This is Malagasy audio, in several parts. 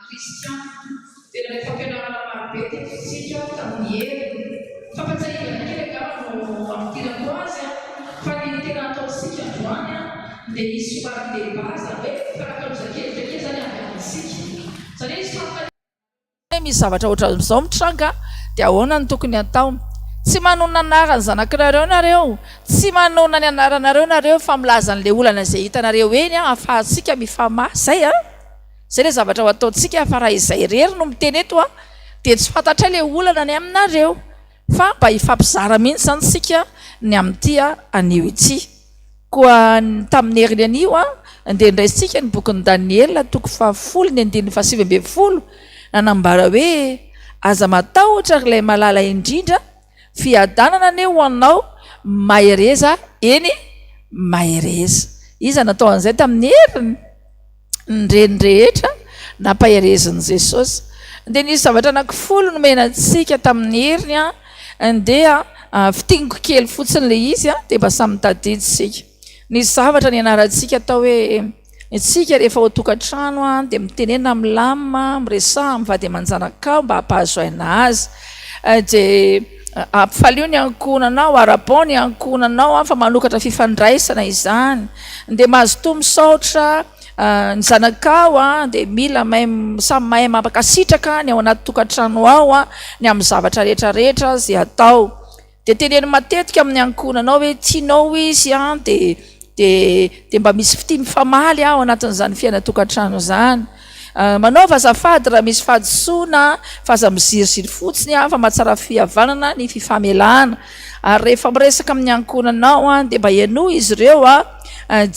Christian dia nandray fampianarana marobe teto isika tamin'ny heriny. Fampatsiahivana kely angamba no hamintinako azy fa ny tena hataontsika androany dia hisy somary débat izany hoe fifanakalozan-kevitra kely izany avy amintsika. Izany hoe hisy fanontaniana. Hoe misy zavatra ohatran'izao mitranga dia ahoana no tokony hatao? Tsy manonona anaran'ny zanak'nareo nareo, tsy manonona ny anaranareo nareo fa milaza an'ilay olana izay hitanareo eny ahafahantsika mifamaha. Izay an! Izay ilay zavatra ho ataontsika fa raha izay irery no miteny eto an, dia tsy fantatray ilay olana any aminareo fa mba hifampizara mihitsy izany isika ny amin'ity anio ity. Koa tamin'ny heriny anio an, dia ndraisintsika ny bokin'i Daniela toko fahafolo ny andininy fahasivy ambin'ny folo, nanambara hoe, Aza matahotra ry ilay malala indrindra, fiadanana anie ho anao, mahereza, eny, mahereza. Iza natao an'izay tamin'ny heriny? Ny reny rehetra nampaherezin'i Jesosy. Dia nisy zavatra anankifolo nomena antsika tamin'ny heriny an, dia fintiniko kely fotsiny ilay izy an, dia mba samy mitadidy isika. Nisy zavatra nianarantsika atao hoe, isika rehefa ao an-tokantrano an, dia mitenena milamina, miresaha amin'ny vady aman-janakao mba hampahazo aina azy. Dia ampifalio ny ankohonanao, arabao ny ankohonanao fa manokatra fifandraisana izany. Dia mazotoa misaotra ny zanakao dia mila mahay samy mahay mankasitraka ny ao anaty tokantrano ao ny amin'ny zavatra rehetra rehetra izay atao. Dia teneno matetika amin'ny ankohonanao hoe tianao izy an, dia dia dia mba misy fitia mifamaly ao anatin'izany fiainan-tokantrano izany. Manaova azafady raha misy fahadisoana fa aza miziriziry fotsiny fa mahatsara fihavanana ny fifamelana. Ary rehefa miresaka amin'ny ankohonanao dia mba henoy izy ireo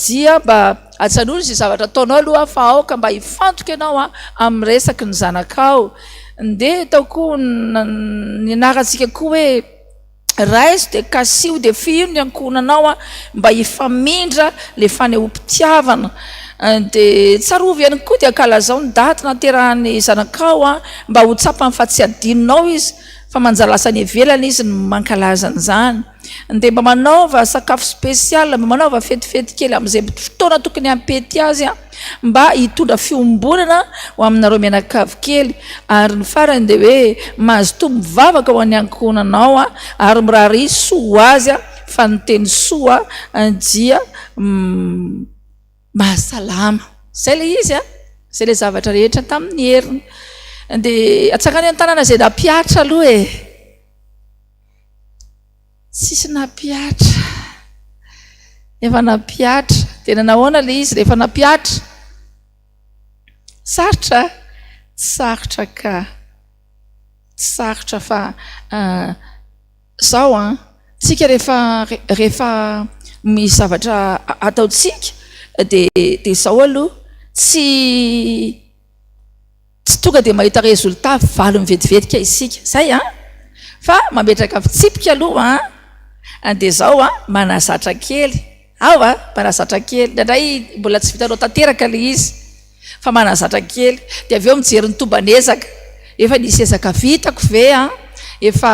dia mba ajanony izay zavatra ataonao aloha fa aoka mba hifantoka ianao amin'ny resaky ny zanakao. Ndeha atao koa nianarantsika koa hoe raiso dia kasiho dia fihino ny ankohonanao mba hifamindra ilay fanehoam-pitiavana. Dia tsarovy ihany koa dia ankalazao ny daty nahaterahan'ny zanakao mba ho tsapany fa tsy adinonao izy fa manjary lasa any ivelany izy no mankalaza an'izany. Dia mba manaova sakafo spécial, mba manaova fetifety kely amin'izay fotoana tokony hampety azy mba hitondra fiombonana ho aminareo mianakavy kely. Ary ny farany dia hoe mazotoa mivavaka ho an'ny ankohonanao ary mirary soa ho azy fa ny teny soa dia mahasalama. Izay ilay izy an! Izay ilay zavatra rehetra tamin'ny heriny. Dia atsangano an-tanana izay nampihatra aloha e! Tsisy nampihatra. Efa nampihatra. Dia nanahoana ilay izy rehefa nampihatra? Sarotra? Tsy sarotra ka. Tsy sarotra fa izao an, tsika rehefa rehefa misy zavatra ataontsika dia dia izao aloha, tsy Tsy tonga dia mahita résultat valiny vetivetika isika, zay an! Fa mametraka fitsipika aloha an, dia zao an, manazatra kely, ao an, manazatra kely, indraindray mbola tsy vitanao tanteraka ilay izy, fa manazatra kely, dia avy eo mijery ny tomban'ezaka, efa nisy ezaka vitako ve an, efa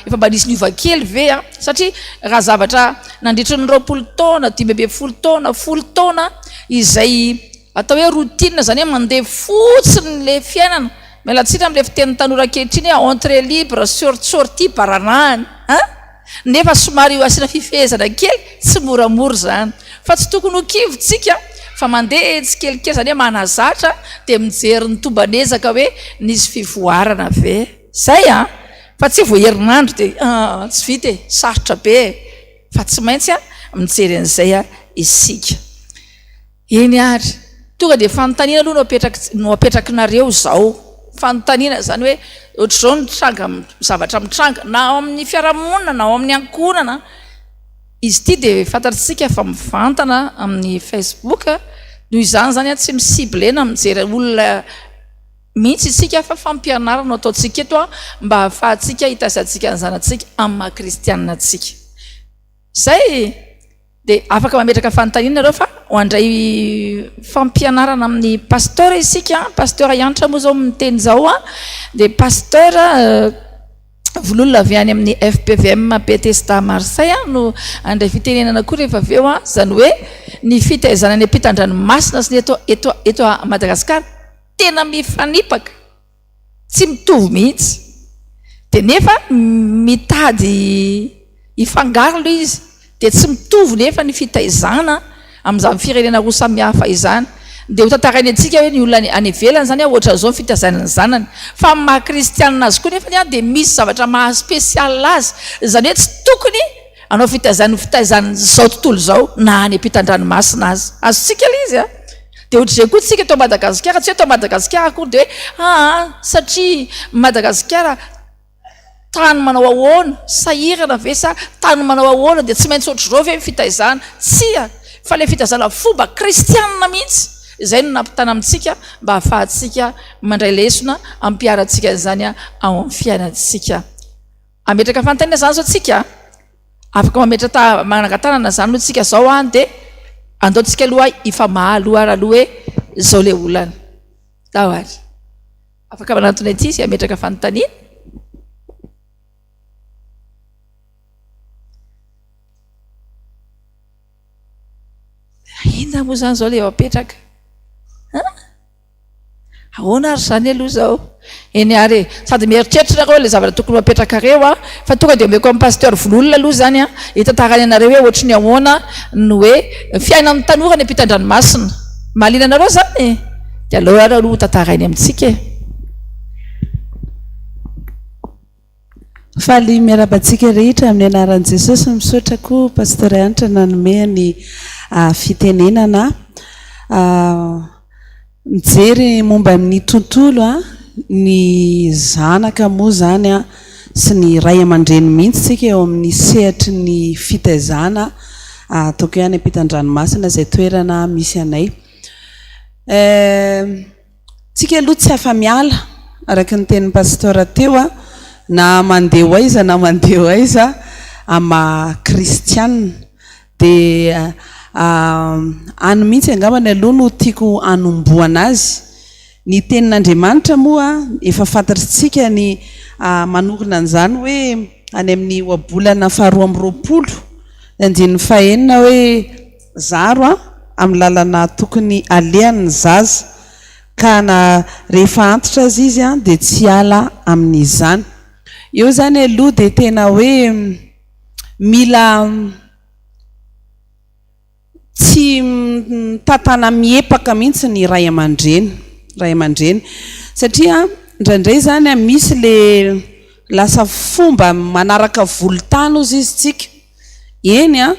efa mba nisy niova kely ve an, satria raha zavatra nandritry ny 20 taona, 15 taona, folo taona izay Atao hoe routine izany hoe mandeha fotsiny ilay fiainana. Miala tsiny amin'ilay fitenin'ny tanora ankehitriny hoe entrée libre, sortie baranahiny an! Nefa somary io asiana fifehezana kely, tsy moramora izany. Fa tsy tokony ho kivy tsika fa mandeha tsikelikely, izany hoe manazatra dia mijery ny tomban'ezaka hoe nisy fivoarana ve? Izay an! Fa tsy vao herinandro dia ah tsy vita e, sarotra be e! Fa tsy maintsy mijery an'izay isika. Eny ary. Tonga dia fanontaniana aloha no apetraky no apetrakinareo izao. Fanontaniana izany hoe ohatr'izao ny tranga zavatra mitranga na ao amin'ny fiarahamonina na ao amin'ny ankohonana. Izy ity dia fantatsika fa mivantana amin'ny Facebook. Noho izany izany tsy mi-cibler na mijery olona mihitsy isika fa fampianarana no ataontsika eto mba hahafahantsika hitaizantsika ny zanatsika amin'ny maha kristianina antsika. Izay! Dia afaka mametraka fanontaniana nareo fa ho handray fampianarana amin'ny pasteur isika, pasteur Hanitra moa izao miteny izao an, dia pasteur Vololona avy any amin'ny FPVM Bethesda Marseille no handray fitenenana koa rehefa avy eo an, izany hoe ny fitaizana ny ampitan-dranomasina sy ny eto eto eto Madagasikara. Tena mifanipaka, tsy mitovy mihitsy. Dia nefa mitady hifangaro ilay izy. Dia tsy mitovy nefa ny fitaizana amin'izany firenena roa samihafa izany. Dia ho tantarainy antsika hoe ny olona any ivelany izany ohatran'izao ny fitaizana ny zanany. Fa amin'ny maha kristianina azy koa nefa dia misy zavatra maha spécial azy. Izany hoe tsy tokony hanao fitaizana ny fitaizan'izao tontolo izao na any ampitan-dranomasina aza. Azontsika ilay izy an! Dia ohatr'izay koa tsika eto Madagasikara, tsy hoe eto Madagasikara akory dia hoe aa satria Madagasikara tany manao ahoana, sahirana ve sa tany manao ahoana dia tsy maintsy ohatr'izao ve ny fitaizana? Tsia, fa ilay fitaizana fomba kristianina mihitsy izay no nampitana amintsika mba hahafahantsika mandray lesona hampiharantsika an'izany ao amin'ny fiainantsika. Hametraka fanontaniana izany izao tsika? Afaka mametra ta manangan-tanana izany aloha tsika izao an dia andao tsika aloha hifamaha aloha ary aloha hoe izao ilay olana. Tao ary. Afaka manantona ety izy hametraka fanontaniana. Inona moa izany izao ilay apetraka? An? Ahoana ary izany aloha izao? Eny ary e! Sady mieritreritra nareo ilay zavatra tokony ho apetrakareo an, fa tonga dia omeko an'i Pasteur Vololona aloha izany an, hitantarany anareo hoe ohatry ny ahoana ny hoe fiainan'ny tanora any ampitan-dranomasina. Mahaliana anareo izany e? Dia aleo ary aloha ho tantarainy amintsika e! Faly miarahaba antsika rehetra amin'ny anaran'i Jesosy. Misaotra koa Pasteur Hanitra nanome ny fitenenana. Mijery momba ny tontolo ny zanaka moa izany sy ny ray aman-dreny mihitsy isika eo amin'ny sehatry ny fitaizana ataoko hoe any ampitan-dranomasina izay toerana misy anay. Tsika aloha tsy afa-miala araka ny tenin'i Pasteur teo na mandeha ho aiza na mandeha ho aiza amin'ny maha kristianina. Dia any mihitsy angambany aloha no tiako hanombohana azy. Ny tenin'Andriamanitra moa efa fantatritsika ny manorina an'izany hoe any amin'ny ohabolana faharoa amby roapolo ny andininy fahenina hoe zaro amin'ny lalana tokony alehany ny zaza ka na rehefa antitra aza izy dia tsy hiala amin'izany. Eo izany aloha dia tena hoe mila tsy mitantana miepaka mihitsy ny ray aman-dreny, ray aman-dreny satria indraindray izany misy le lasa fomba manaraka volon-tany hozy izy tsika, eny an,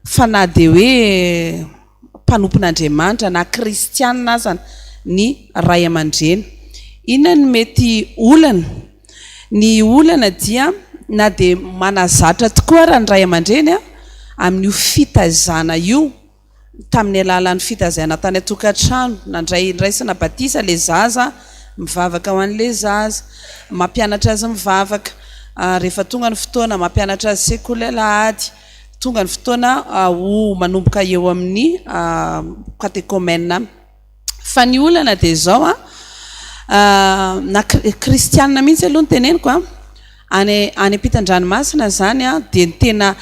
fa na dia hoe mpanompon'Andriamanitra na kristianina aza ny ray aman-dreny. Inona no mety olana? Ny olana dia na dia manazatra tokoa ara ny ray aman-dreny amin'io fitaizana io, tamin'ny alalan'ny fitazaina tany an-tokantrano, nandray niraisana batisa ilay zaza, mivavaka ho an'ilay zaza, mampianatra azy mivavaka, rehefa tonga ny fotoana mampianatra azy sekoly alahady, tonga ny fotoana ho manomboka eo amin'ny katekomena. Fa ny olana dia izao an, na kristianina mihitsy aloha no teneniko an, any any ampitan-dranomasina izany an, dia ny tena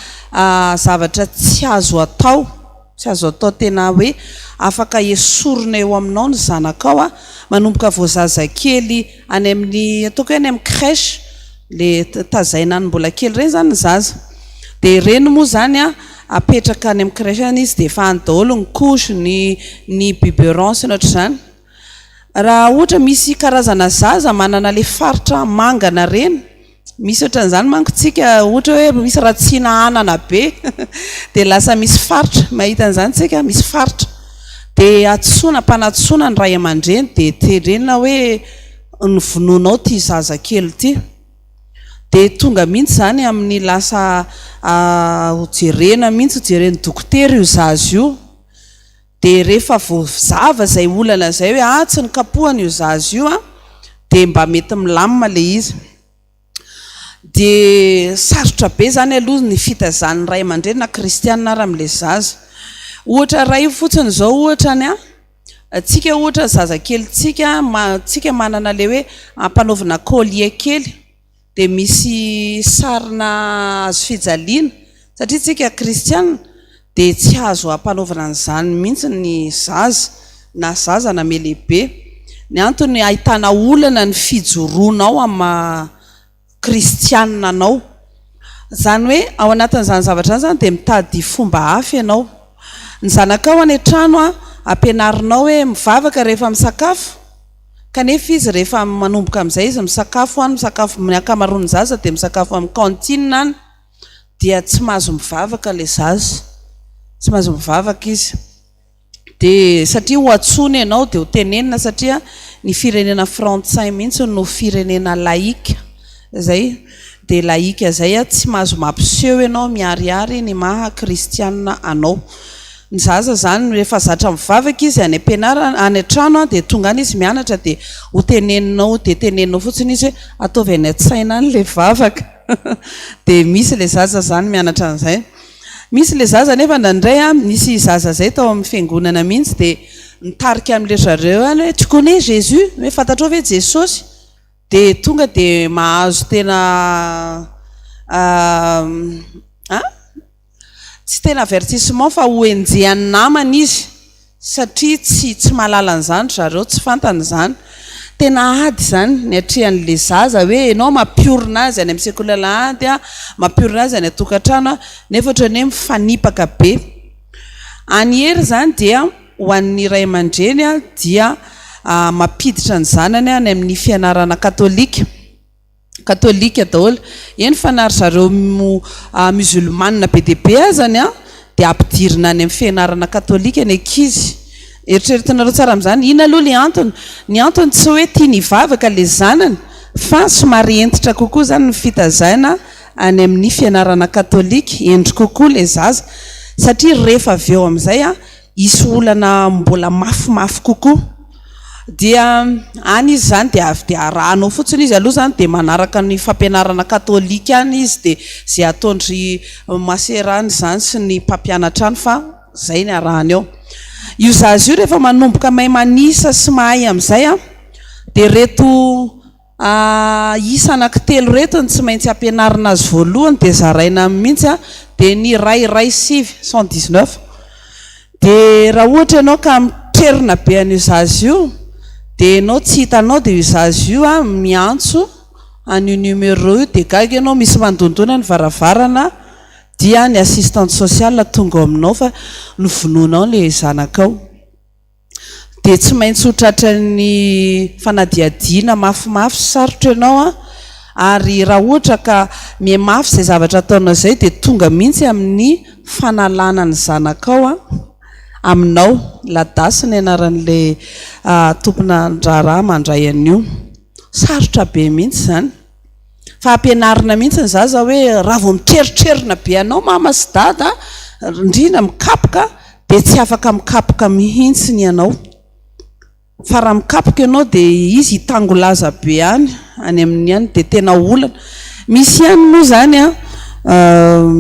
zavatra tsy azo atao, tsy azo atao tena hoe afaka esorina eo aminao ny zanakao an, manomboka vao zazakely any amin'ny ataoko hoe any amin'ny crèche, le tazaina any mbola kely ireny izany ny zaza, dia ireny moa izany an, apetraka any amin'ny crèche any izy dia efa any daholo ny couche, ny ny biberon sy ny ohatr'izany. Raha ohatra misy karazana zaza manana le faritra mangana ireny, misy ohatran'izany manko tsika ohatra hoe misy ratsiana anana be dia lasa misy faritra, mahita an'izany tsika, misy faritra. Dia antsoina, ampanantsoina ny ray aman-dreny dia tenenina hoe ny vonoinao ity zazakely ity. Dia tonga mihitsy izany amin'ny lasa ho jerena mihitsy, ho jeren'ny dokotera io zaza io. Dia rehefa voazava izay olana izay hoe ah tsy nokapohana io zaza io an, dia mba mety milamina ilay izy. Dia sarotra be izany aloha ny fitaizan'ny ray aman-dreny na kristiana ary amin'ilay zaza. Ohatra iray fotsiny izao ohatra ny an, tsika ohatra zazakelintsika, tsika manana ilay hoe ampanaovina collier kely. dia misy sarina hazo fijaliana, satria tsika kristiana dia tsy azo ampanaovina an'izany mihitsy ny zaza, na zaza na melehibe. Ny antony ahitana olana ny fijoroanao amin'ny maha kristianina anao. Izany hoe ao anatin'izany zavatra izany izany dia mitady fomba hafa ianao. Ny zanakao any an-trano ampianarinao hoe mivavaka rehefa misakafo, kanefa izy rehefa manomboka amin'izay izy misakafo any, misakafo, ny ankamaroan'ny zaza dia misakafo amin'ny cantine any, dia tsy mahazo mivavaka ilay zaza, tsy mahazo mivavaka izy. Dia satria ho antsoina ianao dia ho tenenina satria ny firenena frantsay mihitsy no firenena laïque izay, dia laïque izay tsy mahazo mampiseho ianao miharihary ny maha kristianina anao. Ny zaza izany rehefa zatra mivavaka izy any am-pianarana, any an-trano dia tonga any izy mianatra dia ho teneninao dia teneninao fotsiny izy hoe ataovy any an-tsaina any ilay vavaka. Dia misy ilay zaza izany mianatra an'izay. Misy ilay zaza nefa indraindray an, nisy zaza izay tao amin'ny fiangonana mihitsy dia nitarika amin'ilay zareo any hoe tu connais Jésus? Hoe fantatrao ve Jesosy? Dia tonga dia mahazo tena an? Tsy tena avertissement fa ho enjehan'ny namany izy. Satria tsy tsy mahalala an'izany ry zareo, tsy fantany izany. Tena ady izany ny atrehan'ilay zaza hoe ianao mampiorina azy any amin'ny sekoly alahady, mampiorina azy any an-tokantrano, nefa ohatran'ny hoe mifanipaka be. Any hery izany dia ho an'ny ray aman-dreny dia mampiditra ny zanany any amin'ny fianarana katolika. Katolika daholo. Eny fa na ry zareo musulmane be dia be azany an, dia ampidirina any amin'ny fianarana katolika ny ankizy. Eritreretinareo tsara amin'izany. Inona aloha ilay antony? Ny antony tsy hoe tiany hivavaka ilay zanany fa somary hentitra kokoa izany ny fitazaina any amin'ny fianarana katolika, hendry kokoa ilay zaza. Satria rehefa avy eo amin'izay an, hisy olana mbola mafimafy kokoa. Dia any izy izany dia avy dia arahanao fotsiny izy aloha izany dia manaraka ny fampianarana katolika any izy dia izay ataon-dry masera any izany sy ny mpampianatra any fa izay ny arahany eo. Io zaza io rehefa manomboka mahay manisa sy mahay amin'izay an, dia ireto Isa anankitelo ireto no tsy maintsy ampianarina azy voalohany dia zaraina aminy mihitsy dia ny iray iray sivy, 119. Dia raha ohatra ianao ka mitrerona be an'io zaza io dia ianao tsy hitanao dia io zaza io miantso an'io numéro io dia gaga ianao misy mandondona ny varavarana dia ny assistante sociale tonga ao aminao fa novonoinao ilay zanakao. Dia tsy maintsy ho tratran'ny fanadihadiana mafimafy sy sarotra ianao an, ary raha ohatra ka mihamafy izay zavatra ataonao izay dia tonga mihitsy amin'ny fanalana ny zanakao an, aminao. Ladasy ny anaran'ilay tompon'andraharaha mandray an'io. Sarotra be mihitsy izany. Fa ampianarina mihitsy ny zaza hoe raha vao mitreritrerina be anao mama sy dada, indrindra mikapoka, dia tsy afaka mikapoka mihitsy ny anao. Fa raha mikapoka ianao dia izy hitangolaza be any, any amin'ny any dia tena olana. Misy ihany moa izany an,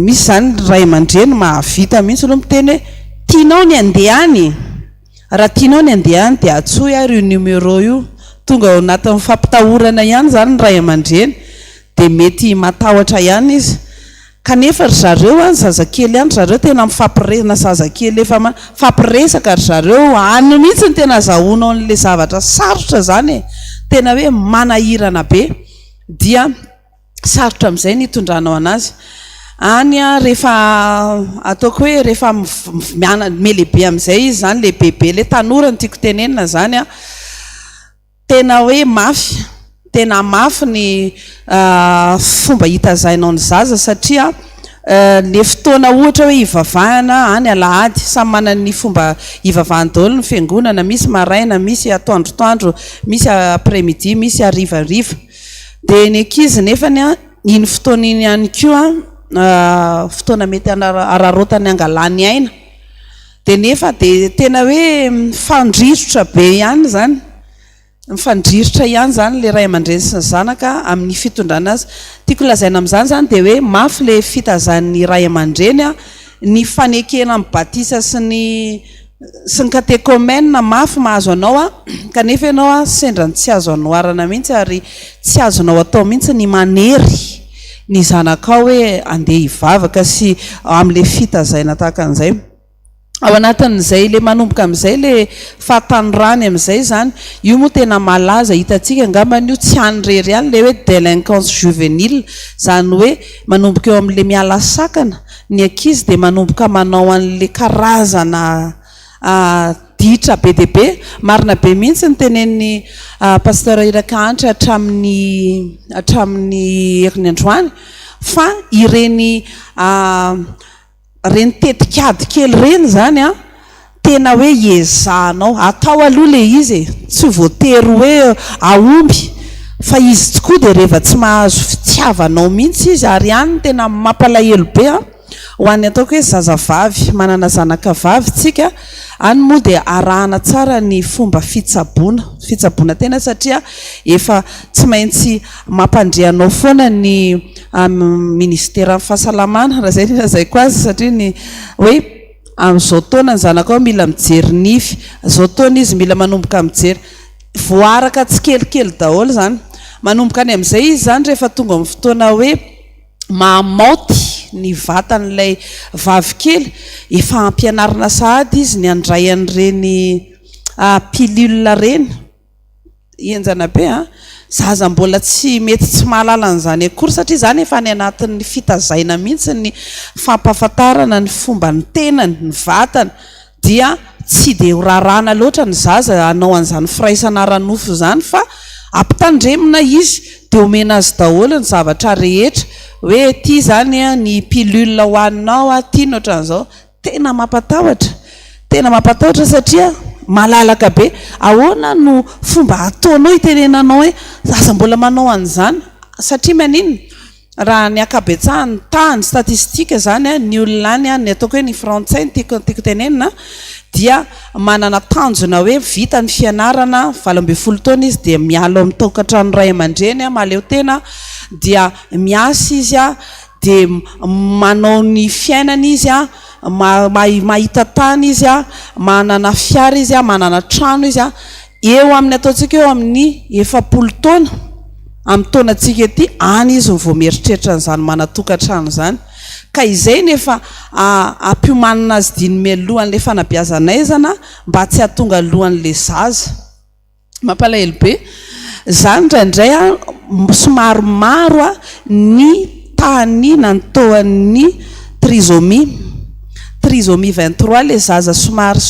misy izany ray aman-dreny mahavita mihitsy aloha miteny hoe tianao ny handeha any? Raha tianao ny handeha any dia antsoy ary io numéro io. Tonga ao anatin'ny fampitahorana ihany izany ny ray aman-dreny dia mety matahotra ihany izy. Kanefa ry zareo an, zazakely ihany ry zareo tena mifampire-, na zazakely efa mifampiresaka ry zareo, any mihitsy no tena azahoanao an'ilay zavatra sarotra izany e! Tena hoe manahirana be. Dia sarotra amin'izay ny hitondranao an'azy. Any an, rehefa ataoko hoe rehefa miana- mihalehibe amin'izay izy izany, lehibebe, ilay tanora no tiako tenenina izany an, tena hoe mafy, tena mafy ny fomba hitazainao ny zaza satria ilay fotoana ohatra hoe hivavahana any alahady, samy manana ny fomba hivavahany daholo ny fiangonana, misy maraina, misy atoandrotoandro, misy après midi, misy harivariva. Dia ny ankizy nefany an, iny fotoana iny ihany koa an, fotoana mety hanararaotany hangalany aina. Dia nefa dia tena hoe mifandrirotra be ihany izany, mifandrirotra ihany izany ilay ray aman-dreny sy ny zanaka amin'ny fitondrana azy. Tiako lazaina amin'izany izany dia hoe mafy ilay fitazan'ny ray aman-dreny an, ny fanekena amin'ny batisa sy ny sy ny katekomena mafy mahazo anao an, kanefa ianao an sendra ny tsy azo anoharana mihitsy ary tsy azonao atao mihitsy ny manery ny zanakao hoe andeha hivavaka sy amin'ilay fitazaina tahaka an'izay. Ao anatin'izay le manomboka amin'izay le fahatanorany amin'izay izany, io moa tena malaza, hitantsika angambany io tsy any irery ihany le hoe délinquance juvénile, izany hoe manomboka eo amin'le miala sakana ny ankizy dia manomboka manao an'le karazana ditra be dia be. Marina be mihitsy ny tenenin'i Pasteur Iraka Hanitra hatramin'ny hatramin'ny heriny androany fa ireny Ireny tetikady kely ireny izany an, tena hoe iezahanao, atao aloha ilay izy e, tsy voatery hoe ahomby fa izy tokoa dia reva tsy mahazo fitiavanao mihitsy izy ary any no tena mampalahelo be an, ho an'ny ataoko hoe zazavavy, manana zanaka vavy tsika, any moa dia arahana tsara ny fomba fitsaboana, fitsaboana tena satria efa tsy maintsy mampandre anao foana ny Ministeran'ny fahasalamana, raha izay no ilazaiko azy satria ny hoe amin'izao taona ny zanakao mila mijery nify, izao taona izy mila manomboka mijery, voaaraka tsikelikely daholo izany. Manomboka any amin'izay izy izany rehefa tonga amin'ny fotoana hoe mahamaoty ny vatan'ilay vavikely, efa ampianarina sahady izy ny handray an'ireny pilule ireny. Henjana be an! Zaza mbola tsy mety tsy mahalala an'izany akory satria izany efa any anatin'ny fitazaina mihitsy ny fampahafantarana ny fomba ny tenany, ny vatany dia tsy dia ho raràna loatra ny zaza hanao an'izany firaisana ara-nofo izany fa ampitandremina izy dia omena azy daholo ny zavatra rehetra hoe ity izany ny pilule hohaninao, ity ny ohatran'izao. Tena mampatahotra, tena mampatahotra satria malalaka be. Ahoana no fomba ataonao hitenenanao hoe aza mbola manao an'izany? Satria maninona? Raha ny ankabetsahan'ny taha, ny statistique izany, ny olona any, ny ataoko hoe ny frantsay no tiako tiako tenenina, dia manana tanjona hoe vita ny fianarana, 18 taona izy dia miala ao amin'ny tokantrano ray aman-dreny, mahaleo tena, dia miasa izy, dia manao ny fiainany izy an, mahita tany izy an, manana fiara izy an, manana trano izy an, eo amin'ny ataontsika eo amin'ny 40 taona, amin'ny taonantsika ety, any izy no vao mieritreritra an'izany manan-tokantrano izany. Ka izay no efa ampiomanina azy diny mialohan'ilay fanabeazan'aizana mba tsy hahatonga alohan'ilay zaza. Mampalahelo be. Za indraindray a somary maro a ny tahan'ny na ny taux-n'ny trisomie. Trisomie 23 le zaza somary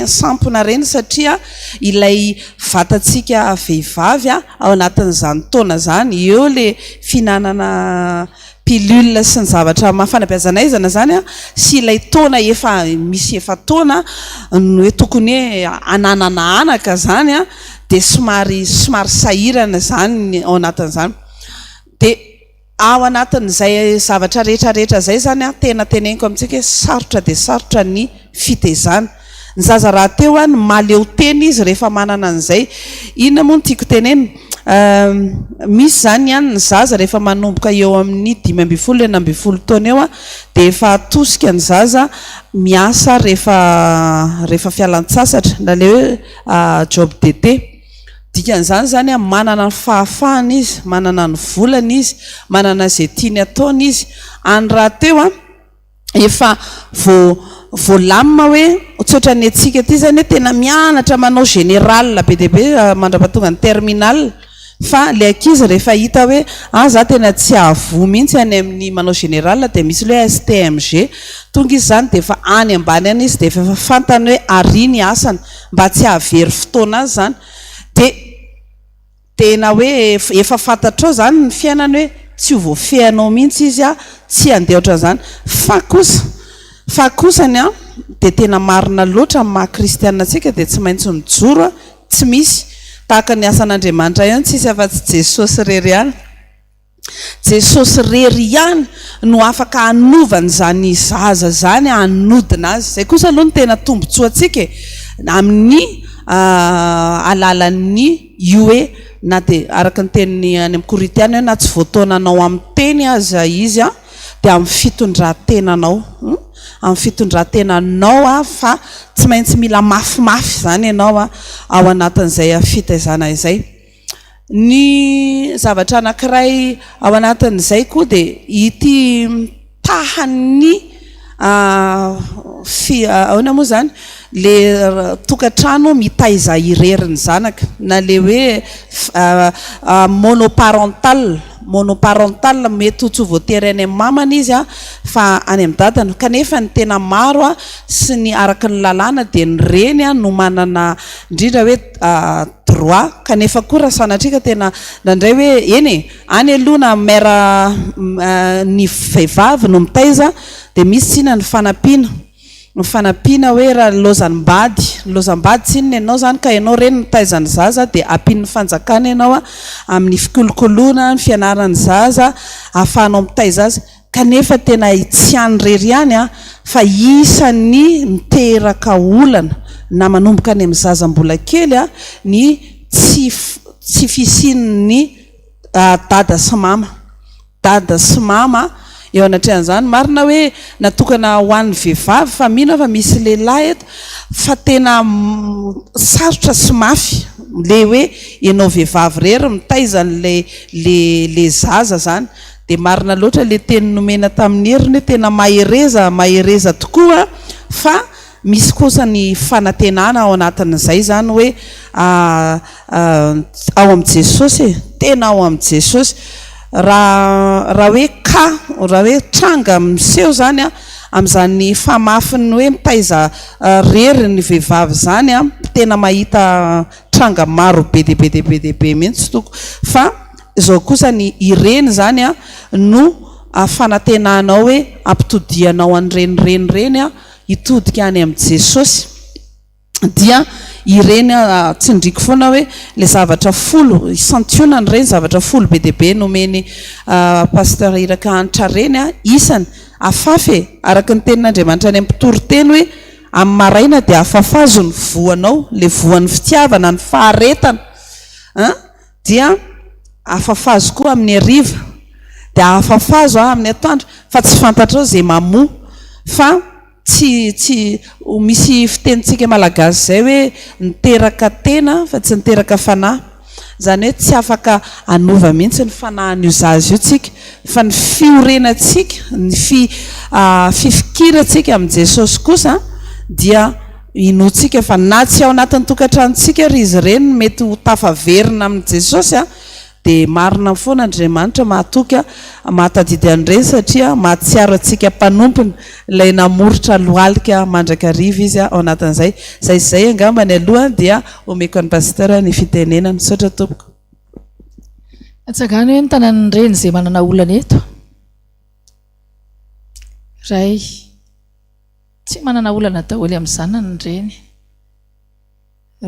sampona ireny satria ilay vatantsika vehivavy a ao anatin'izany taona izany, eo le fihinanana pilule sy ny zavatra maha fanabeazana aizana izany an, sy ilay taona efa misy efa-taona no hoe tokony hoe hananana anaka izany an, dia somary somary sahirana izany ny ao anatin'izany. Dia ao anatin'izay zavatra rehetra rehetra izay izany an, tena teneniko amintsika hoe sarotra dia sarotra ny fitezana. Ny zaza rahateo an, mahaleo tena izy rehefa manana an'izay. Inona moa no tiako tenenina? Misy izany ihany ny zaza rehefa manomboka eo amin'ny 15, 16 taona eo dia efa atosika ny zaza miasa rehefa rehefa fialan-tsasatra na ilay hoe job d'été. Dikan'izany izany an, manana ny fahafahana izy, manana ny volany izy, manana izay tiany ataony izy. Any rahateo an, efa vo voalamina hoe tsy ohatran'ny antsika aty izany hoe tena mianatra manao général be dia be mandrapatonga ny terminal fa ilay ankizy rehefa hita hoe ah za tena tsy hahavoa mihitsy any amin'ny manao général dia misy ilay hoe STMG tonga izy izany dia efa any ambany any izy dia efa fantany hoe ary ny asany mba tsy hahavery fotoana azy izany dia Tena hoe efa fantatrao zany ny fiainany hoe tsy ho voafehinao mihitsy izy a, tsy handeha ohatran'izany. Fa kosa, fa kosany an, dia tena marina loatra amin'ny maha kristiana antsika dia tsy maintsy mijoro a, tsy misy tahaka ny asan'Andriamanitra ihany tsisy afa-tsy Jesosy irery ihany. Jesosy irery ihany no afaka hanova an'izany zaza izany, hanodina azy. Izay kosa aloha no tena tombontsoantsika e, amin'ny alalan'ny io hoe na dia araka ny tenin'ny any amin'ny Korintiana hoe na tsy voataonanao amin'ny teny aza izy an, dia amin'ny fitondran-tenanao, amin'ny fitondran-tenanao fa tsy maintsy mila mafimafy izany ianao ao anatin'izay fitaizana izay. Ny zavatra anankiray ao anatin'izay koa dia ity tahan'ny Fi, ahoana moa izany? Le tokantrano mitaiza irery ny zanaka na le hoe monoparental, monoparental mety ho tsy voatery any amin'ny mamany izy fa any amin'ny dadany kanefa ny tena maro sy ny araka ny lalàna dia ny reny no manana indrindra hoe droit kanefa koa raha sanatria ka tena indraindray hoe eny e, any aloha na mère ny vehivavy no mitaiza dia misy tsinona ny fanampiana, ny fanampiana hoe raha nilaozam-bady, nilaozam-bady tsinona ianao izany ka ianao reny mitaiza ny zaza dia ampian'ny fanjakana ianao amin'ny fikolokoloana ny fianaran'ny zaza ahafahanao mitaiza azy kanefa tena tsy any irery ihany fa isan'ny miteraka olana na manomboka any amin'ny zaza mbola kely ny tsy tsy fisian'ny dada sy mama. Dada sy mama eo anatrehan'izany. Marina hoe natokana ho an'ny vehivavy fa mino aho fa misy lehilahy eto fa tena sarotra sy mafy le hoe ianao vehivavy irery mitaiza an'le le le zaza zany. Dia marina loatra le teny nomena tamin'i Heriny hoe tena mahereza mahereza tokoa fa Misy kosa ny fanantenana ao anatin'izay izany hoe ao amin'i Jesosy e, tena ao amin'i Jesosy. Raha raha hoe cas, raha hoe tranga miseho izany an, amin'izany famafin'ny hoe mitaiza rery ny vehivavy izany an, tena mahita tranga maro be dia be dia be dia be mihitsy tompoko. Fa izao kosa ny ireny izany an no fanantenanao hoe ampitodianao an'ireny reny ireny an, hitodika any amin'i Jesosy dia ireny tsindriako foana hoe ilay zavatra folo, santionany ireny zavatra folo be dia be nomen'i Pasteur Iraka Hanitra ireny isany, afafy e, araka ny tenin'Andriamanitra any amin'ny mpitoriteny hoe amin'ny maraina dia afafazo ny voanao, ilay voan'ny fitiavana, ny faharetana an, dia afafazo koa amin'ny hariva, dia afafazo amin'ny atoandro, fa tsy fantatrao izay mamoa, fa tsy, tsy, misy fitenintsika malagasy izay hoe niteraka tena fa tsy niteraka fanahy, izany hoe tsy afaka hanova mihitsy ny fanahin'io zaza io tsika, fa ny fiorenantsika, ny fi, fifikirantsika amin'i Jesosy kosa dia Inoantsika fa na tsy ao anatin'ny tokantranontsika ary izy ireny no mety ho tafaverina amin'i Jesosy dia marina foana Andriamanitra mahatoky mahatadidy an'ireny satria mahatsiaro antsika mpanompony ilay namoritra lohalika mandrakariva izy ao anatin'izay. Izay sy izay angamba ny aloha dia omeko an'i Pasteur ny fitenenana. Misaotra tompoko. Atsangano hoe ny tanan'ny reny izay manana olana eto. Ray. Tsy manana olana daholo amin'ny zanany ny reny.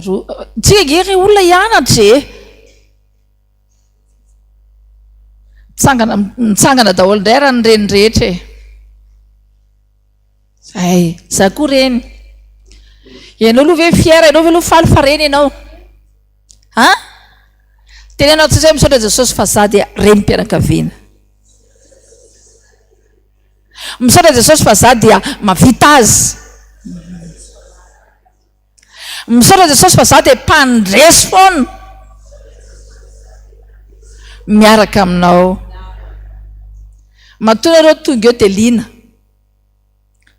Roa, tsika ange ry olona hianatra e! Mitsangana, mitsangana daholo indray raha ny reny rehetra e. Zay, za koa reny. Ianao aloha ve fier, ianao ve aloha faly fa reny ianao? Ha? Teneno tsy hoe misaotra Jesosy fa za dia renim-pianakaviana. Misaotra Jesosy fa za dia mavita azy. Misaotra Jesosy fa za dia mpandresy foana. Miaraka aminao. Matoa nareo tonga eo dia liana.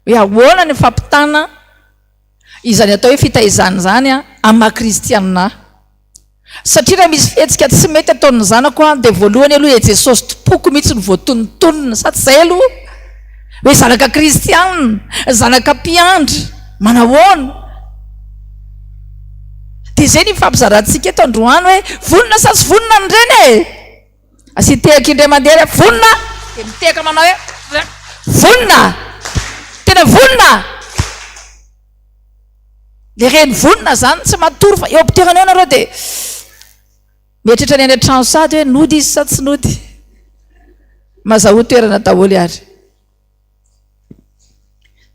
Hoe ahoana ny fampitana izany atao hoe fitaizana izany amin'ny maha kristianina ahy. Satria raha misy fihetsika tsy mety ataon'ny zanako aho dia voalohany aloha e Jesosy tompoko mihitsy no voatonontonona, sa tsy izay aloha? Hoe zanaka kristianina, zanaka mpiandry, manahoana? Dia izay ny ifampizarantsika eto androany hoe vonona sa tsy vonona ny reny e? Asia tehaka indray mandeha hoe vonona dia mitehaka manao hoe vonona! Tena vonona! Le reny vonona zany tsy matory fa eo am-pitoerana eo nareo dia mieritreritra ny any an-trano sady hoe nody izy sa tsy nody. Mazahoa toerana daholo ary.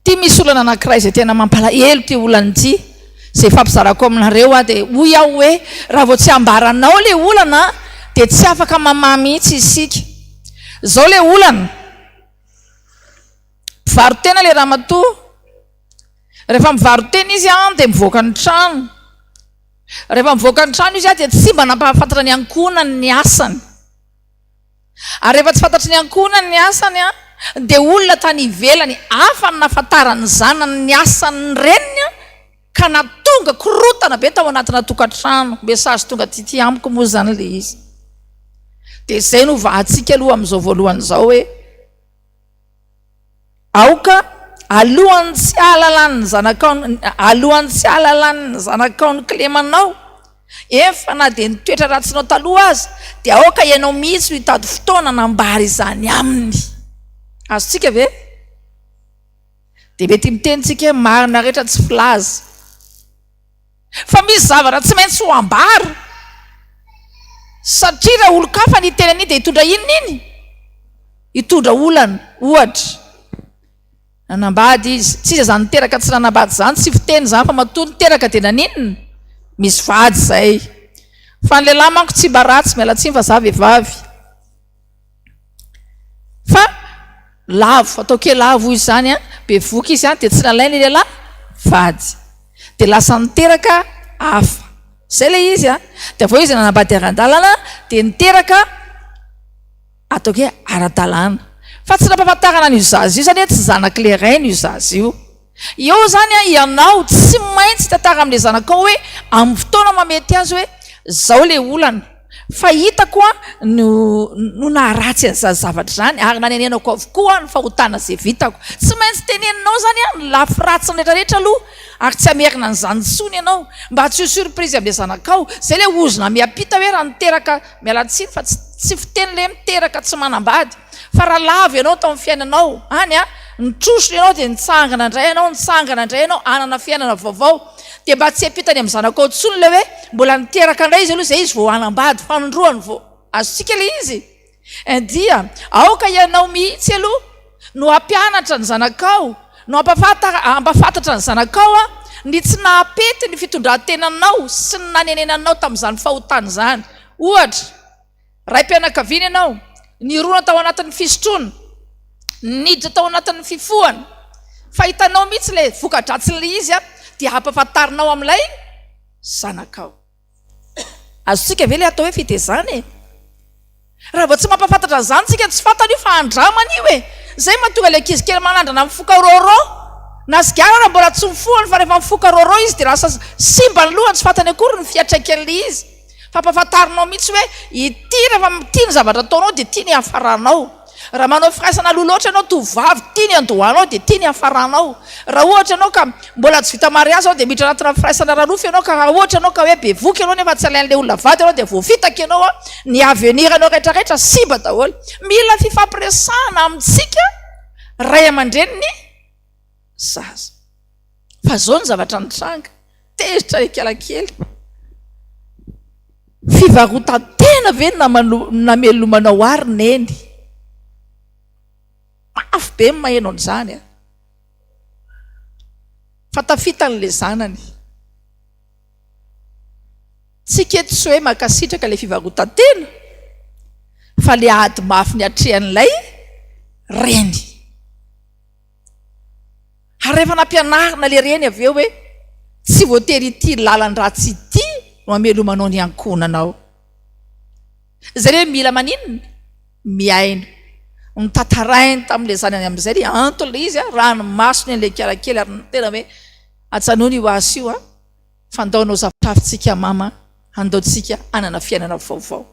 Ty misy olana anankiray izay tena mampalahelo ty olana ity, izay ifampizarako aminareo aho dia hoy aho hoe raha vao tsy ambaranao le olana dia tsy afaka mamaha mihitsy isika. Zao le olana, mpivaro-tena le ramatoa, Rehefa mivaro-tena izy an, dia mivoaka ny trano. Rehefa mivoaka ny trano izy an, dia tsy mba nampahafantatra ny ankohonany ny asany. Ary rehefa tsy fantatry ny ankohonany ny asany an, Dia olona tany ivelany hafa no nahafantaran'ny zanany ny asan'ny reniny ka nahatonga korontana be tao anatina tokantrano. Message tonga aty amiko moa izany ilay izy. Dia izay no vahantsika aloha amin'izao voalohany izao hoe aoka alohan'ny tsy hahalalan'ny zanakao, alohan'ny tsy hahalalan'ny zanakao ny kilemanao, Eny fa na dia ny toetra ratsinao taloha aza, dia aoka ianao mihitsy no hitady fotoana hanambara izany aminy. Azontsika ve? Dia mety miteny tsika hoe marina rehetra tsy filaza. Fa misy zavatra tsy maintsy ho ambara. Satria raha olon-kafa ny hiteny an'iny dia hitondra inona iny? Hitondra olana, ohatra. Nanambady izy. Tsy iza izany niteraka tsy nanambady izany, tsy fiteny izany fa matoa niteraka dia naninona? Misy vady izay. Fa ny lehilahy manko tsy mba ratsy, miala tsiny fa za vehivavy. Fa lavo, ataoko hoe lavo izy izany an, bevohoka izy an, dia tsy nalainy ilay lehilahy vady. Dia lasa niteraka hafa. Izay ilay izy an. Dia avy eo izy nanambady ara-dalana dia niteraka. Ataoko hoe ara-dalàna. Fa tsy nampahafantarana an'io zaza io izany hoe tsy zanak'ilay rainy io zaza io. Eo izany an, ianao tsy maintsy hitantara amin'ilay zanakao hoe amin'ny fotoana mahamety azy hoe izao ilay olana. Fa hitako an, no no naharatsy an'izany zavatra izany ary nanenenako avokoa ny fahotana izay vitako. Tsy maintsy teneninao izany an, ny lafy ratsiny rehetra rehetra aloha ary tsy hamerina an'izany intsony ianao mba tsy ho surprise amin'ilay zanakao. Izay ilay ozona miampita hoe raha niteraka Miala tsiny fa tsy tsy fiteny le miteraka tsy manambady fa raha lavo ianao tao amin'ny fiainanao any a, nitrosona ianao dia nitsangana indray ianao, nitsangana indray ianao hanana fiainana vaovao dia mba tsy ampitany amin'ny zanakao intsony le hoe mbola niteraka indray izy aloha izay izy vao hanambady fanindroany vao azontsika le izy dia aoka ianao mihitsy aloha no hampianatra ny zanakao, no hampahafantatra ny zanakao ny tsy nahapety ny fitondran-tenanao sy ny nanenenanao tamin'izany fahotana izany. Ohatra, raim-pianakaviana ianao, nirona tao anatin'ny fisotroana, niditra tao anatin'ny fifohana, fa hitanao mihitsy ilay voka-dratsin'ilay izy, dia hampahafantarinao amin'ilay zanakao. Azontsika ve ilay atao hoe fitezana e? Raha vao tsy mampahafantatra an'izany tsika tsy fantany io fa andramany io e! Izay mahatonga ilay ankizy kely manandrana mifoka rôrô na sigara raha mbola tsy mifohany fa rehefa mifoka rôrô izy dia lasa simba ny lohany tsy fantany akory ny fiantraikan'ilay izy. Fa ampahafantarinao mihitsy hoe ity rehefa ity ny zavatra ataonao dia ity ny hiafaranao. Raha manao firaisana aloha loatra ianao tovovavy, ity ny andohanao dia ity ny hiafaranao. Raha ohatra ianao ka mbola tsy vita mariazy ianao dia miditra anatina firaisana ara-nofo ianao ka raha ohatra ianao ka hoe bevoka ianao nefa tsy alain'ilay olona vady ianao dia voafitaka ianao an, ny avenir anao rehetra rehetra simba daholo. Mila fifampiresahana amintsika ray aman-dreny ny zaza. Fa zao ny zavatra nitranga, tezitra ikalakely. Fivarotan-tena ve no namelomanao ahy ry Neny? Mafy be ny maheno an'izany an! Fa tafitany ilay zanany. Tsika eto tsy hoe mankasitraka ilay fivarotan-tena fa ilay ady mafy niatrehan'ilay reny. Ary rehefa nampianarina ilay reny avy eo hoe tsy voatery ity lalan-dratsy ity no hamelomanao ny ankohonanao. Izay hoe mila maninona? Mihaino. Notantarainy tamin'ilay zanany amin'izay ilay antony ilay izy, ranomasony an'ilay kiarakely ary tena hoe ajanony io asa io fa andao hanao zavatra hafa tsika mama, andao tsika hanana fiainana vaovao.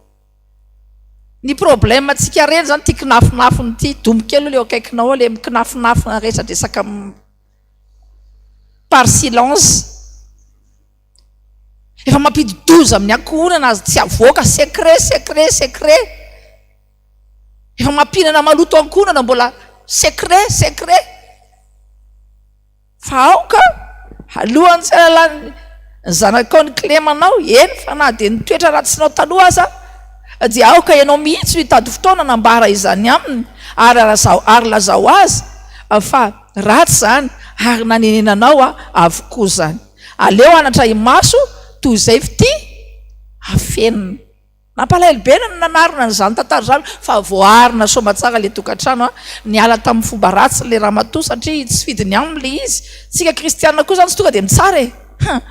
Ny problème tsika reny zany ty kinafinafina ty, domo kely aloha le eo akaikinao ao le mikinafinafina resadresaka par silence. Efa mampidi-doza amin'ny ankohonana aza tsy avoaka secret secret secret. Efa mampihinana maloto ankohonana mbola secret secret. Fa aoka alohan'ny tsy halalan'ny zanakao ny kilemanao, eny fa na dia ny toetra ratsinao taloha aza, dia aoka ianao mihitsy no hitady fotoana hanambara izany aminy ary ary lazao azy fa ratsy izany ary nanenenanao avokoa izany. Aleo hanatra imaso toy izay fitia afenina. Nampalahelo be ny nanarina an'izany tantara izany fa voaarina soamatsara ilay tokantrano a! Niala tamin'ny fomba ratsy ilay ramatoa satria tsy fidiny aminy ilay izy. Tsika kristianina koa izany tsy tonga dia mitsara e! Hum!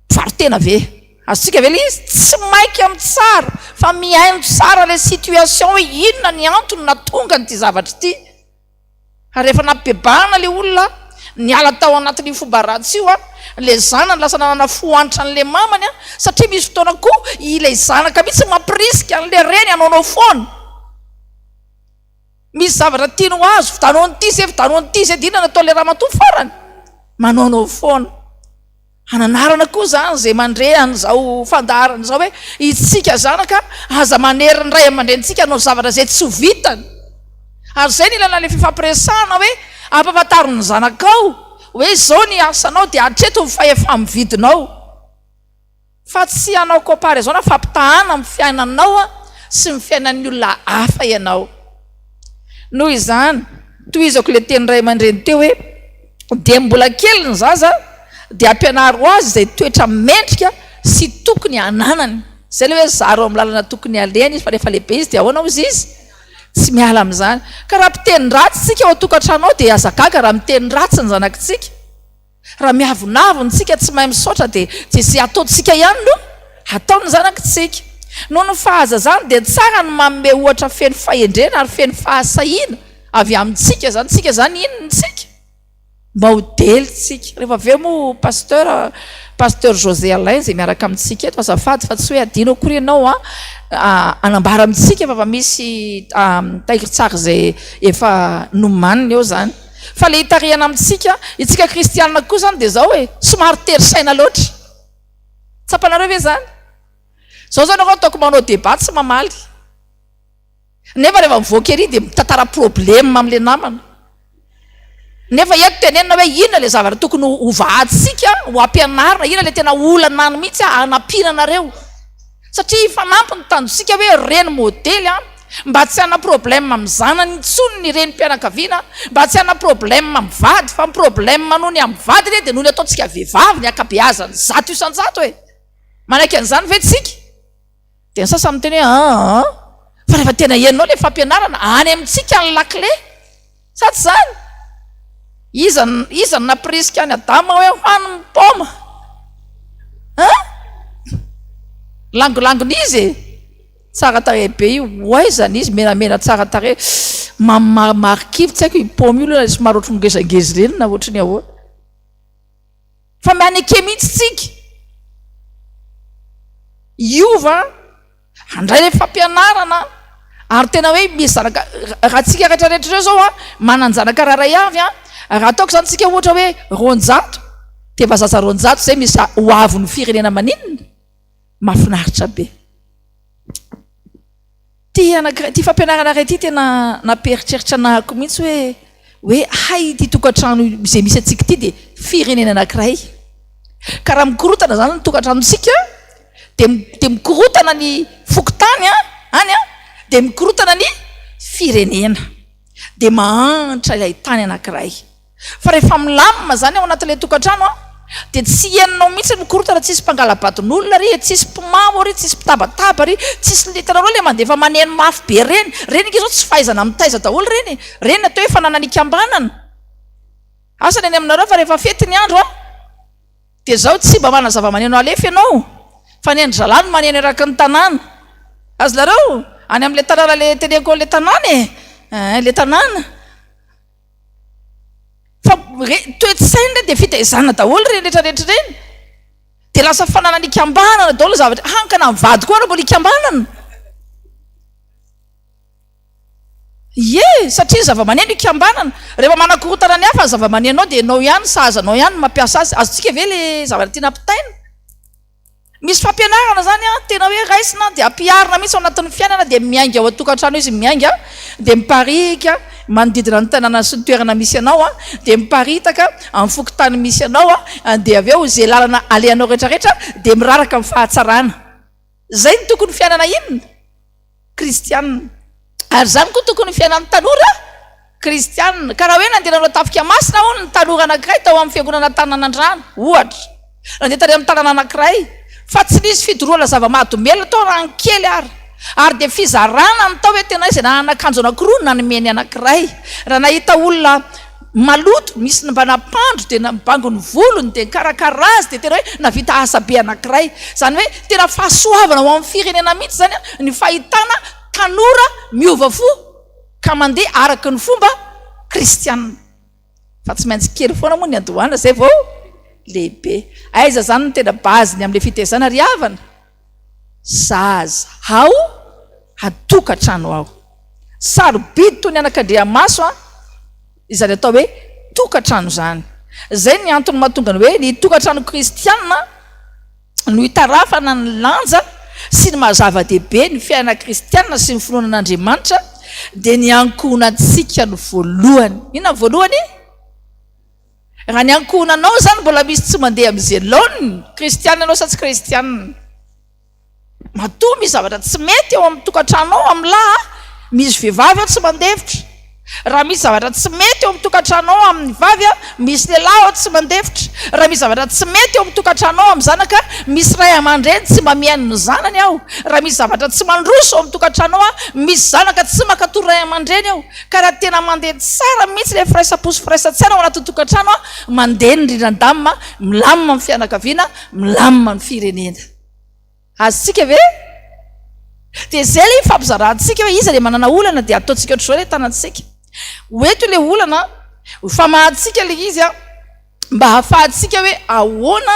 Mpivaro-tena ve? Azontsika ve ilay izy? Tsy maika mitsara fa mihaino tsara ilay situation hoe inona ny antony nahatonga an'ity zavatra ity. Ary rehefa nampibebahana ilay olona, niala tao anatin'io fomba ratsy io, ilay zanany lasa nanana fo antra an'ilay mamany, satria misy fotoana koa ilay zanaka mihitsy mampirisika an'ilay reny hanaonao foana. Misy zavatra tiany ho azo, vitanao an'ity ze, vitanao an'ity ze, dia inona no ataon'ilay ramatoa farany? Manaonao foana. Hananarana koa izany izay mandre an'izao fandaharana izao hoe isika zanaka aza manery ny ray aman-drenintsika hanao zavatra izay tsy ho vitany. Ary izay no ilana ilay fifampiresahana hoe ampahafantaro ny zanakao hoe izao ny asanao dia hatreto ny fahefa-mividinao. Fa tsy hanao comparaison na fampitahana amin'ny fiainanao sy ny fiainan'ny olona hafa ianao. Noho izany, tohizako ilay tenin'ny ray aman-dreny teo hoe, dia mbola kely ny zaza dia ampianaro azy izay toetra mendrika sy tokony hananany. Izay ilay hoe zaro amin'ny lalana tokony halehany izy fa rehefa lehibe izy dia ahoana hozy izy? Tsy miala amin'izany. Ka raha mpiteny ratsy isika ao an-tokantrano ao dia aza gaga raha miteny ratsy ny zanakitsika. Raha miavonavona isika tsy mahay misaotra dia dia izay ataontsika ihany no ataon'ny zanakitsika. Noho ny fahazazany dia tsara ny manome ohatra feno fahendrena ary feno fahasahiana avy amintsika izany. Tsika izany inona isika? Maodely tsika. Rehefa avy eo moa Pasteur, Pasteur José Alain izay miaraka amintsika eto, azafady fa tsy hoe adino akory ianao an, hanambara amintsika fa efa misy tahirin-tsary izay efa nomaniny eo izany. Fa le itarihana amintsika, itsika kristianina koa zany dia zao e, somary tery saina loatra. Tsapanareo ve zany? Zao zao nareo ataoko manao débat tsy mamaly. Nefa rehefa mivoaka ery dia mitantara problème amin'le namana. Nefa eto tenenina hoe inona le zavatra tokony hovahantsika, ho ampianarina, inona le tena olana any mihitsy hanampiana anareo. Satria hifanampy ny tanjontsika hoe reny modely an, mba tsy hana problème amin'ny zanany intsony ny renim-pianakaviana, mba tsy hana problème amin'ny vady, fa ny problème noho ny amin'ny vady anie dia noho ny ataontsika vehivavy ny ankabeazany 100% e! Manaiky an'izany ve tsika? Dia ny sasany miteny hoe aa, fa rehefa tena henonao ilay fampianarana, any amintsika ny lakile. Sa tsy izany? Iza, iza no nampirisika an'i Adama hoe hano ny paoma? Hein? Langolangon'iza e? Tsara tarehy be io, ho aiza izy menamena tsara tarehy, mamarimarikivy, tsy haiko io paoma io aloha somary ohatry ny ngezangeza ireny na ohatry ny ahoana. Fa maneke mihitsy tsika hiova handray ilay fampianarana ary tena hoe misy zanaka raha tsika rehetra rehetra ireo zao a manan-janaka raray avy a raha ataoko izany tsika ohatra hoe 200 dia efa zaza 200 izay misy ho avin'ny firenena maninona mahafinaritra be. Ity anankiray, ity fampianarana iray ity tena nampieritreritra anahako mihitsy hoe hoe hay ity tokantrano izay misy antsika ity dia firenena anankiray. Ka raha mikorotana izany ny tokantranontsika dia dia mikorotana ny fokontany an, any an, dia mikorotana ny firenena. Dia mahantra ilay tany anankiray. Fa rehefa milamina zany ao anatin'ilay tokantrano an, dia tsy henonao mihitsy ny mikorontana, tsisy mpangala-badin'olona ary, tsisy mpimamo ary, tsisy mpitabataba ary, tsisy ny hitanareo ilay mandefa maneno mafy be ireny, ireny ange zao tsy fahaizana mitaiza daholo ireny e, ireny atao hoe fananana ikambanana. Asa ny any aminareo fa rehefa fety ny andro an, dia zao tsy mba manana zava-maneno alefa ianao, fa ny an-dry zalahy no maneno eraky ny tanàna. Azonareo? Any amin'ilay tanàna ilay teneniko an'ilay tanàna e, eh, ilay tanàna. Fa re, toe-tsaina ireny dia fitaizana daholo ireny rehetra rehetra ireny. Dia lasa fananana ikambanana daholo ny zavatra. Hany ka na ny vady koa ary mbola ikambanana. Ie, satria ny zava-maneno ikambanana. Rehefa manakorontana ny hafa ny zava-manenonao dia ianao ihany, sahaza anao ihany ny mampiasa azy. Azontsika ve ilay zavatra tiana ampitaina? Misy fampianarana zany an, tena hoe raisina dia ampiharina mihitsy ao anatin'ny fiainana dia miainga ao an-tokantrano izy miainga dia miparika manodidina ny tanàna sy ny toerana misy anao an, dia miparitaka amin'ny fokontany misy anao an, dia avy eo izay lalana alehanao rehetrarehetra dia miraraka amin'ny fahatsarana. Izay no tokony fiainana inona? Kristianina. Ary izany koa tokony fiainan'ny tanora kristianina. Ka raha hoe nandeha nanao tafika masina hono ny tanora anankiray tao amin'ny fiangonana Tananandrano, ohatra. Nandeha tany amin'ny tanàna anankiray, fa tsy nisy fidorohana zava-mahadomelina tao na ny kely ary. Ary dia fizarana ny tao hoe tena izay nanana akanjo anankiroa no nanome ny anankiray. Raha nahita olona maloto, misy mba nampandro dia nibango ny volony dia nikarakara azy dia tena hoe nahavita asa be anankiray. Izany hoe tena fahasoavana ho an'ny firenena mihitsy izany ny fahitana tanora miova fo ka mandeha araka ny fomba. Kristianina. Fa tsy maintsy kely foana moa ny andohana izay vao lehibe. Aiza izany no tena base-ny amin'ilay fitaizana ry havana? Zaza ao an-tokantrano ao. Sarobidy toy ny anakandriamaso an, izany atao hoe tokantrano izany. Izay ny antony mahatonga ny hoe ny tokantrano kristiana no itarafana ny lanja sy ny maha zava-dehibe ny fiainana kristiana sy ny finoana an'Andriamanitra dia ny ankohonantsika no voalohany. Inona ny voalohany? Raha ny ankohonanao izany mbola misy tsy mandeha amin'izay laoniny, kristiana ianao sa tsy kristiana? Matoa misy zavatra tsy mety eo amin'ny tokantranonao amin'ny lahy, misy vehivavy ao tsy mandefitra. Raha misy zavatra tsy mety eo amin'ny tokantranonao amin'ny vavy, misy lehilahy ao tsy mandefitra. Raha misy zavatra tsy mety eo amin'ny tokantranonao amin'ny zanaka, misy ray aman-dreny tsy mba mihaino ny zanany ao. Raha misy zavatra tsy mandroso ao amin'ny tokantranonao, misy zanaka tsy mankatò ray aman-dreny ao. Ka raha tena mandeha tsara mihitsy ilay firaisam-po sy firaisan-tsaina ao anatin'ny tokantrano, mandeha ny rindran-damina, milamina ny fianakaviana, milamina ny firenena. Azontsika ve? Dia izay ilay ifampizarantsika hoe iza ilay manana olana dia ataontsika ohatr'izao ilay tanantsika. Ho eto ilay olana, ho famahantsika ilay izy an, mba hahafahantsika hoe ahoana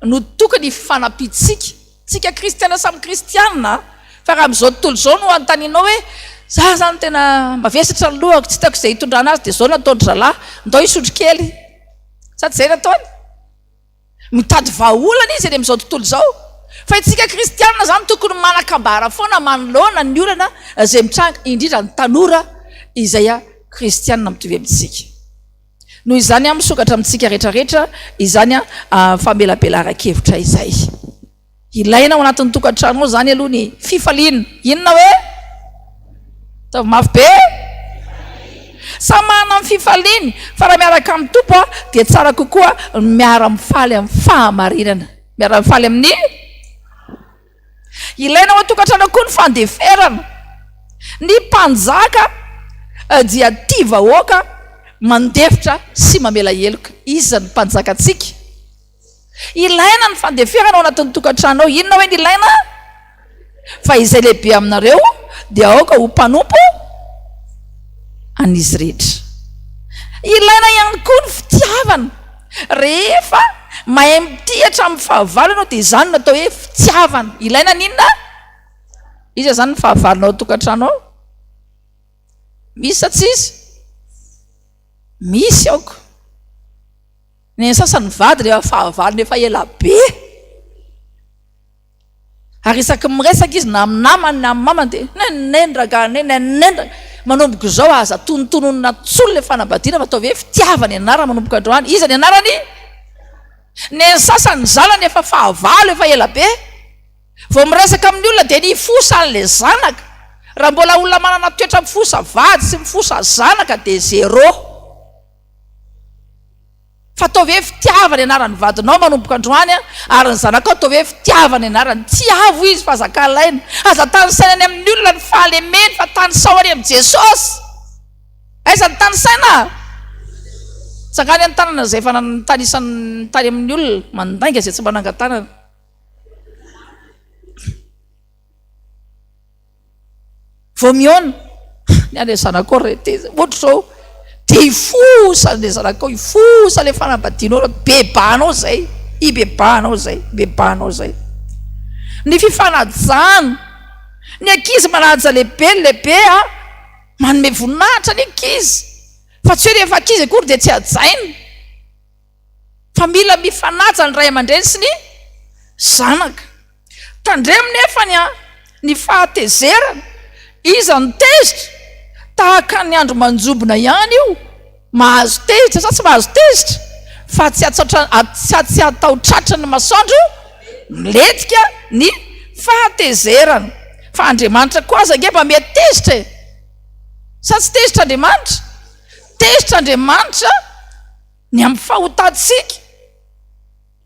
no tokony hifanampiantsika. Tsika kristiana samy kristiana, fa raha amin'izao tontolo izao no anontanianao hoe za zany tena mavesatra ny lohako, tsy hitako izay hitondrana azy dia izao no ataon-dry zalahy, ndao hisotro kely. Sa tsy izay no ataony? Mitady vahaolana izy eny amin'izao tontolo izao. Fa isika kristianina izany tokony manan-kambara foana manoloana ny olana izay mitranga, indrindra ny tanora izay kristianina mitovy amintsika. Noho izany misokatra amintsika rehetrarehetra izany famelabelaran-kevitra izay. Ilaina ao anatin'ny tokantrano ao izany aloha ny fifaliana. Inona hoe? Ataovy mafy be. Samy manana ny fifaliany, fa raha miaraka amin'ny Tompo dia tsara kokoa ny miara-mifaly amin'ny fahamarinana. Miara-mifaly amin'ny Ilaina ao an-tokantrano koa ny fandeferana. Ny mpanjaka dia tia vahoaka, mandefitra sy mamela heloka. Iza ny mpanjakantsika? Ilaina ny fandeferana ao anatin'ny tokantrano ao. Inona hoe ny ilaina? Fa izay lehibe aminareo dia aoka ho mpanompo an'izy rehetra. Ilaina ihany koa ny fitiavana. Rehefa mahay mitia hatramin'ny fahavalo ianao dia izany no atao hoe fitiavana. Ilaina ny inona? Iza izany ny fahavalonao ao an-tokantrano ao? Misy sa tsisy? Misy aoka. Ny sasany vady rehefa fahavalony efa ela be. Ary isaky ny miresaka izy na amin'ny namany na amin'ny mamany dia nenen ragah nenen nenen manomboka izao aza tonontononina intsony ilay fanambadiana fa ataovy hoe fitiavana ny anarany manomboka androany. Iza ny anarany? Neny sasany ny zanany efa fahavalo efa ela be. Vao miresaka amin'ny olona dia nifosa an'ilay zanaka. Raha mbola olona manana toetra mifosa vady sy mifosa zanaka dia zéro. Fa ataovy hoe fitiavana ny anaran'ny vadinao manomboka androany an, ary ny zanakao ataovy hoe fitiavana ny anarany. Tiavo izy fa aza ankahalaina. Aza tanisaina any amin'ny olona ny fahalemeny fa tanisao any amin'i Jesosy. Aiza ny tanisaina? Tsangany ny tanana izay efa nitanisa ny tany amin'ny olona, mandainga izay tsy manangan-tanana. Vao mihaona, ny an'ilay zanakao re teza, ohatr'izao, dia hifosa ilay zanakao, hifosa ilay fanambadianao, bebahanao izay, hibebahanao izay, hibebahanao izay. Ny fifanajana, ny ankizy manaja lehibe, ny lehibe a, manome voninahitra ny ankizy, fa tsy hoe rehefa ankizy akory dia tsy hajaina. Fa mila mifanaja ny ray aman-dreny sy ny zanaka. Tandremo nefany an, ny fahatezerana, iza no tezitra? Tahaka ny andro manjombona ihany io, mahazo tezitra sa tsy mahazo tezitra? Fa tsy tsy atao tratry ny masoandro milentika ny fahatezerana. Fa Andriamanitra koa aza ange mba mety tezitra e! Sa tsy tezitra Andriamanitra? Tezitra Andriamanitra ny amin'ny fahotantsika,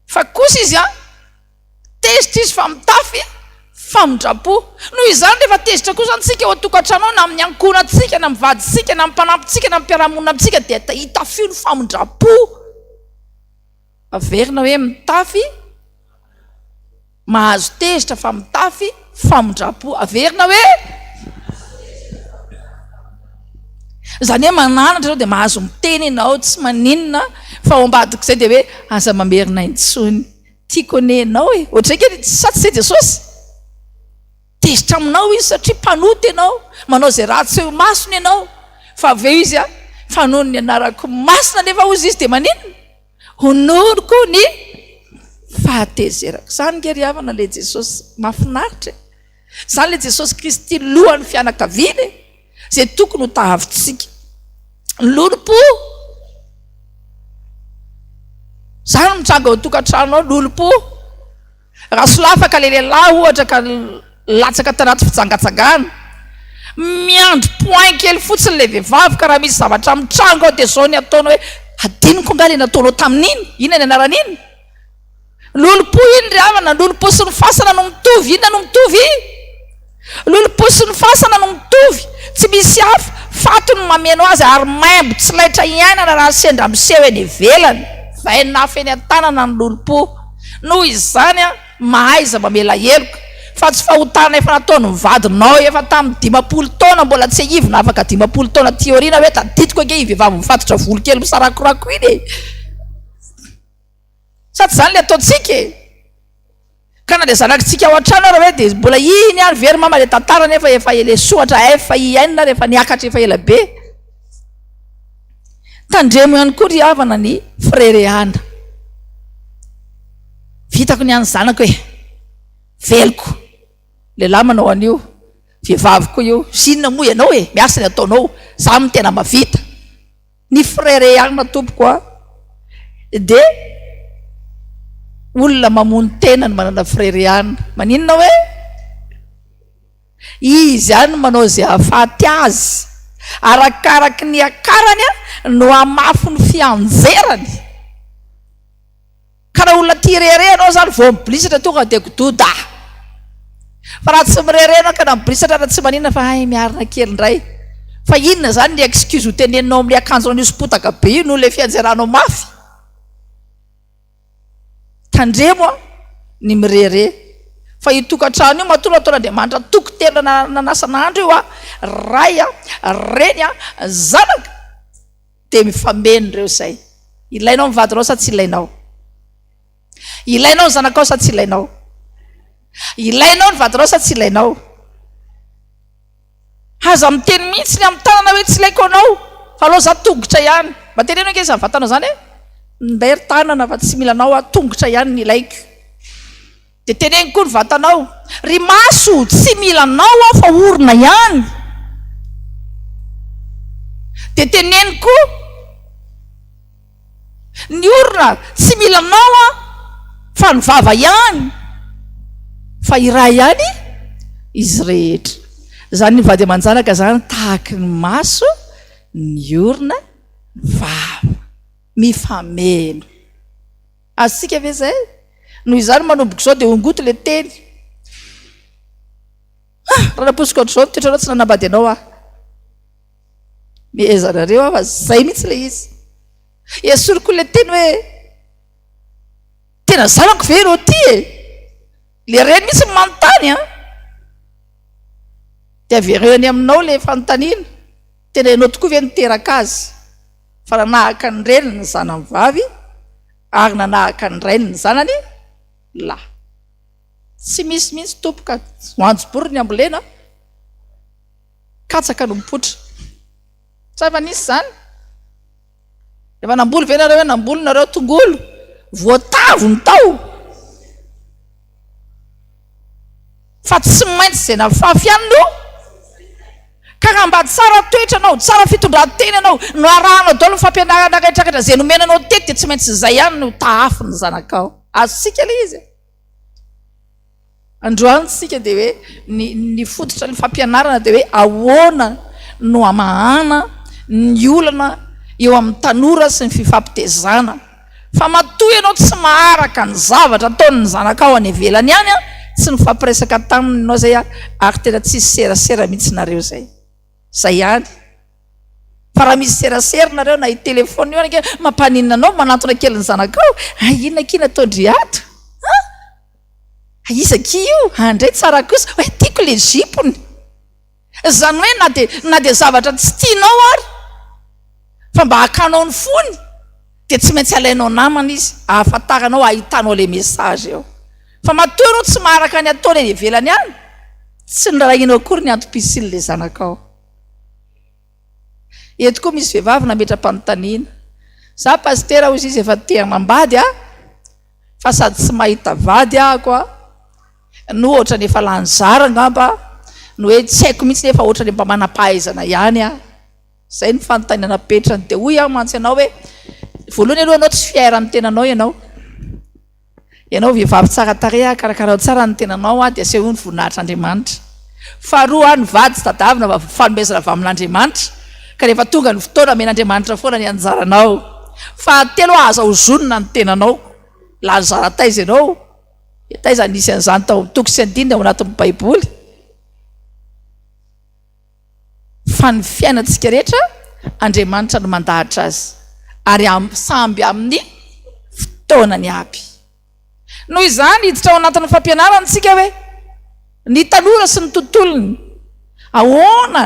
fa kosa Izy an, Tezitra izy fa mitafy famindram-po. Noho izany, rehefa tezitra koa izany isika ao an-tokantrano ao, na amin'ny ankohonantsika, na amin'ny vadintsika, na amin'ny mpanampintsika, na amin'ny mpiara-monina amintsika, dia itafio ny famindram-po. Averina hoe mitafy, mahazo tezitra fa mitafy famindram-po. Averina hoe. Izany hoe mananatra ianao dia mahazo miteny ianao, tsy maninona, fa ao ambadik'izay dia hoe aza mamerina intsony. Tiako anie ianao e! Ohatr'izay ange, sa tsy izay Jesosy? Tezitra aminao izy satria mpanota ianao, manao izay ratsy eo imasony ianao. Fa avy eo izy, fa noho ny anarako masina anefa hozy izy dia maninona? Hononiko ny fahatezerako. Izany nge ry havana ilay Jesosy mahafinaritra e. Izany ilay Jesosy Kristy lohan'ny fianakaviana e. Izay tokony ho tahavintsika. Lolompo. Izany no mitranga ao an-tokantrano ao, lolompo. Raha solafaka ilay lehilahy ohatra ka latsaka tanaty fijangajangana, miandry point kely fotsiny ilay vehivavy ka raha misy zavatra mitranga ao dia izao ny ataony hoe adinoko angaha ilay nataonao tamin'iny, inona ny anaran'iny? Lolompo iny ry havana, lolompo sy ny fasana no mitovy, inona no mitovy? Lolompo sy ny fasana no mitovy, tsy misy hafa, faty no mameno azy ary maimbo tsy laitra iainana raha sendra miseho eny ivelany, vainafo eny an-tanana ny lolompo. Noho izany, mahaiza mamela heloka, fa tsy fahotana efa nataon'ny vadinao efa tamin'ny 50 taona mbola tsiahivina afaka 50 taona aty aoriana hoe tadidiko ange iny vehivavy mifatotra volo kely misarakorako iny e! Sa tsy izany ilay ataontsika e? Ka na dia zanakitsika ao an-trano ara hoe dia mbola iny ihany ve ry mama ilay tantara nefa efa ilay soratra FIN ary efa niakatra efa ela be. Tandremo ihany koa ry havana ny firerehana. Vitako ny an'ny zanako e. Veloko. Lehilahy manao an'io, vehivavy koa io. Sy inona moa ianao e, miasa ny ataonao. Za no tena mavita. Ny fireharehana tompoko a, dia olona mamono tena no manana fireharehana. Maninona hoe? Izy ihany no manao izay hahafaty azy. Arakaraky ny hiakarany no hamafy ny fianjerany. Ka raha olona tia rehareha ianao zany vao mibolisatra tonga dia gododa. Fa raha tsy mirehareha ianao ka na mibolisatra ary tsy maninona fa hay miarina kely indray. Fa inona zany ny excuse ho teneninao amin'ilay akanjonao nihoso-potaka be io noho ilay fianjeranao mafy? Tandremo an ny mirehareha. Fa io tokantrano io matoa nataon'Andriamanitra toko telo nanasana andro io an, ray an, reny an, zanaka. Dia mifameno ireo izay. Ilainao ny vadinao sa tsy ilainao? Ilainao ny zanakao sa tsy ilainao? Ilainao ny vadinao sa tsy ilainao? Aza miteny mihitsy ny amin'ny tanana hoe tsy ilaiko anao, fa aleo za tongotra ihany. Mba teneno ange izany vatanao izany e! Minday ry tanana fa tsy mila anao aho, tongotra ihany ny ilaiko. Dia teneno koa ny vatanao, Ry maso, tsy mila anao aho fa orona ihany. Dia teneno koa ny orona, tsy mila anao aho fa ny vava ihany. Fa iray ihany izy rehetra. Izany ny vady aman-janaka izany tahaky ny maso, ny orona, ny vava. Mifameno. Azontsika ve izay? Noho izany manomboka izao dia hongoty ilay teny. Ah! Raha nampoiziko ohatr'izao ny toetranao tsy nanambady anao aho. Mihezanareo aho fa izay mihitsy ilay izy. Esoriko ilay teny hoe tena zanako ve ireo ty e? Ilay reny mihitsy no manontany an! Dia avereo any aminao ilay fanontaniana. Tena ianao tokoa ve niteraka azy? Fa nanahaka ny reniny ny zanany vavy, ary nanahaka ny rainy ny zanany lahy. Tsy misy mihitsy tompo ka voanjobory ny ambolena, katsaka no mipoitra. Sa efa nisy izany? Efa namboly ve nareo hoe namboly nareo tongolo? Voatavo ny tao. Fa tsy maintsy izay nafafy ihany no Ka raha mba tsara toetra anao, tsara fitondran-tena ianao, no arahanao daholo ny fampianarana rehetra rehetra izay nomena anao teto dia tsy maintsy izay ihany no tahafin'ny zanakao. Azontsika ilay izy e. Androany isika dia hoe ny ny fototra ny fampianarana dia hoe ahoana no hamahana ny olana eo amin'ny tanora sy ny fifampitezana. Fa matoa ianao tsy maharaka ny zavatra ataon'ny zanakao any ivelany any an, tsy nifampiresaka taminy ianao zay an, ary tena tsisy serasera mihitsy nareo zay. Zay ihany. Fa raha misy serasera nareo na hi-telephone io ary ange mampaninona anao manantona kely ny zanakao, hay inona akia nataon-dry ato? An? Iza akia io? Andray tsara kosa, hay tiako le jupe-ny. Izany hoe na dia na dia zavatra tsy tianao ary. Fa mba hakanao ny fony dia tsy maintsy alainao namana izy ahafantaranao ahitanao le message eo. Fa matoa ianao tsy maharaka ny ataony any ivelany any, tsy nirahinao akory ny antom-pisian'ilay zanakao. Eto koa misy vehivavy nametra-panontaniana. Za pasitera hozy izy efa te hanambady aho fa sady tsy mahita vady ahako a, no ohatrany efa lany zara angamba, no hoe tsy haiko mihitsy nefa ohatrany mba manam-pahaizana ihany aho. Izay no fanontaniana apetrany. Dia hoy aho mantsy anao hoe, voalohany aloha ianao tsy fier amin'ny tenanao ianao. Ianao vehivavy tsara tarehy ah, karakarao tsara ny tenanao ah, dia asehoy ny voninahitr'Andriamanitra. Faharoa ah, ny vady tsy tadavina fa fanomezana avy amin'Andriamanitra, ka rehefa tonga ny fotoana omen'Andriamanitra foana ny anjaranao. Fahatelo ah, aza ozonina ny tenanao. Lany zara taiza ianao? Taiza nisy an'izany tao amin'ny toko sy andininy ao anatin'ny Baiboly? Fa ny fiainantsika rehetra Andriamanitra no mandahatra azy ary samby amin'ny fotoanany aby. Noho izany hiditra ao anatin'ny fampianarana isika hoe ny tanora sy ny tontolony, ahoana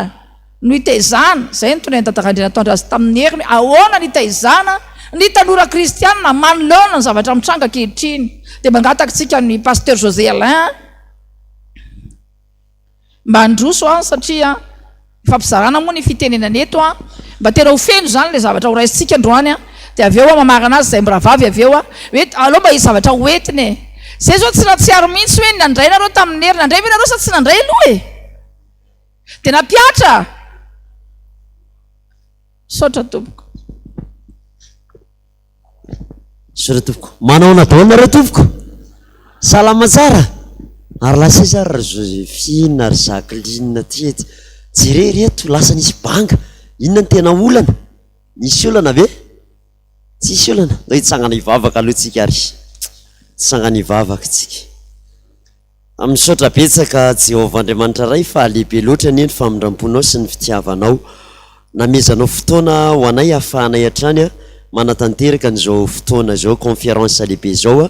no hitaizana, izay no tonen'i Dada Randrianatoandro azy tamin'ny heriny, ahoana no hitaizana ny tanora kristianina manoloana ny zavatra mitranga ankehitriny. Dia mangataka isika ny Pasteur José Alain, Mba handroso aho satria ifampizarana moa ny fitenenana eto an! Mba tena ho feno izany ilay zavatra ho raisintsika androany an! Dia avy eo aho mamarana azy izay mirahavavy avy eo an! Hoe aleo mba hisy zavatra ho entina e! Zay izao tsy nahatsiaro mihitsy hoe nandray nareo tamin'ny hery, nandray ve nareo sa tsy nandray aloha e? Dia nampihatra? Misaotra tompoko. Misaotra tompoko. Manahoana daholo nareo tompoko? Salama tsara? Ary lasa aiza ary ry Josephine, ry Jacqueline aty e? Jereo ry eto, lasa nisy banga. Inona no tena olana? Nisy olana ve? Tsisy olana? Ndao hitsangana hivavaka aloha tsika ary. Hitsangana hivavaka tsika. Misaotra betsaka Jehovah Andriamanitra Ray fa lehibe loatra anie ny famindramponao sy ny fitiavanao. Namezanao fotoana ho anay ahafahanay hatrany manatanteraka an'izao fotoana izao conférence lehibe izao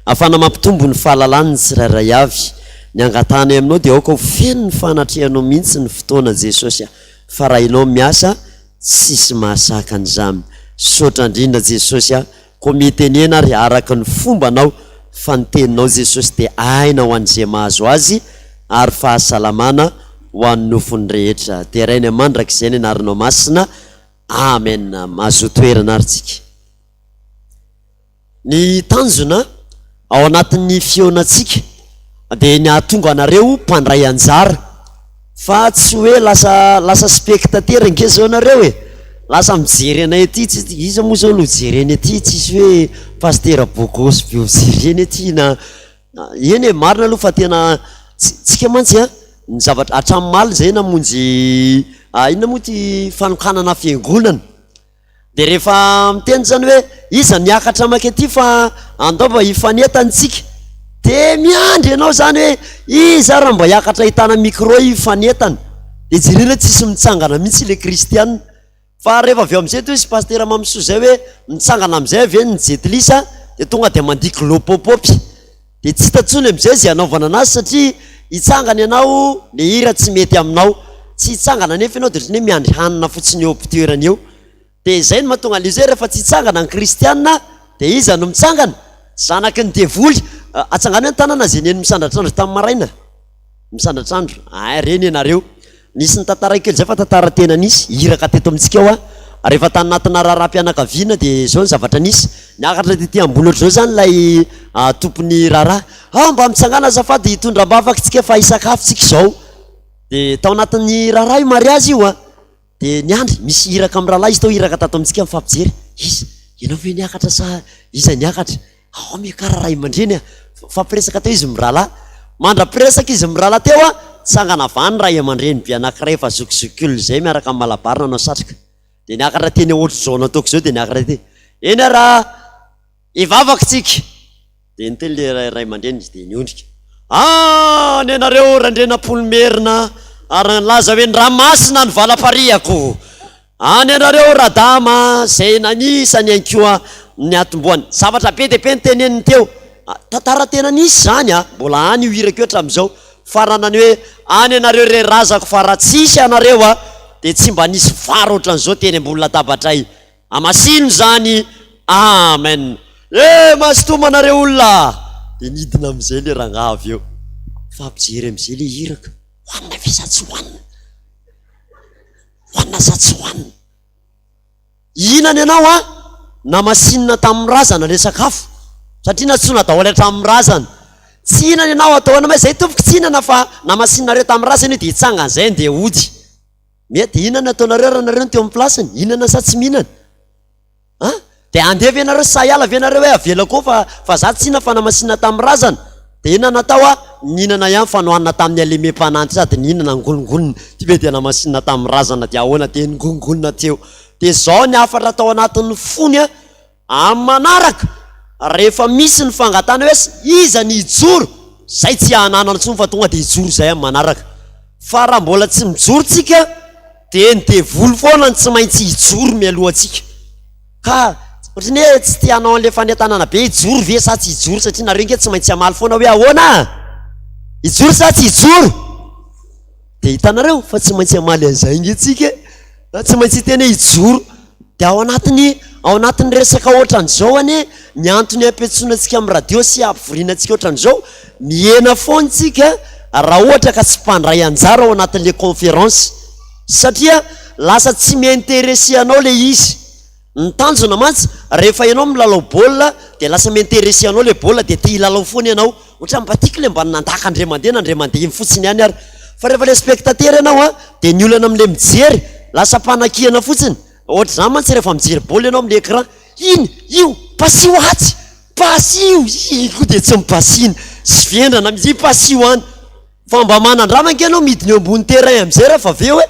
ahafahana mampitombo ny fahalalany ny tsirairay avy. Ny angatahanay aminao dia aoka ho feno ny fanatrehanao mihitsy ny fotoana Jesosy a! Fa raha Ianao miasa tsisy mahasakana izany. Misaotra indrindra Jesosy a! Koa mitenena ary araka ny fombanao fa ny teninao Jesosy dia aina ho an'izay mahazo azy ary fahasalamana ho an'ny nofony rehetra. Deraina mandrakizay ny anaranao masina. Amen. Mahazoa toerana ary tsika. Ny tanjona ao anatin'ny fihaonantsika dia ny hahatonga anareo mpandray anjara fa tsy hoe lasa lasa spectateur ange zao nareo e! Lasa mijery anay aty tsy iza moa zao no jerena aty tsisy hoe pasitera bogosy be ho jerena aty na eny e marina aloha fa tena tsika mantsy a ny zavatra hatramin'ny omaly zay namonjy inona moa ty fanokanana fiangonana Dia rehefa miteny zany hoe iza miakatra mankaty fa andao mba hifanentana isika, dia miandry ianao zany hoe iza ary mba hiakatra hitana micro hifanentana, dia jerena hoe tsisy mitsangana mihitsy ilay kristiana, fa rehefa avy eo amin'izay toa izy pasitera Mamisoa izay hoe mitsangana amin'izay avy eny ny jetlis a, dia tonga dia mandihy glopopopy, dia tsy hita intsony amin'izay izay hanaovana anazy satria hitsangana ianao le hira tsy mety aminao, tsy hitsangana anefa ianao dia ohatran'ny hoe miandry hanina fotsiny eo am-pitoerana eo. Dia izay no mahatonga an'ilay izy hoe rehefa tsy hitsangana ny kristiana dia iza no mitsangana? Zanaky ny devoly. Atsangano hoe ny tanana izay neny misandratr'andro tamin'ny maraina. Misandratr'andro. Ay, reny ianareo. Nisy nitantara kely izay fa tantara tena nisy. Iraka teto amintsika ao aho. Rehefa tany anatina raharaham-pianakaviana dia izao ny zavatra nisy. Niakatra tety ambony ohatr'izao izany ilay tompon'ny raharaha. Ah, mba mitsangàna azafady hitondra am-bavaka isika fa hisakafo isika izao. Dia tao anatin'ny raharaha io mariazy io an. Dia niandry, misy iraka amin'ny rahalahy izy tao, iraka tato amintsika mifampijery. Iza? Ianao ve niakatra sa iza niakatra? Ao miakara ray aman-dreny a! Mifampiresaka teo izy mirahalahy. Mandra-piresaka izy mirahalahy teo a, nitsangana avy any ray aman-dreny be anankiray efa zokizokiolona izay miaraka amin'ny malabary nanao satroka. Dia niakatra teny ohatr'izao nataoko izao dia niakatra teny. Eny ary a! Hivavaka tsika! Dia niteny ilay ray aman-dreny izy dia niondrika. Any ianareo Randrianampoinimerina ary nilaza hoe ny ranomasina no valam-parihako. Any ianareo Radama izay nanisa ny ankoa ny atombohany. Zavatra be dia be noteneniny teo. Tantara tena nisy izany a! Mbola any io hirako io hatramin'izao. Farana ny hoe any ianareo re razako fa raha tsisy anareo a dia tsy mba nisy vary ohatran'izao teny ambony latabatray. Hamasino izany. Amen. Eh, mazotoa manareo olona a! Dia nidina amin'izay ilay rangahy avy eo. Mifampijery amin'izay ilay iraka. Hohanina ve sa tsy hohanina? Hohanina sa tsy hohanina? Hihinana ianao an! Namasinina tamin'ny razana ilay sakafo. Satria nantsoina daholo hatramin'ny razana. Tsy hihinana ianao atao ahoana ma izay tompoko tsy hihinana fa namasininareo tamin'ny razana io dia hitsangana izay andeha hody. Mety inona no ataonareo raha nareo no teo amin'ny place-ny? Hihinana sa tsy mihinana? An? Dia handeha ve nareo sa hiala ve nareo hoe avelako ao fa fa za tsy hihinana fa namasinina tamin'ny razana? Dia inona natao an? Nihinana ihany fa nohanina tamin'ny halemem-panahy sady nihinana ngonongonona. Ty ve dia namasinina tamin'ny razana dia ahoana? Dia ningonongonona teo. Dia izao ny hafatra tao anatin'ny fony an, Amin'ny manaraka, rehefa misy ny fangatahana hoe iza ny hijoro, zay tsy hananana intsony fa tonga dia hijoro izay amin'ny manaraka. Fa raha mbola tsy mijoro tsika dia ny devoly foana no tsy maintsy hijoro mialoha antsika. Ka ohatran'ny hoe tsy te hanao an'ilay fanentanana be hijoro ve sa tsy hijoro satria nareo nge tsy maintsy hamaly foana hoe ahoana? Hijoro sa tsy hijoro? Dia hitanareo fa tsy maintsy hamaly an'izay nge tsika e! Tsy maintsy hiteny hoe hijoro. Dia ao anatin'ny ao anatin'ny resaka ohatran'izao anie ny antony ampiantsoana antsika amin'ny radio sy ampivoriana antsika ohatran'izao, mihena foana tsika raha ohatra ka tsy mpandray anjara ao anatin'ilay conférence satria lasa tsy mi-intéresser anao ilay izy. Ny tanjona mantsy rehefa ianao milalao baolina dia lasa mi-intéresser anao ilay baolina dia te hilalao foana ianao. Ohatra mba tiako ilay mba nandaka indray mandeha na indray mandeha iny fotsiny ihany ary. Fa rehefa ilay spectateur ianao an, dia ny olana amin'ilay mijery, lasa mpanakihana fotsiny. Ohatr'izany mantsy rehefa mijery baolina ianao amin'ilay écran, iny, io, pasio atsy, pasio, iny koa dia tsy mipasina, sy vendrana mihitsy, pasio any. Fa mba manandrama ange ianao midina eo ambony terrain amin'izay raha fa avy eo e!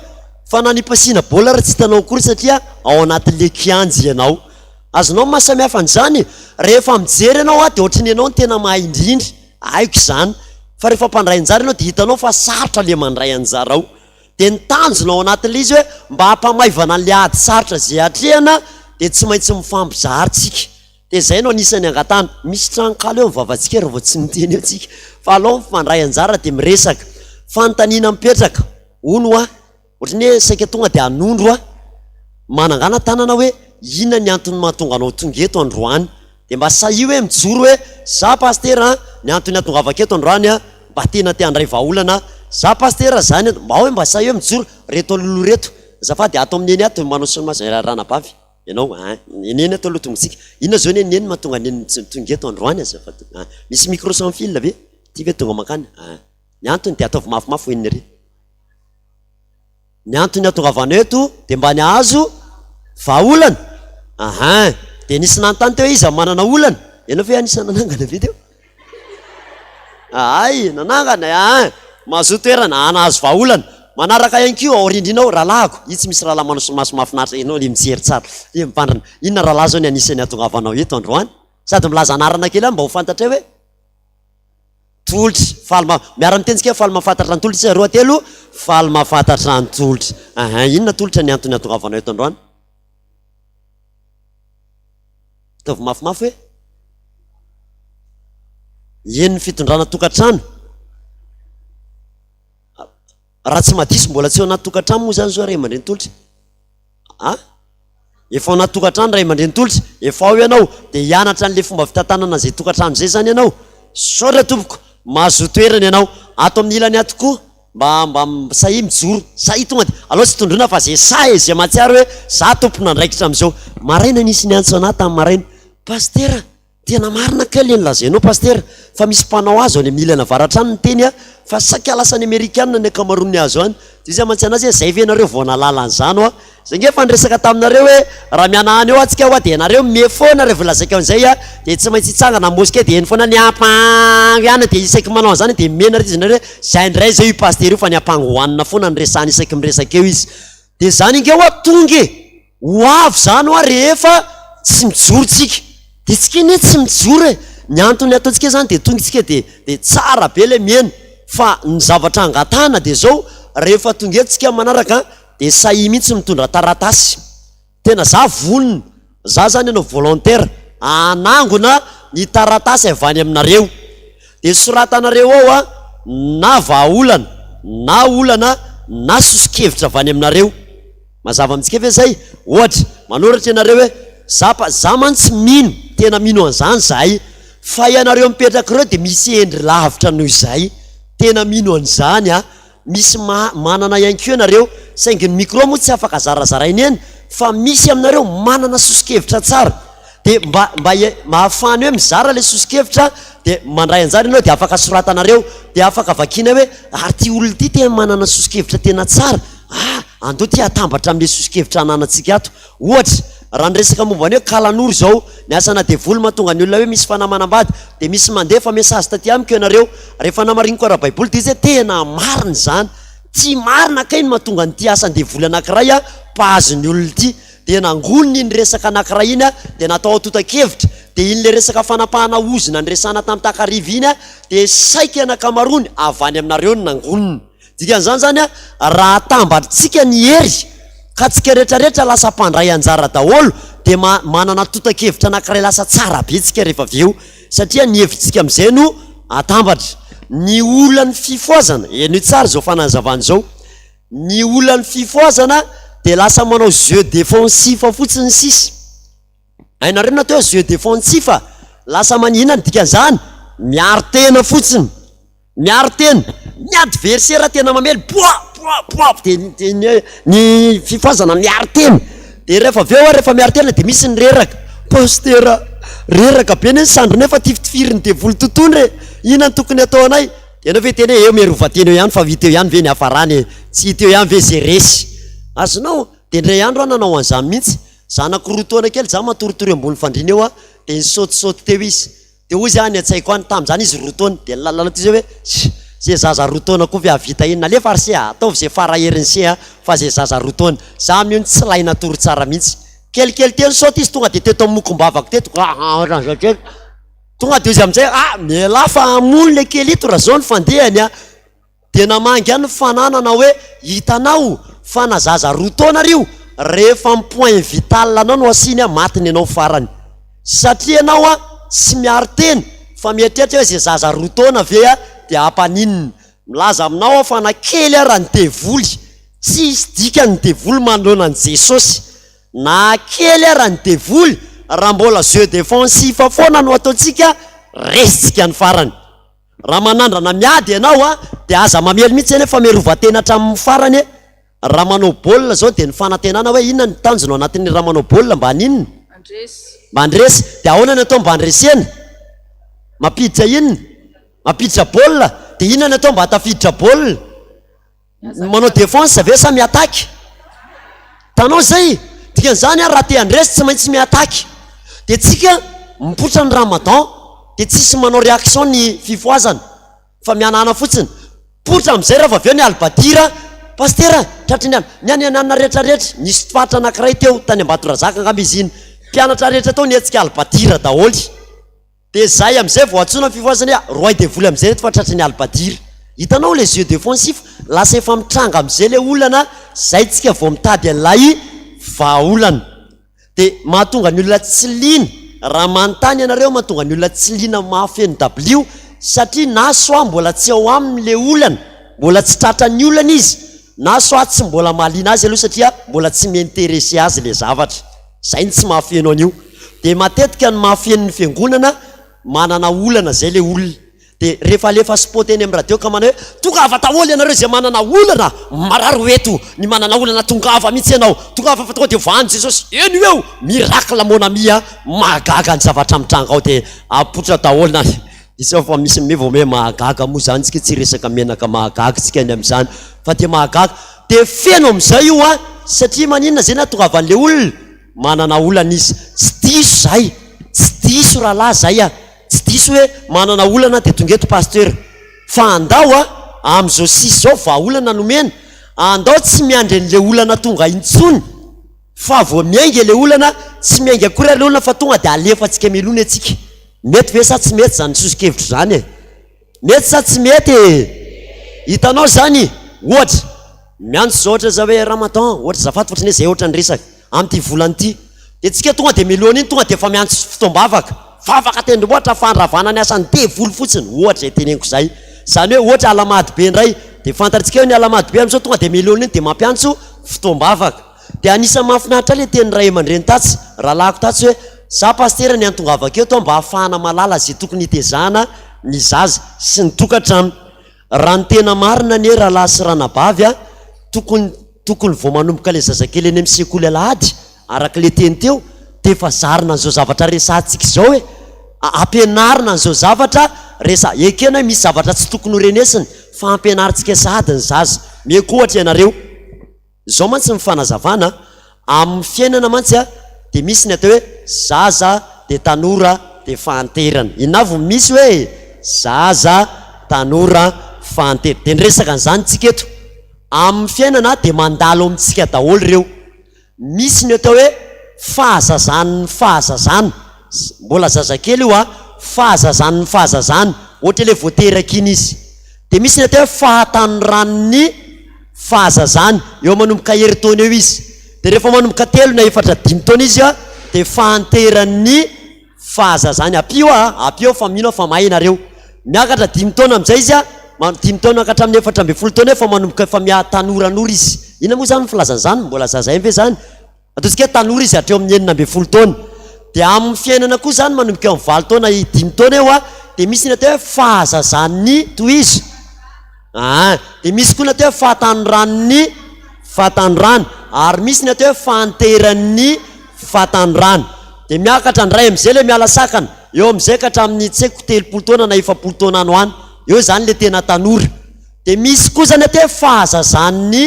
Fa na ny pasiana baolina ary tsy hitanao akory satria ao anatin'ilay kianja ianao. Azonao ny maha samihafa an'izany? Rehefa mijery ianao dia ohatran'ny ianao no tena mahay indrindra, haiko izany. Fa rehefa mpandray anjara ianao dia hitanao fa sarotra ilay mandray anjara ao. Dia ny tanjona ao anatin'ilay izy hoe mba hampamaivana an'ilay ady sarotra izay atrehana dia tsy maintsy mifampizara isika. Dia izay no anisan'ny angatahana. Misy tranonkala eo amin'ny vavantsika raha vao tsy miteny eo tsika. Fa alao mifandray anjara dia miresaka. Fanontaniana mipetraka, hono hoa, ohatran'ny hoe saika tonga dia hanondro aho. Manangana tanana hoe inona ny antony mahatonga anao tonga eto androany. Dia mba sahia hoe mijoro hoe za pasitera an, ny antony hahatongavako eto androany an, mba tena te handray vahaolana aho. Za pasitera zany, mba hoe mba sahia hoe mijoro, reto aloha reto. Azafady ato amin'ny neny ato manao solomaso, ranabavy. Ianao ein, i Neny ato aloha tongotsika. Inona izao anie Neny mahatonga an'i Neny tsy tonga eto androany azafady ein. Misy micro sans fil ve? Ity ve tonga mankany ein. Ny antony dia ataovy mafimafy ho henon'ny ery. Ny antony hahatongavanao eto dia mba ny hahazo vahaolana. Ahin. Dia nisy nanontany teo hoe iza manana olana? Ianao ve anisan'ny nanangana ve teo? Ahay, nanangana eh, mahazoa toerana, ah, nahazo vahaolana. Manaraka ihany koa ao aoriandriana ao, rahalahiko, io tsy misy rahalahy manao solomaso mahafinaritra, ianao le mijery tsara, le mivandrina. Inona rahalahy zao ny anisan'ny hahatongavanao eto androany? Sady milaza anarana kely ihany mba ho fantatray hoe Tolotra, faly ma, miara-miteny tsika faly mahafantatra an'i Tolotra isika, roa telo, faly mahafantatra an'i Tolotra. Ahin, inona Tolotra ny antony hahatongavanao eto androany? Ataovy mafimafy hoe Henon'ny fitondrana tokantrano. Raha tsy madiso mbola tsy ao anaty tokantrano moa izany zao ray aman-dreny tolotra. A? Efa ao anaty tokantrano ray aman-dreny tolotra, efa ao ianao dia hianatra an'ilay fomba fitantanana izay tokantrano izay izany ianao. Misaotra tompoko, mahazoa toerana ianao. Ato amin'ny ilany ato koa. Mba mba sahia mijoro, sahia tonga dia aleo tsy tondroina fa ze sahy e, ze mahatsiaro hoe za tompon'andraikitra amin'izao. Maraina nisy niantso anah tamin'ny maraina, Pasitera, tena marina kay le nolazainao Pasitera, fa misy mpanao hazo any amin'ny ilany avaratra any niteny aho fa saika lasa any Amerikana ny ankamaroan'ny hazo any. Dia izy mantsy anazy hoe zay ve nareo vao nahalala an'izany hoa? Zay nge efa niresaka taminareo hoe raha mihanahana eo atsika hoa dia nareo mimehy foana rehefa lazaiko an'izay a, dia tsy maintsy hitsangana amin'ny mosquée dia eny foana ny ampango ihany dia isaky manao an'izany dia mimehy nareo izy nareo hoe zay indray zao io pasitera io fa ny ampango hohanina foana no resahany isaky miresaka eo izy. Dia zany nge hoa tonga e! Ho avy zany hoa rehefa tsy mijoro tsika. Dia tsika anie tsy mijoro e! Ny antony ataontsika zany dia tonga tsika dia dia tsara be ilay miheno fa ny zavatra angatahana dia zao rehefa tonga eto tsika manaraka Dia sahia mihitsy mitondra taratasy. Tena za vonona, za zany hanao volontaire hanangona ny taratasy avy any aminareo. Dia soratanareo ao a, na vahaolana, na olana, na soso-kevitra avy any aminareo. Mazava amintsika ve zay? Ohatra, Manoratra ianareo hoe, za pa, za mantsy mino, tena mino an'izany izahay, fa ianareo mipetraka ireo dia misy hendry lavitra noho izahay, tena mino an'izany aho. Misy ma, manana ihany koa ianareo, saingy ny micro moa tsy afaka zarazaraina eny, fa misy aminareo manana soso-kevitra tsara. Dia mba, mba mba ahafahany hoe mizara ilay soso-kevitra, dia mandray anjara ianao dia afaka soratanareo, dia afaka vakiana hoe ary ity olona ity tena manana soso-kevitra tena tsara, ah, andao ity hatambatra amin'ilay soso-kevitra ananantsika ato. Ohatra, raha niresaka momba ny hoe kalanoro izao, ny asana devoly mahatonga ny olona hoe misy fanahy manambady, dia misy mandefa message taty amiko ianareo, rehefa namariniko ara-baiboly dia izy hoe tena marina izany, tsy marina kay ny mahatonga an'ity asan-devoly anankiray mpahazo ny olona ity, dia nangoniny iny resaka anankiray iny dia natao antontan-kevitra, dia iny ilay resaka fanapahana ozona niresahana tamin'ny takariva iny dia saika ny ankamaroany avy any aminareo no nangonina. Dikan'izany izany raha atambatritsika ny hery ka tsika rehetra rehetra lasa mpandray anjara daholo dia manana antontan-kevitra anankiray lasa tsara be tsika rehefa avy eo satria ny hevitsika amin'izay no atambatra. Ny olan'ny fifohazana, henoy tsara izao fanazavana izao, ny olan'ny fifohazana dia lasa manao jeu défensif fotsiny sisa. Hainareo ny atao hoe jeu défensif? Lasa manina ny dikan'izany? Miaro tena fotsiny. Miaro tena. Ny adversaire tena mamely boa boa boa dia dia ny ny fifohazana miaro tena. Dia rehefa avy eo rehefa miaro tena dia misy ny reraka. Pasitera, reraka be anie ny sandrinay fa tifitifirin'ny devoly tontolo e! Inona no tokony hataonay? Dia ianao ve hiteny hoe eo miarova-tena eo ihany fa ho hita eo ihany ve ny hafarany e? Tsy hita eo ihany ve izay resy? Azonao? Dia indray andro aho nanao an'izany mihitsy. Zanako roa taona kely, za matoritory ambony fandriana eo dia nisaotisaoty teo izy. Dia hoy za any an-tsaiko any, tamin'izany izy roa taona, dia nilalao teo zay hoe, tsia, ze zaza roa taona koa ve hahavita inona, alefa ry se a, ataovy ze fara herin'i se a, fa ze zaza roa taona. Za amin'io no tsy lahy natory tsara mihitsy. Kelikely teo nisaoty izy, tonga dia teto amin'ny mokombavako teto, ah, kely. Tonga dia hoy izy amin'izay, ah, mialà fa hamono le kely ito raha zao ny fandehany a. Dia namangy ahy ny fananana hoe hitanao fa na zaza roa taona ary io rehefa amin'ny point vital anao no asiany a matiny ianao farany satria ianao a tsy miaro tena fa mieritreritra hoe ze zaza roa taona ve a dia hampaninona milaza aminao aho fa na kely ara ny devoly tsisy dikany ny devoly manoloana an'i Jesosy na kely ara ny devoly raha mbola jeu defensif foana no ataontsika resintsika ny farany. Raha manandrana miady ianao a, dia aza mamely mihitsy anie fa miarova tena hatramin'ny farany e. Raha manao baolina izao dia ny fanantenana hoe inona ny tanjona ao anatin'ny raha manao baolina mba haninona? Mba handresy. Dia ahoana ny atao mba handresena? Mampiditra inona? Mampiditra baolina. Dia inona ny atao mba hahatafiditra baolina? Manao défense ve sa mi-attaque? Hitanao izay? Dikan'izany raha te handresy tsy maintsy mi-attaque. Dia tsika mipoitra ny ramadan dia tsisy manao réaction ny fifohazana fa mihanahana fotsiny. Mipoitra amin'izay raha vao avy eo ny alibadira, Pasitera, tratry ny ny any ananona rehetra rehetra, nisy faritra anankiray teo tany Ambatondrazaka angamba izy iny, mpianatra rehetra tao nihetsika alibadira daholo. Dia zay amizay vao antsoina ny fifohazana hoe roay devoly amizay reto fa tratry ny alibadira. Hitanao le jeu defensif lasa efa mitranga amizay le olana zay tsika vao mitady an'ilay vahaolana. Dia mahatonga ny olona tsy liana, raha manontany ianareo mahatonga ny olona tsy liana mahafeno dabilio satria na soit mbola tsy ao aminy le olana, mbola tsy tratran'ny olana izy, na soit tsy mbola mahaliana azy aloha satria mbola tsy mi-interesser azy le zavatra. Zay no tsy mahafeno an'io. Dia matetika ny mahafeno ny fiangonana manana olana zay le olona. Dia rehefa alefa spot eny amin'ny radio ka manao hoe tongava daholo ianareo izay manana olana, marary ho eto, ny manana olana tongava mihitsy ianao, tongava fa tonga dia vahan'i Jesosy eny ho eo, miracle mon ami a, mahagaga ny zavatra mitranga ao dia apoitra daholo na izao fa misy miha vao hoe mahagaga moa zany tsika tsy resaka menaka mahagaga tsika ny amin'izany fa dia mahagaga. Dia feno amin'izay io an! Satria maninona izay nahatongavan'ilay olona? Manana olana izy. Tsy diso izay. Tsy diso rahalahy izay an! Tsy diso hoe manana olana dia tonga eto pasteur. Fa andao an, amin'izao sisa izao vahaolana nomena, andao tsy miandry an'ilay olana tonga intsony fa vao miainga ilay olana, tsy miainga akory ary ilay olana fa tonga dia alefantsika mialoha ny antsika. Mety ve sa tsy mety izany soso-kevitra izany e? Mety sa tsy mety e? Hitanao izany, ohatra, miantso izao ohatra zao hoe Ramadan, ohatra azafady fa ohatran'ny hoe zay ohatra ny resaka, amin'ity volana ity. Dia tsika tonga dia mialohan'iny tonga dia efa miantso fotoam-bavaka. Vavaka tendrombohitra fandravana ny asan'ny devoly fotsiny, ohatra izay teneniko izay. Izany hoe ohatra Alahamady be indray, dia fantatsika hoe ny Alahamady be amin'izao tonga dia mialohan'iny dia mampiantso fotoam-bavaka. Dia anisan'ny mahafinaritra ahy ilay tenin'ny ray aman-dreny tatsy, rahalahiko tatsy hoe, za pasitera ny antongavako eto mba hahafahana mahalala izay tokony hitezahana ny zaza sy ny tokantrano. Raha ny tena marina anie rahalahy sy ranabavy a, tokony tokony vao manomboka ilay zazakely eny amin'ny sekoly alahady, araka ilay teny teo, dia efa zarina an'izao zavatra resahantsika izao e! Ampianarina an'izao zavatra resa, ekena hoe misy zavatra tsy tokony ho renesina, fa ampianarintsika sahady ny zaza. Mihaiko ohatra ianareo. Izao mantsy ny fanazavana, amin'ny fiainana mantsy dia misy ny atao hoe zaza dia tanora dia fahanterana. Inona avy no misy hoe zaza, tanora, fahanterana. Dia niresaka an'izany tsika eto. Amin'ny fiainana dia mandalo amintsika daholo ireo. Misy ny atao hoe fahazazan'ny fahazazana, mbola zazakely io an, fahazazan'ny fahazazana, ohatra ilay vao teraka iny izy. Dia misy ny atao hoe fahatanoran'ny fahazazana, eo manomboka herintaona eo izy. Dia rehefa manomboka telo na efatra dimy taona izy an, dia fahanteran'ny Fahazazany ampio a, ampio fa mino aho fa mahay ianareo. Miakatra dimy taona amin'izay izy a, dimy taona ka hatramin'ny 14 taona eo efa manomboka efa miha tanoranora izy. Inona moa izany ny filazana izany? Mbola zaza ihany ve izany? Ataontsika hoe tanora izy hatreo amin'ny 16 taona. Dia amin'ny fiainana koa izany manomboka eo amin'ny valo taona, dimy taona eo a, dia misy ny atao hoe fahazazan'ny, tohizo. Aa, dia misy koa ny atao hoe fahatanoran'ny fahatanorana, ary misy ny atao hoe fahanteran'ny fahatanorana. Dia miakatra indray amin'izay ilay miala sakana, eo amin'izay ka hatramin'ny tsy haiko 30 taona na 40 taona any ho any, eo izany ilay tena tanora. Dia misy koa izany atao hoe fahazazan'ny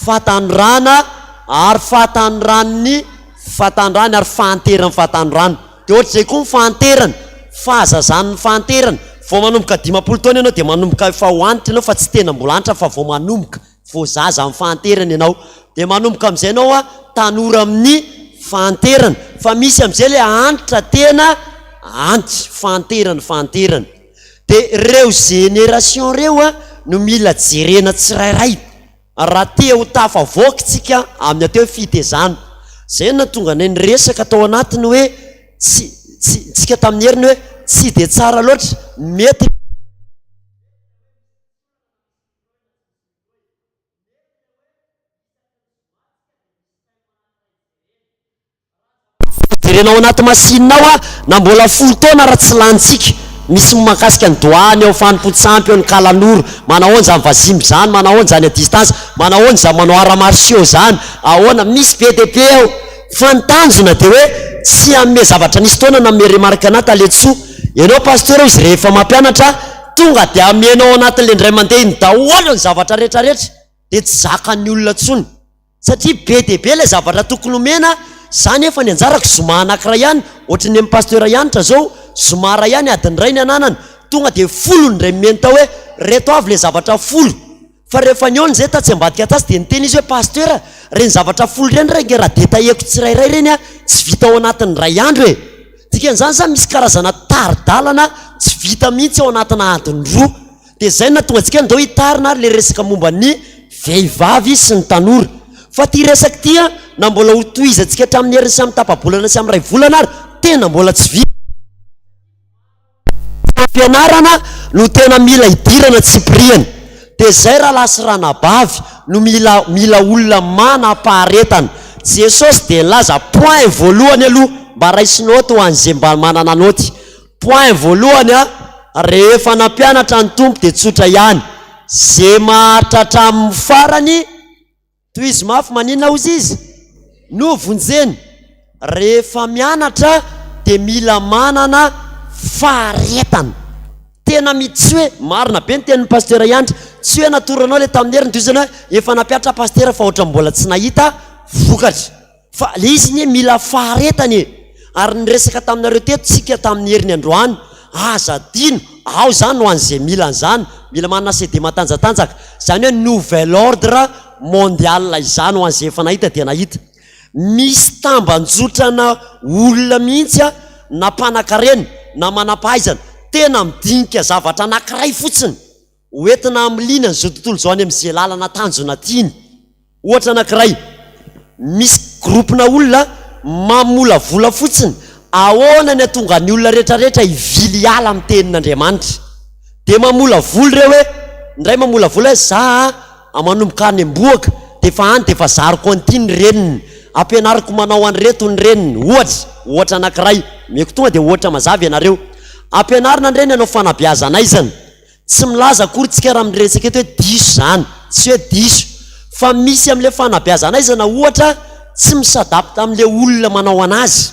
fahatanorana ary fahatanoran'ny fahatanorana ary fahanteran'ny fahatanorana. Dia ohatr'izay koa ny fahanterana, fahazazan'ny fahanterana, vao manomboka 50 taona ianao dia manomboka efa ho antitra ianao fa tsy tena mbola antitra fa vao manomboka, vao zaza amin'ny fahanterana ianao. Dia manomboka amin'izay ianao a, tanora amin'ny fahanterana, fa misy amin'izay ilay antitra tena antitra, fahanterana fahanterana. Dia ireo génération ireo a no mila jerena tsirairay. Raha te ho tafavoaka isika amin'ny atao hoe fitezana, izay no nahatonga anay niresaka tao anatiny hoe tsy, tsy, tsika tamin'ny heriny hoe tsy dia tsara loatra, mety. Jerena ao anaty machine ao a, na mbola folo taona ara tsy lanintsika. Misy mahakasika ny doany ao fanompoan-tsampy ao ny kalanoro, manahoana izany vazimba izany, manahoana izany à distance, manahoana izany manao arts martiaux izany, ahoana, misy be dia be ao. Fa ny tanjona dia hoe tsy hanome zavatra nisy taona nanome remarque anah Taletsoa, ianao pasteur hozy rehefa mampianatra tonga dia amenao ao anatin'ilay indray mandeha iny daholo ny zavatra rehetra rehetra dia tsy zakan'ny olona intsony. Satria be dia be ilay zavatra tokony omena, za nefa ny anjarako zoma anakiray ihany, ohatry ny an'i Pasteur Hanitra zao, zoma iray ihany adiny iray ny ananany, tonga dia folo ny indray nomeny tao hoe reto avy ilay zavatra folo, fa rehefa nihaona izay tatsy ambadika tatsy dia niteny izy hoe Pasteur ireny zavatra folo ireny re raha detailleko tsirairay ireny an, tsy vita ao anatin'ny iray andro e! Dikan'izany zany misy karazana tari-dalana tsy vita mihitsy ao anatina adiny roa. Dia izay no nahatonga antsika ndao hitarina ary ilay resaka momba ny vehivavy sy ny tanora. Fa ity resaka ity an, na mbola ho tohizantsika hatramin'ny heriny sy amin'ny tapa-bolana sy amin'ny iray volana ary, tena mbola tsy vita. Fampianarana no tena mila idirana tsipiriany. Dia izay rahalahy sy ranabavy no mila mila olona manam-paharetana. Jesosy dia nilaza point voalohany aloha, mba raiso naoty ho an'izay mba manana naoty. Point voalohany a, rehefa nampianatra ny Tompo dia tsotra ihany, ze maharitra hatramin'ny farany, tohizo mafy maninona hozy izy? No vonjeny. Rehefa mianatra dia mila manana faharetana. Tena mi, tsy hoe, marina be ny tenin'i Pasteur Iandry, tsy hoe natoranao ilay tamin'ny heriny dia hozy ianao hoe efa nampianatra Pasitera fa ohatran'ny mbola tsy nahita vokatra. Fa le izy anie mila faharetana e! Ary niresaka taminareo teto tsika tamin'ny heriny androany, aza adino, ao zany ho an'izay mila an'izany, mila manana CD matanjatanjaka, zany hoe nouvel ordre mondial izany ho an'izay efa nahita dia nahita. Misy tambanjotrana olona mihitsy a, na mpanakarena na manampahaizana, tena midinika zavatra anakiray fotsiny, Ho entina hamiliana an'izao tontolo izao any amin'izay lalana tanjona tiany. Ohatra anankiray, misy groupe-na olona mamolavola fotsiny ahoana ny hahatonga ny olona rehetrarehetra hivily hiala amin'ny tenin'Andriamanitra. Dia mamolavola ireo hoe, indray mamolavola hoe za a manomboka any am-bohoka. dia efa any dia efa zariko an'ity ny reniny, ampianariko manao an'ireto ny reniny, ohatra, ohatra anankiray, omeko tonga dia ohatra mazava ianareo. Ampianarina ny reny hanao fanabeazana aizana. Tsy milaza akory tsika raha miresaka eto hoe diso izany, tsy hoe diso, fa misy amin'ilay fanabeazana aizana ohatra tsy mi-s'adapte amin'ilay olona manao an'azy.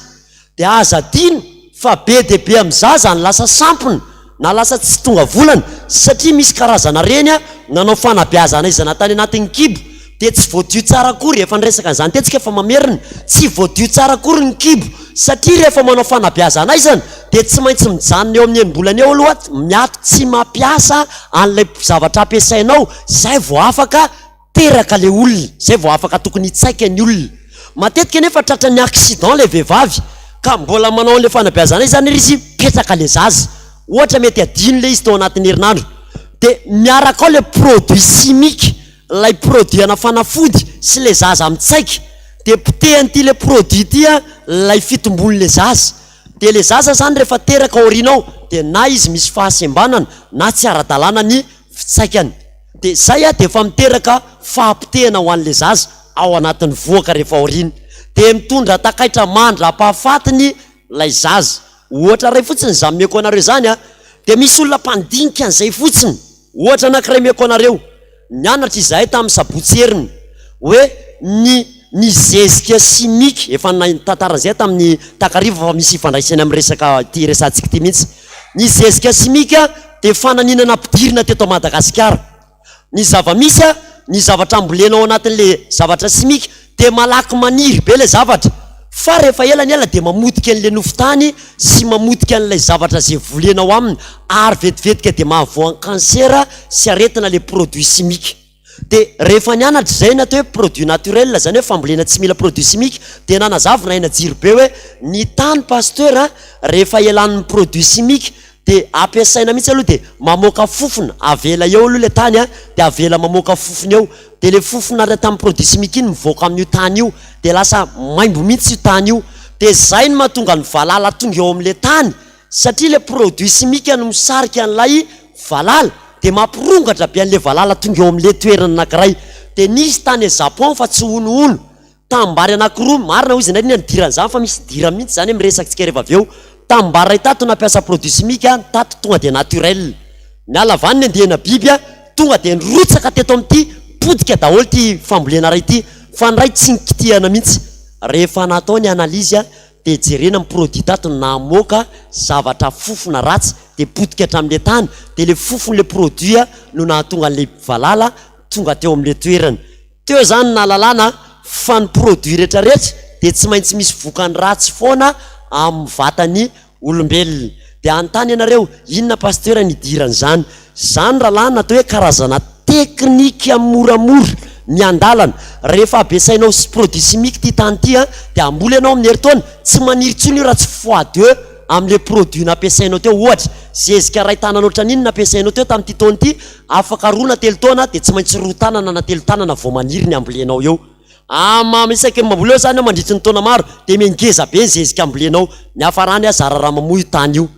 Dia aza adino fa be dia be amin'ny zaza ny lasa sampona na lasa tsy tonga volana satria misy karazana reny nanao fanabeazana aizana tany anatin'ny kibo dia tsy voadio tsara akory, efa niresaka an'izany teo tsika fa mamerina, tsy voadio tsara akory ny kibo satria rehefa manao fanabeazana aizana dia tsy maintsy mijanona eo amin'ny enim-bolana eo aloha miato tsy mampiasa an'ilay zavatra ampiasainao izay vao afaka teraka le olona, zay vao afaka tokony hitsaika ny olona. Matetika nefa tratran'ny accident le vehivavy ka mbola manao an'le fanabeazana izy zany ry izy mipetraka le zaza, ohatra mety adino le izy tao anatin'ny herinandro de miaraka ao le produit chimique, ilay produit ana fanafody sy le zaza mitsaika de potehan'ity le produit ity an ilay fitombon'le zaza, de le zaza zany rehefa teraka aoriana ao de na izy misy fahasembanana na tsy ara-dalàna ny fitsaikany. Dia zay a dia efa miteraka fahapotehana ho an'le zaza ao anatin'ny vohoka rehefa aoriana. Dia mitondra takaitra mandra-pahafatiny lay zaza. Ohatra iray fotsiny izany omeko anareo izany a, dia misy olona mpandinika an'izay fotsiny. Ohatra anankiray omeko anareo, nianatra izahay tamin'ny sabotsy heriny hoe ny ny zezika simika, efa nitantara an'izay aho tamin'ny takariva fa misy ifandraisany amin'ny resaka ity resahantsika ity mihitsy. Ny zezika simika dia fananina nampidirina teto Madagasikara. Ny zava-misy, ny zavatra ambolena ao anatin'ilay zavatra simika dia malaky maniry be ilay zavatra fa rehefa ela ny ela dia mamotika an'ilay nofon-tany sy mamotika an'ilay zavatra izay volena ao aminy ary vetivetika dia mahavoan'ny kansera sy aretina ilay produit simika. Dia rehefa nianatra izay ny atao hoe produit naturel, izany hoe fambolena tsy mila produit chimique, dia nanazava Naina Jiribe hoe ny tany Pasteur a, rehefa elan'ny produit chimique dia ampiasaina mihitsy aloha dia mamoaka fofona, avela eo aloha ilay tany a, dia avela mamoaka fofona eo, dia ilay fofona ilay tamin'ny produit chimique iny mivoaka amin'io tany io, dia lasa maimbo mihitsy io tany io, dia izay no mahatonga ny valala tonga eo amin'ilay tany, Satria ilay produit simika no misarika an'ilay valala dia mampirongatra be an'ilay valala tonga eo amin'ilay toerana anankiray. Dia nisy tany Japon fa tsy honohono. Tanimbary anankiroa, marina hoy izy indray ny nidiran'izany fa misy idirany mihitsy izany amin'ny resakitsika rehefa avy eo. Tanimbary iray tato nampiasa produit simika, ny tato tonga dia naturel. Niala avy any ny andiana biby, tonga dia nirotsaka teto amin'ity, potika daholo ity fambolena iray ity fa ny iray tsy nikitihana mihitsy. Rehefa natao ny analyse dia jerena ny produit tato namoaka zavatra fofona ratsy dia potika hatramin'ilay tany dia ilay fofon'ilay produit no nahatonga an'ilay valala tonga teo amin'ilay toerana. Teo izany no nahalalana fa ny produit rehetra rehetra dia tsy maintsy misy vokany ratsy foana amin'ny vatan'ny olombelona. Dia hanontany ianareo, inona pasteur ny idiran'izany? Izany rahalahy no atao hoe karazana teknika moramora, miandalana. Rehefa ampiasainao produit chimique ity tany ity dia hamboly ianao amin'ny herintaona, tsy maniry intsony io raha tsy fois deux amin'ilay produit nampiasainao teo. Ohatra, zezika iray tanana ohatran'iny nampiasainao teo tamin'ity taona ity, afaka roa na telo taona dia tsy maintsy roa tanana na telo tanana vao maniry ny ambolenao eo. Ama, isaky ny mamboly eo izany aho mandritry ny taona maro dia mihangeza be ny zezika ambolenao. Ny hafarany zara raha mamoa io tany io.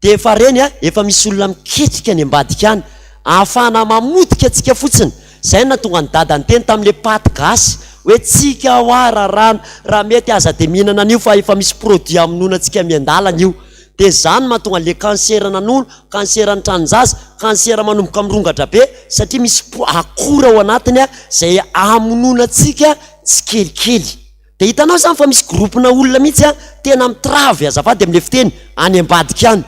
Dia efa reny a, efa misy olona miketrika any ambadika any, ahafahana mamotika antsika fotsiny. Izay no nahatonga an'i Dada niteny tamin'ilay paty gasy hoe tsika hoa rarano, raha mety aza dia mihinana an'io fa efa misy produit hamonoana antsika miandalana io. Dia izany no mahatonga an'ilay cancer-na nono, cancer-n'ny tranon-jaza, cancer manomboka mirongatra be satria misy akora ao anatiny izay hamonoana antsika tsikelikely. Dia hitanao izany fa misy groupe-na olona mihitsy an, tena mitravy azafady amin'ilay fiteny, any ambadika any.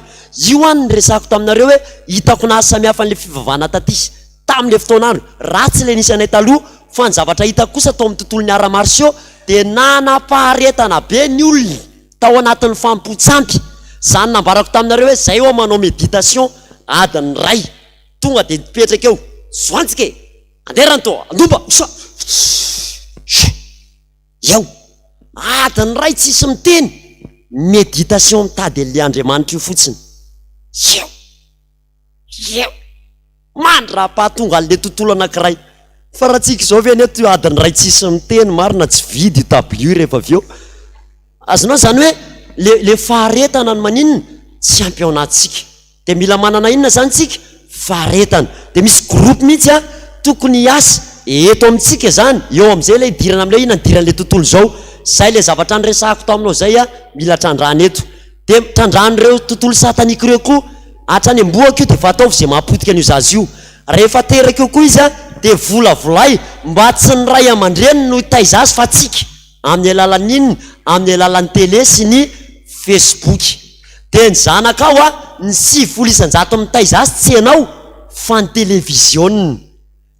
Io an ny resahako taminareo hoe hitako nahasamihafa an'ilay fivavahana taty sy tamin'ilay fotoan'andro. Ratsy ilay nisy anay taloha fa ny zavatra hitako kosa tao amin'ny tontolon'ny arts martiaux dia nanam-paharetana be ny olona tao anatin'ny fanompoan-tsampy. Izany nambarako taminareo hoe zay hoa manao méditation adiny iray tonga dia mipetraka eo, zoantsika e! Andeha rantoa, andomba, osa! Eo. Adiny iray tsisy miteny. Méditation mitady an'ilay Andriamanitra io fotsiny. Eo. Eo. Mandra-pahatonga an'ilay tontolo anankiray. Fa raha tsika izao ve anie toy adiny iray tsisy miteny marina tsy vidy io tablio io rehefa avy eo. Azonao izany hoe le le faharetana no maninona? Tsy ampy ao anatintsika. Dia mila manana inona izany tsika? Faharetana. Dia misy groupe mihitsy an, tokony hiasa. Eto amintsika izany, eo amin'izay ilay idirana amin'ilay inona nidiran'ilay tontolo izao. Izay ilay zavatra niresahako taminao izay a, mila trandrahana eto. Dia trandrahan'ireo tontolo satanique ireo koa, hatrany am-bohoka io dia efa ataovy izay mahapotika an'io zaza io. Rehefa teraka eo koa izy a, dia volavolay mba tsy ny ray aman-dreniny no hitaiza azy fa tsika. Amin'ny alalan'ny inona? Amin'ny alalan'ny télé sy ny Facebook. Dia ny zanakao a, ny 90 isan-jato mitaiza azy tsy ianao fa ny televiziona.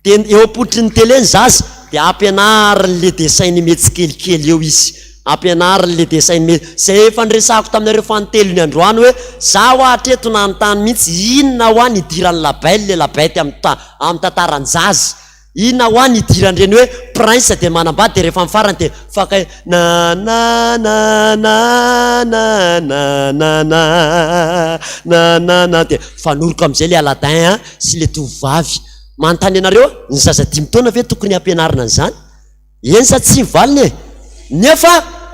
Dia eo am-pototry ny télé ny zaza dia ampianarin'le dessin animé tsikelikely eo izy. Ampianarin'le dessin animé. Izay efa niresahako taminareo fanintelony androany hoe za hoa hatreto nanontany mihitsy inona hoa ny idiran'ny la belle et la bête amin'ny tantaran-jaza. Inona hoa ny idiran'ireny hoe prince dia manambady dia rehefa amin'ny farany dia fakay na na na na na na na na na na na dia mifanoroka amin'izay le Aladdin sy le tovovavy. Manontany anareo aho, ny zaza dimy taona ve tokony hampianarina an'izany? Eny sa tsia ny valiny e? Nefa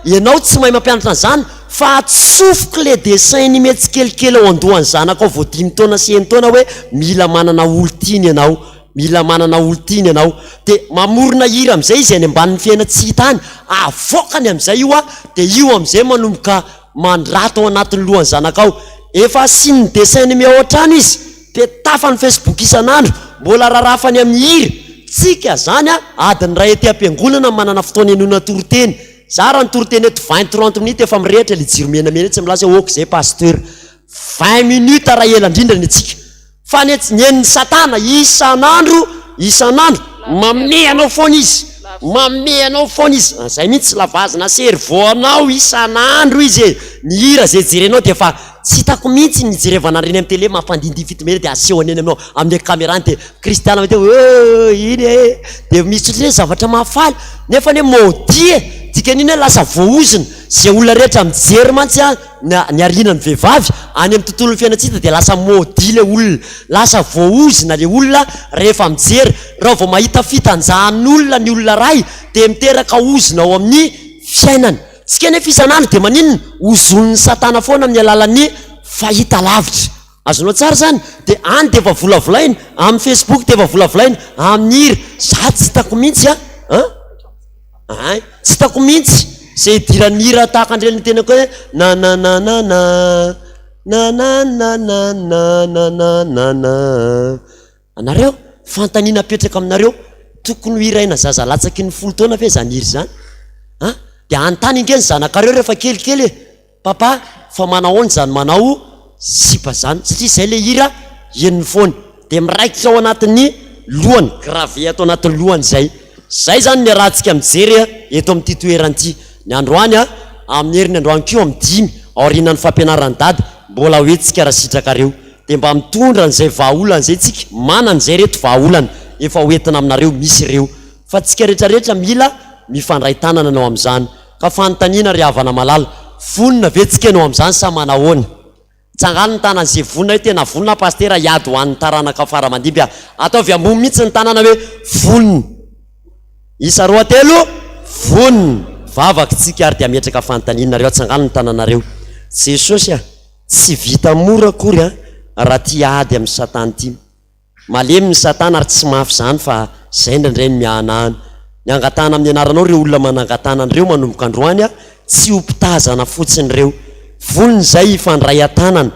ianao tsy mahay mampianatra an'izany fa atsofoko le dessin animé tsikelikely ao an-dohan'ny zanakao vao dimy taona sy enin-taona hoe mila manana olon-tiana ianao, mila manana olon-tiana ianao. Dia mamorona hira amin'izay izy any ambanin'ny fiaina tsy hita any, avoakany amin'izay io an, dia io amin'izay manomboka mandrato ao anatin'ny lohan'ny zanakao. Efa asian'ny dessin animé ao an-trano izy. Dia tafa ny facebook isan'andro, mbola rarafany amin'ny hira. Tsika zany a, adiny iray aty am-piangonana manana fotoana henoina toriteny. Za raha ny toriteny eto vingt trente minutes efa mirehitra le jiro menamena etsy milaza hoe ok zay pasteur. Vingt minutes raha ela indrindra ny antsika. Fa ny etsy, ny an'ny satana isan'andro isan'andro manome anao foana izy, manome anao foana izy. Zay mihitsy lavazina cerveau anao isan'andro izy e. Ny hira zay jerenao dia efa Tsy hitako mihitsy ny hijerevana an'ireny amin'ny télé mampandindihy fitomena dia asehony eny aminao amin'ny caméra any dia kristiana mahita hoe oh iny e dia misy ohatran'ny hoe zavatra mahafaly nefa anie maudit e dikan'iny hoe lasa voaozona izay olona rehetra mijery mantsy an ny ny arinan'ny vehivavy any amin'ny tontolon'ny fiainantsika dia lasa maudit ilay olona lasa voaozona ilay olona rehefa mijery raha vao mahita fitanjahan'olona ny olona iray dia miteraka ozona ao amin'ny fiainany. Tsika anefa isan'andro dia maninona? Ozonin'i satana foana amin'ny alalan'ny fahita lavitra. Azonao tsara izany? Dia any dia efa volavolaina, amin'ny facebook dia efa volavolaina, amin'ny hira. Za tsy hitako mihitsy an! An? Ay, tsy hitako mihitsy izay idiran'ny hira tahaka an'ireny tenako hoe na na na na na na na na na na na na na na. Anareo? Fanontaniana apetraka aminareo, tokony ho hiraina zaza latsaky ny folo taona ve izany hira izany? An? Dia anontany ange ny zanakareo rehefa kelikely e! Papa, fa manahoana izany manao sipa izany? Satria izay ilay hira henony foana. Dia miraikitra ao anatin'ny lohany, gravé ato anatin'ny lohany izay. Izay izany ny iarahantsika mijery eto amin'ity toerana ity. Ny androany, amin'ny heriny androany koa amin'ny dimy, aorianan'ny fampianaran'i Dada, mbola ho hetsika raha sitrakareo. Dia mba mitondra an'izay vahaolana izay tsika, manana izay reto vahaolana efa ho entina aminareo, misy ireo. Fa tsika rehetra rehetra mila mifandray tanana anao amin'izany. Ka fanontaniana ry havana malala, vonona ve tsika enao amin'izany sa manahoana? Tsangano ny tanan'izay vonona hoe tena vonona aho pasitera hiady ho an'ny taranaka fara aman-dimby aho. Ataovy ambony mihitsy ny tanana hoe vonona. Isa roa telo, vonona. Vavaka tsika ary dia hametraka fanontaniana nareo, atsangano ny tananareo. Jesosy a! Tsy vita mora akory an, raha tia ady amin'i satana ity. Malemy ny satana ary tsy mafy izany fa izay indraindray no miahanahana. Ny angatahana amin'ny anaranao ireo olona manangan-tanana ireo manomboka androany an, tsy ho mpitazana fotsiny ireo. Vonona izay hifandray an-tanana.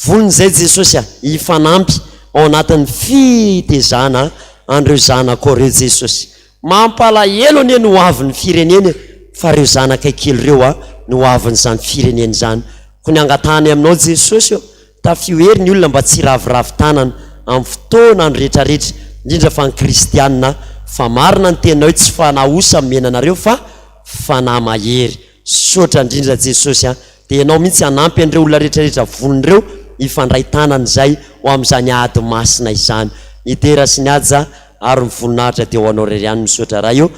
Vonona izay Jesosy a, hifanampy ao anatin'ny fitezana an'ireo zanakao ireo Jesosy. Mampalahelo anie ny ho avin'ny firenena e, fa reo zanakay kely reo a no ho avin'izany firenena izany, koa ny angatahanay aminao Jesosy ô, tafio hery ny olona mba tsy hiraviravy tanana amin'ny fotoana andro rehetra rehetra, indrindra fa ny kristiana, fa marina ny teninao hoe tsy fanahy osa nomena anareo fa fanahy mahery. Misaotra indrindra Jesosy a! Dia ianao mihitsy hanampy an'ireo olona rehetra rehetra vonona ireo hifandray tanana izay ho amin'izany ady masina izany. Ny dera sy ny haja ary ny voninahitra dia ho anao irery ihany misaotra Ray o.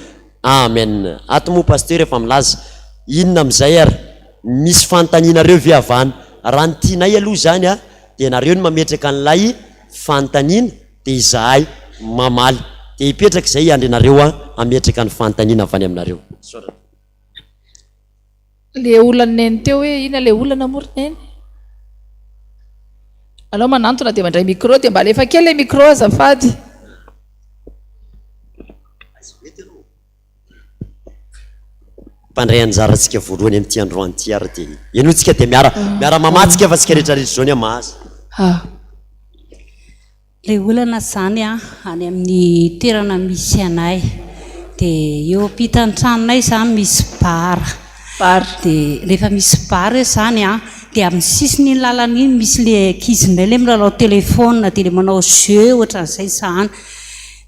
Amen. Ato moa Pasteur efa milaza. Inona amin'izay ary? Misy fanontanianareo ve avany? Raha ny tianay aloha izany a, dia nareo no mametraka an'ilay fanontaniana dia izahay mamaly. Dia hipetraka izay hiandry anareo hametraka ny fanontaniana avy any aminareo. Misaotra. Le olan'i Neny teo hoe inona le olana moa ry Neny? Alao manantona dia mandray micro dia mba alefa kely le micro azafady. Mpandray anjarantsika voalohany amin'ity androany ity ary dia henointsika dia miara miara mamatsika fa tsika rehetra rehetra izao ny hamahaza. Ilay olana izany an, any amin'ny toerana misy anay, dia eo ampitan'ny tranonay izany misy bar. Bar. Dia rehefa misy bar eo izany an, dia amin'ny sisin'iny lalana iny misy ilay ankizy indray ilay milalao téléphone, dia ilay manao jeu ohatran'izay izany.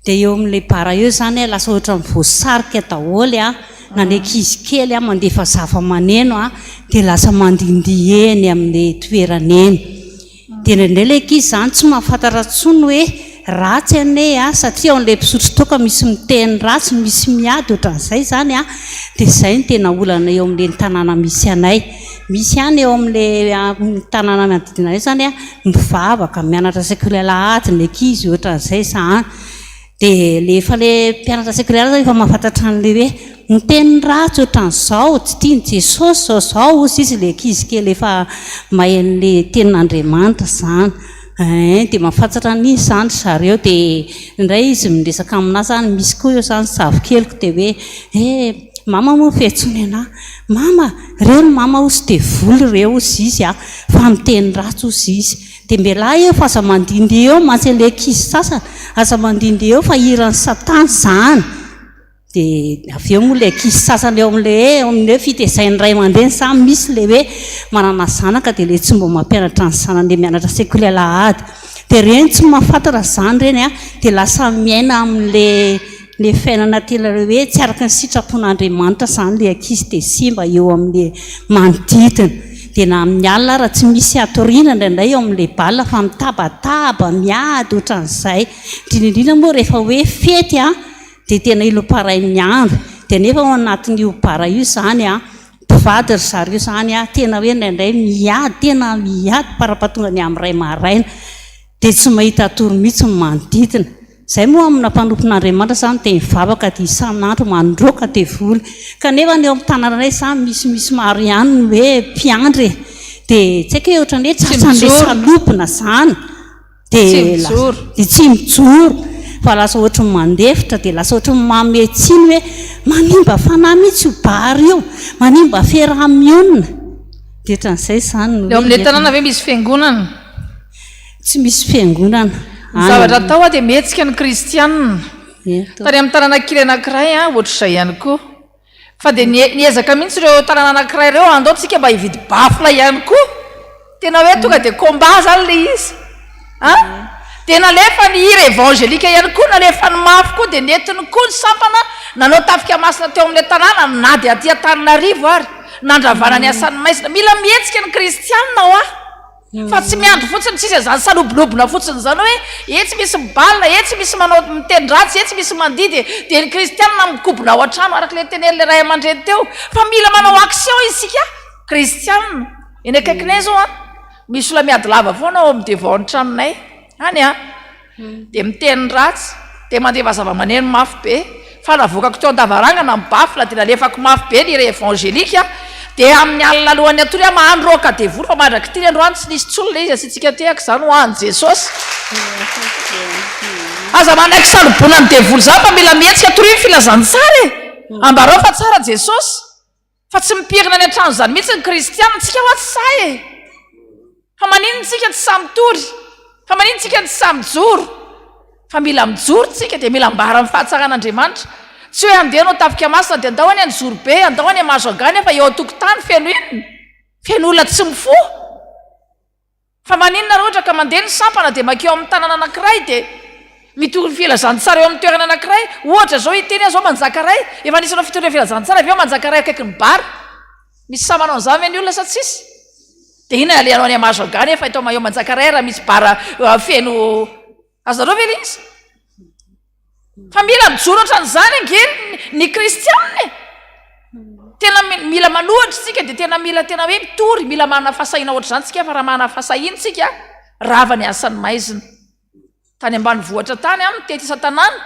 Dia eo amin'ilay bar eo izany an, lasa ohatran'ny voasarika daholo an, na ny ankizy kely an mandefa zava-maneno an, dia lasa mandihindihy eny amin'ilay toerana eny. Dia indraindray ilay ankizy izany tsy mahafantatra intsony hoe ratsy anie a, satria ao amin'ilay mpisotro toaka misy miteny ratsy, misy miady ohatran'izay izany a, dia izay no tena olana eo amin'ilay tanàna misy anay. Misy ihany eo amin'ilay tanàna manodidina anay izany a, mivavaka, mianatra sekoly alahady ny ankizy ohatran'izay izany. Dia le efa le mpianatra sekoly zany efa mahafantatra an'le hoe miteny ratsy ohatran'izao, tsy tian'i Jesosy zao zao hozy izy le ankizy kely efa mahay an'le tenin'Andriamanitra zany. Ein, dia mahafantatra an'iny zany ry zareo dia indray izy miresaka aminà zany, misy koa eo zany zafikeliko dia hoe eh mama moa ny fiantsoany anà, mama reo ry mama hozy devoly ireo hozy izy a, fa miteny ratsy hozy izy. Dia mialà eo fa aza mandindeha eo mantsy an'ilay ankizy sasany, aza mandindeha eo fa hiran'i satana izany. Dia avy eo moa ilay ankizy sasany eo amin'ilay hoe eo amin'ny hoe fitezain'ny ray aman-dreny samy misy ilay hoe manana zanaka dia ilay tsy mba mampianatra ny zanany ilay mianatra sekoly alahady. Dia ireny tsy mahafantatra izany ireny an, dia lasa miaina amin'ilay ilay fiainana tena ilay hoe tsy araka ny sitrapon'Andriamanitra izany ilay ankizy dia simba eo amin'ilay manodidina. Dia na amin'ny alina ara tsy misy hatoriana indraindray eo amin'ilay bal fa mitabataba, miady ohatran'izay. Indrindra indrindra moa rehefa hoe fety an, dia tena ilom-parain'ny andro. Dia nefa ao anatin'io bar io izany an, mpivady ry zareo izany an, tena hoe indraindray miady, tena miady para-pahatonga ny amin'ny iray maraina. Dia tsy mahita tory mihitsy ny manodidina. Izay moa amina mpanompon'Andriamanitra izany dia mivavaka dia isan'andro mandroaka devoly. Kanefa ny eo amin'ny tanànanay izany misimisy maro ihany ny hoe mpiandry e. Dia tsy haiko hoe ohatran'ny hoe tratran'ilay salobona izany. Dia lasa dia tsy mijoro fa lasa ohatran'ny mandefitra dia lasa ohatran'ny manome tsiny hoe manimba fanahy mihitsy io bar io, manimba fiaraha-mionina. Dia ohatran'izay izany no Eo amin'ilay tanàna ve misy fiangonana? Tsy misy fiangonana Ny zavatra atao dia mihetsika ny kristianina. Tany amin'ny tanàna kely anankiray ohatr'izay ihany koa. Fa dia niezaka mihitsy ireo tanàna anankiray ireo, andao tsika mba hividy baffle ihany koa. Tena hoe tonga dia combat izany ilay izy. An? Dia nalefa ny hira évangélique ihany koa, nalefa ny mafy koa, dia nentiny koa ny sampana nanao tafika masina teo amin'ilay tanàna na dia aty Antananarivo ary. Nandravana ny asan'ny maizina. Mila mihetsika ny kristianina hoa. Fa tsy miandry fotsiny, tsisy an'izany salobolobona fotsiny izany hoe etsy misy mibalina, etsy misy manao miteny ratsy, etsy misy mandidy e! Dia ny kristianina mikobona ao an-trano araka ilay tenenin'ilay ray aman-dreny teo. Fa mila manao action isika kristianina. Eny akaikinay izao an, misy olona miady lava foana ao amin'ny devant ny tranonay any an. Dia miteny ratsy, dia mandefa zava-maneno mafy be, fa navoakako teo an-davarangana ny baffle dia nalefako mafy be ny hira évangélique, dia amin'ny alina alohan'ny hatory aho mandroaka devoly fa mandrak'ity ny androany tsy nisy intsony ilay izy, asiantsika tehaka izany ho an'i Jesosy. Aza manaiky salobonan'ny devoly izany fa mila mihetsika, torio ny filazantsara e! Ambarao fa tsara Jesosy. Fa tsy mipirina any an-trano izany mihitsy ny kristiana, tsika hoa tsy sahy e! Fa maninona tsika tsy sahy mitory? Fa maninona tsika tsy sahy mijoro? Fa mila mijoro tsika dia mila ambara ny fahatsaran'Andriamanitra. Tsy hoe andeha hanao tafika masina dia andao any Anjozorobe, andao any Mahajanga nefa eo an-tokotany feno inona? Feno olona tsy mifoha. Fa maninona raha ohatra ka mandeha ny sampana dia mankeo amin'ny tanàna anankiray dia mitory ny filazantsara eo amin'ny toerana anankiray, ohatra izao hiteny aho izao Manjakaray, efa nisy nanao fitoriana filazantsara avy eo Manjakaray akaikin'ny bar, misy sahy manao an'izany ve ny olona sa tsisy? Dia inona alehanao any Mahajanga nefa eto eo Manjakaray raha misy bar feno, azonareo ve ilay izy? Fa mila mijoro ohatran'izany ange ny kristiana e! Tena mila manohitra isika dia tena mila tena hoe mitory, mila manana fahasahiana ohatr'izany isika fa raha manana fahasahiana isika, rava ny asan'ny maizina. Tany ambanivohitra tany aho mitety isan-tanàna,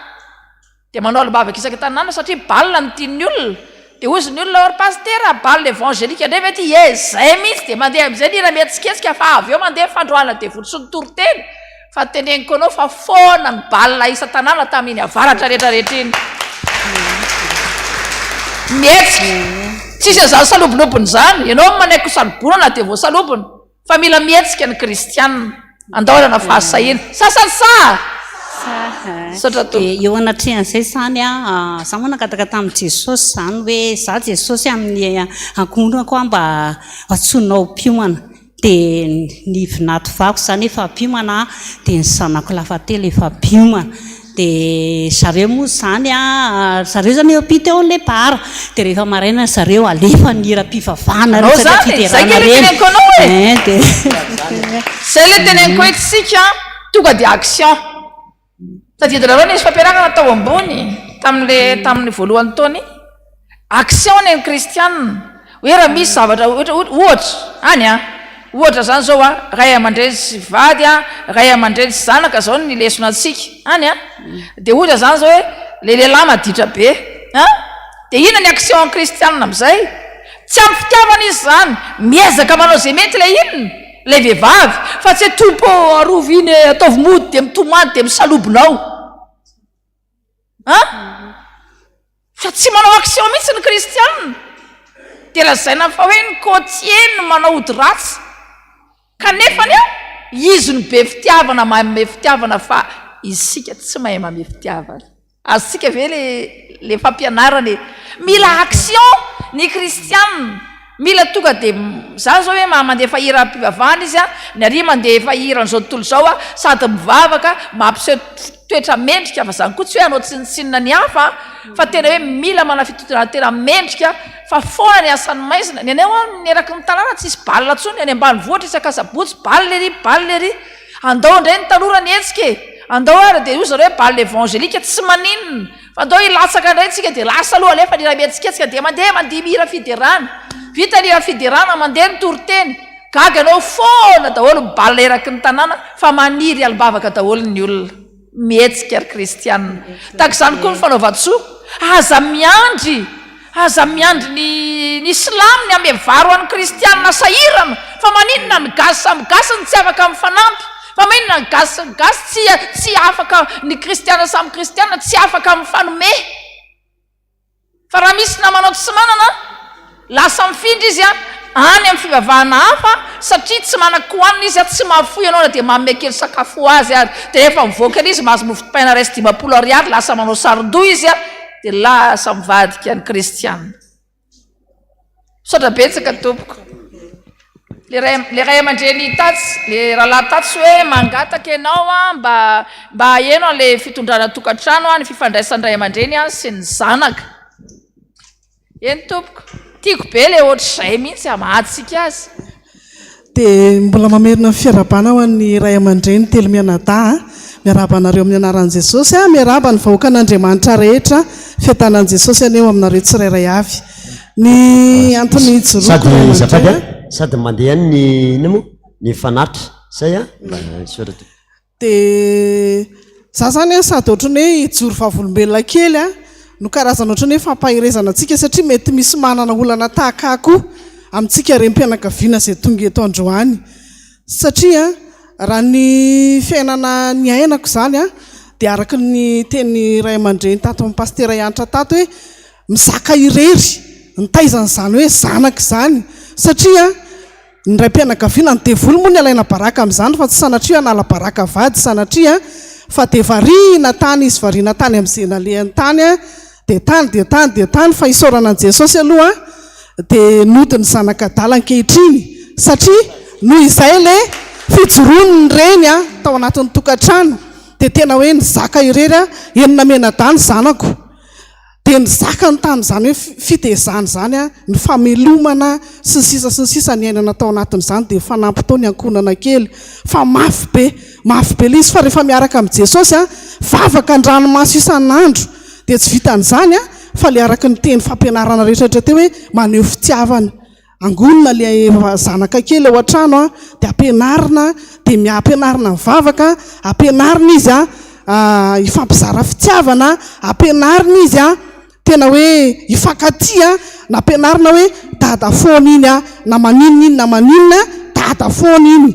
dia manao alim-bavaka isaka tanàna satria bal no tian'ny olona. Dia hozy ny olona, ry pasitera, bal évangélique indray ve ity? Ie, izay mihitsy, dia mandeha amin'izay ny hira mihetsiketsika fa avy eo mandeha ny fandroahana devoly sy ny toriteny. Fa teneniko anao fa foana ny bal isan-tanàna tamin'iny avaratra rehetra rehetra iny. Mihetsika. Tsisy an'izany salobonobona izany. Ianao no manaiky ho salobona na dia voasalobona. Fa mila mihetsika ny kristiana. Andao hanana fahasahiana. Sasany saha! Saha. Misaotra tompoko. Dia eo anatrehan'izay izany an, za moa nangataka tamin'i Jesosy izany hoe za Jesosy amin'ny ankohonako aho mba antsoinao mpiomana. Dia ny vinatovako izany efa mpiomana dia ny zanako lafatelo efa mpiomana. Dia zareo moa izany an, zareo izany eo ampita eo amin'ilay bar. Dia rehefa maraina ry zareo alefa ny hiram-pivavahana Anao resaka izany e! Zay fiderana nge ilay ireny. teneniko anao e! Ein dia. Zay ilay teneniko hoe tsika tonga dia action. Tadidinareo nisy fampianarana tao ambony tamin'ilay tamin'ny voalohan'ny taona iny? Action ny an'ny kristiana. Hoe raha misy zavatra ohatra ohatra any an, ohatra izany izao an, ray aman-dreny sy vady an, ray aman-dreny sy zanaka izao ny lesona antsika any an. Dia ohatra izany izao hoe ilay lehilahy maditra be an, dia inona ny action an'ny kristiana amin'izay? Tsy amin'ny fitiavana izy izany, miezaka manao izay mety ilay inona? Ilay vehivavy, fa tsy hoe Tompo ô, arovy iny e, ataovy mody dia mitomany dia misalobona ao. An? Fa tsy manao action mihitsy ny kristiana. Dia lazaina fa hoe ny côtier no manao ody ratsy. Kanefany an, izy no be fitiavana, manome fitiavana fa isika tsy mahay manome fitiavana. Azontsika ve le le fampianarana e? Mila action ny kristiana, mila tonga de za zao hoe mandefa hiram-pivavahana izy an, ny ary mandefa hiran'izao tontolo izao an, sady mivavaka, mampiseho toetra mendrika fa zany koa tsy hoe hanao tsinontsinona ny hafa an, fa tena hoe mila manana fitondran-tena mendrika fa foana ny asan'ny maizina, ny anay ho'a ny eraky ny tanàna tsisy bal intsony, any ambanivohitra isak'asabotsy bal ery bal ery. Andao indray ny tanora ny hetsika e! Andao ary dia hoy zareo hoe bal évangélique tsy maninona fa andao hilatsaka indray tsika dia lasa aloha alefa ny hira mihetsiketsika dia mandeha mandihy mihira fiderana. Vita ny hira fiderana mandeha ny toriteny. Gaga ianao foana daholo ny bal eraky ny tanàna fa maniry alim-bavaka daholo ny olona. Mihetsika ry kristiana. Tahaka izany koa ny fanaovan-tsoa. Aza miandry, aza miandry ny ny silamo ny ame vary ho an'ny kristiana sahirana. Fa maninona ny gasy samy gasy no tsy afaka mifanampy? Fa maninona ny gasy sy ny gasy tsy tsy afaka, ny kristiana samy kristiana tsy afaka mifanome? Fa raha misy namanao tsy manana, lasa mifindra izy any amin'ny fivavahana hafa satria tsy manan-kohanina izy, tsy mahafoy anao na dia manome kely sakafo ho azy ary. Dia rehefa mivoaka eny izy mahazo mofo dipaina 51 ariary, lasa manao saron-doha izy dia lasa mivadika ny kristiana. Misaotra betsaka tompoko. Le ray le ray aman-dreny tatsy, le rahalahy tatsy hoe mangataka ianao an mba mba haheno an'le fitondrana tokantrano an, ny fifandraisan'ny ray aman-dreny an sy ny zanaka. Eny tompoko. Tiako be le ohatr'izay mihitsy hamahantsika azy. Dia mbola mamerina ny fiarahabana ho an'ny ray aman-dreny telo mianadahy a. Miarahaba anareo amin'ny anaran'i Jesosy a. Miarahaba ny vahoakan'Andriamanitra rehetra. Fiadanan'i Jesosy anie ho aminareo tsirairay avy. Ny antony ijoroako Sady ray azafady aman-dreny a, a. sady mandeha ihany ny inona moa? Ny fanatitra. Zay a? Mba misaotra tompoko. Dia za zany an sady ohatran'ny hoe hijoro vavolombelona kely an, no karazana ohatran'ny hoe fampaherezana antsika satria mety misy manana olana tahaka ahy koa amintsika renim-pianakaviana izay tonga eto androany. Satria raha ny fiainana niainako izany an, dia araka ny teny ray aman-dreny tato amin'ny pasitera Hanitra tato hoe mizaka irery nitaiza an'izany hoe zanaka izany satria Ny raim-pianakaviana, ny devoly moa ny alaina baraka amin'izany fa tsy sanatria hanala baraka vady sanatria fa dia variana tany izy variana tany amin'izay nalehany tany dia tany dia tany dia tany fa isaorana an'i Jesosy aloha dia nody ny zanak'adala ankehitriny satria noho izay le fijoroany ny reny tao anatin'ny tokantrano dia tena hoe nizaka irery enina mianadahy ny zanako Dia nizaka ny tamin'izany hoe fitezana izany, ny famelomana sy ny sisa sy ny sisa niainana tao anatin'izany dia nifanampy tao ny ankohonana kely. Fa mafy be, mafy be ilay izy fa rehefa miaraka amin'i Jesosy, vavaka an-dranomaso isan'andro. Dia tsy vitan'izany fa ilay araka ny teny fampianarana rehetra rehetra teo hoe maneho fitiavana. Angonina ilay zanaka kely ao an-trano dia ampianarina, dia ampianarina mivavaka, ampianarina izy hifampizara fitiavana, ampianarina izy tena hoe hifankatia, nampianarina hoe dada foana iny na maninona iny na maninona, dada foana iny.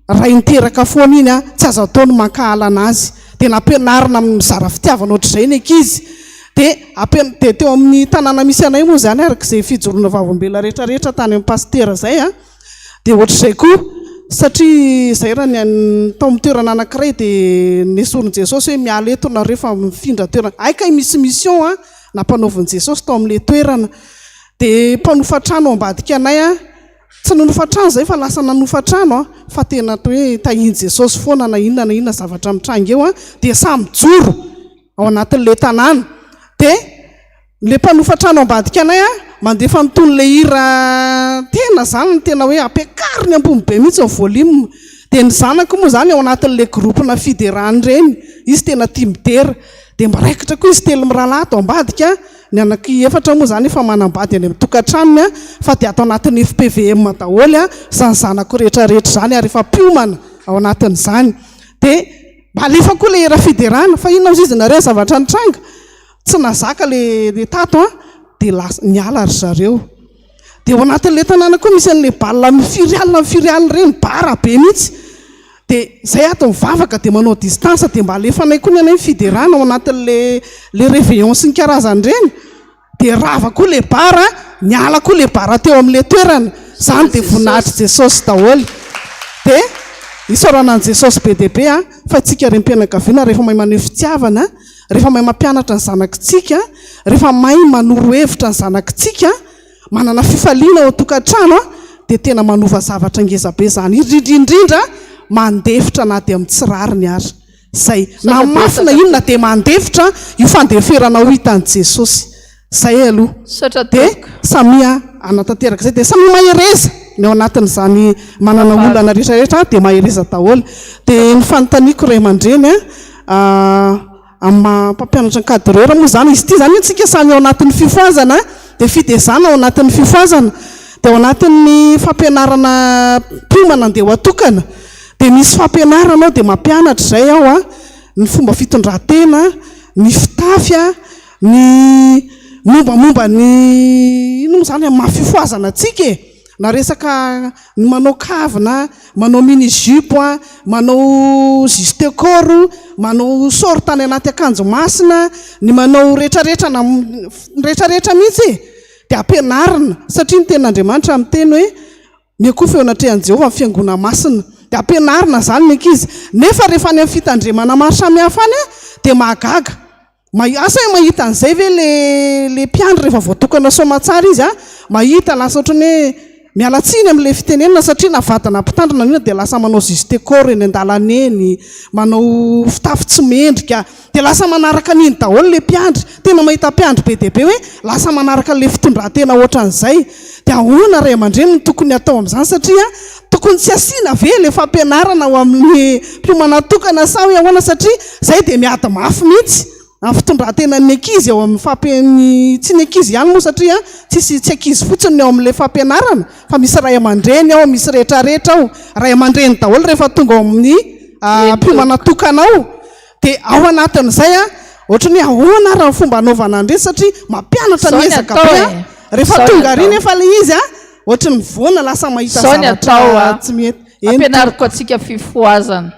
Ray niteraka foana iny a, tsy azo atao ny mankahala anazy. Dia nampianarina mizara fitiavana ohatr'izay ny ankizy. Dia ampian- dia teo amin'ny tanàna misy anay moa izany araka izay fijoroana vavolombelona rehetra rehetra tany amin'ny pasitera izay an, dia ohatr'izay koa satria izay raha ny an'ny tao amin'ny toerana anankiray dia nesorin'i Jesosy hoe miala eto nareo fa mifindra toerana. Hay kay misy mission an, nampanaovin'i Jesosy tao amin'ilay toerana. Dia mpanofa trano ao ambadika anay an, Tsy nanofa trano izay fa lasa nanofa trano an, fa tena toa hoe tahian'i Jesosy foana na inona na inona zavatra mitranga eo an, dia samy mijoro ao anatin'ilay tanàna. Dia ilay mpanofa trano ambadika anay an, mandefa an'itony ilay hira tena izany no tena hoe ampiakariny ambony be mihitsy ny volume. Dia ny zanako moa izany ao anatin'ilay groupe-na fiderana ireny, izy tena tia midera. Dia miraikitra koa izy telo mirahalahy ato ambadika, Ny anaky efatra moa izany efa manambady any amin'ny tokantranony fa dia ato anatin'ny fpvm daholo izany zanako rehetra rehetra izany ary efa mpiomana ao anatin'izany. Dia mba alefa koa ilay hira fiderana fa inona hozy izy nareo ny zavatra nitranga? Tsy nahazaka ilay tato an, dia lasa niala ry zareo. Dia ao anatin'ilay tanàna koa misy an'ilay bal mifiry alina mifiry alina ireny, bara be mihitsy. Dia zay ato mivavaka dia manao distance dia mba alefanay koa ny anay ny fiderana ao anatin'le le réveillon sy ny karazany ireny. Dia rava koa le bar, niala koa le bar teo amin'le toerana. Izany dia voninahitr'i Jesosy daholo. Dia isaorana an'i Jesosy be dia be an, fa isika renim-pianakaviana rehefa mahay maneho fitiavana, rehefa mahay mampianatra ny zanakitsika, rehefa mahay manoro hevitra ny zanakitsika, manana fifaliana ao an-tokantrano dia tena manova zavatra ngeza be izany, indrindra indrindra mandefitra na dia amin'ny tsy rariny ary. Izay, na mafy na inona dia mandefitra io fandeferana ho hitan'i Jesosy. Izay aloha. Dia samia hanatanteraka izay, dia samia mahereza ny ao anatin'izany manana olana rehetra rehetra dia mahereza daholo. Dia ny fanontaniako ray aman-dreny an, Amin'ny maha mpampianatra ny cadreur moa izany, izy ity izany isika samy ao anatin'ny fifohazana dia fitezana ao anatin'ny fifohazana, dia ao anatin'ny fampianarana mpiomana andeha ho atokana dia misy fampianarana ao dia mampianatra izay ao an, ny fomba fitondran-tena, ny fitafy an, ny mombamomba ny inona moa izany amin'ny maha fifohazana antsika e! Na resaka ny manao kavina, manao mini jupe, manao juste corps, manao short any anaty akanjo masina, ny manao retraretra na retraretra mihitsy e! Dia ampianarina satria ny tenin'Andriamanitra miteny hoe miankofa eo anatrehan'i Jehovah ny fiangona masina. Dia ampianarina izany ny ankizy. Nefa rehefa any amin'ny fitandremana maro samihafa any dia mahagaga. Asa hoe mahita an'izay ve le le mpiandry rehefa voatokana soamatsara izy a, mahita lasa ohatran'ny hoe miala tsiny amin'ilay fitenenana satria na vadina mpitandrina na inona dia lasa manao juste corps eny an-dalana eny, manao fitafy tsy mendrika, dia lasa manaraka an'iny daholo ilay mpiandry, tena mahita mpiandry be dia be hoe lasa manaraka an'ilay fitondran-tena ohatran'izay, dia ahoana ray aman-dreny no tokony hatao amin'izany satria tokony tsy asiana ve ilay fampianarana ao amin'ny mpiomana tokana sa hoe ahoana satria izay dia miady mafy mihitsy amin'ny fitondran-tenan'ny ankizy ao amin'ny fampian-, tsy ny ankizy ihany moa satria tsisy tsy ankizy fotsiny ny ao amin'ilay fampianarana fa misy ray aman-dreny ao, misy rehetrarehetra ao, ray aman-dreny daholo rehefa tonga ao amin'ny mpiomana tokana ao. Dia ao anatin'izay an, ohatran'ny hoe ahoana ary ny fomba hanaovana an'ireny satria mampianatra Zao ny ny ezaka atao be e. an, rehefa Zao ny tonga ary atao. nefa ilay izy an, ohatran'ny mivoana lasa mahita Zao ny zavatra atao a. tsy mety. Eny Ampianariko tompoko. antsika fifohazana.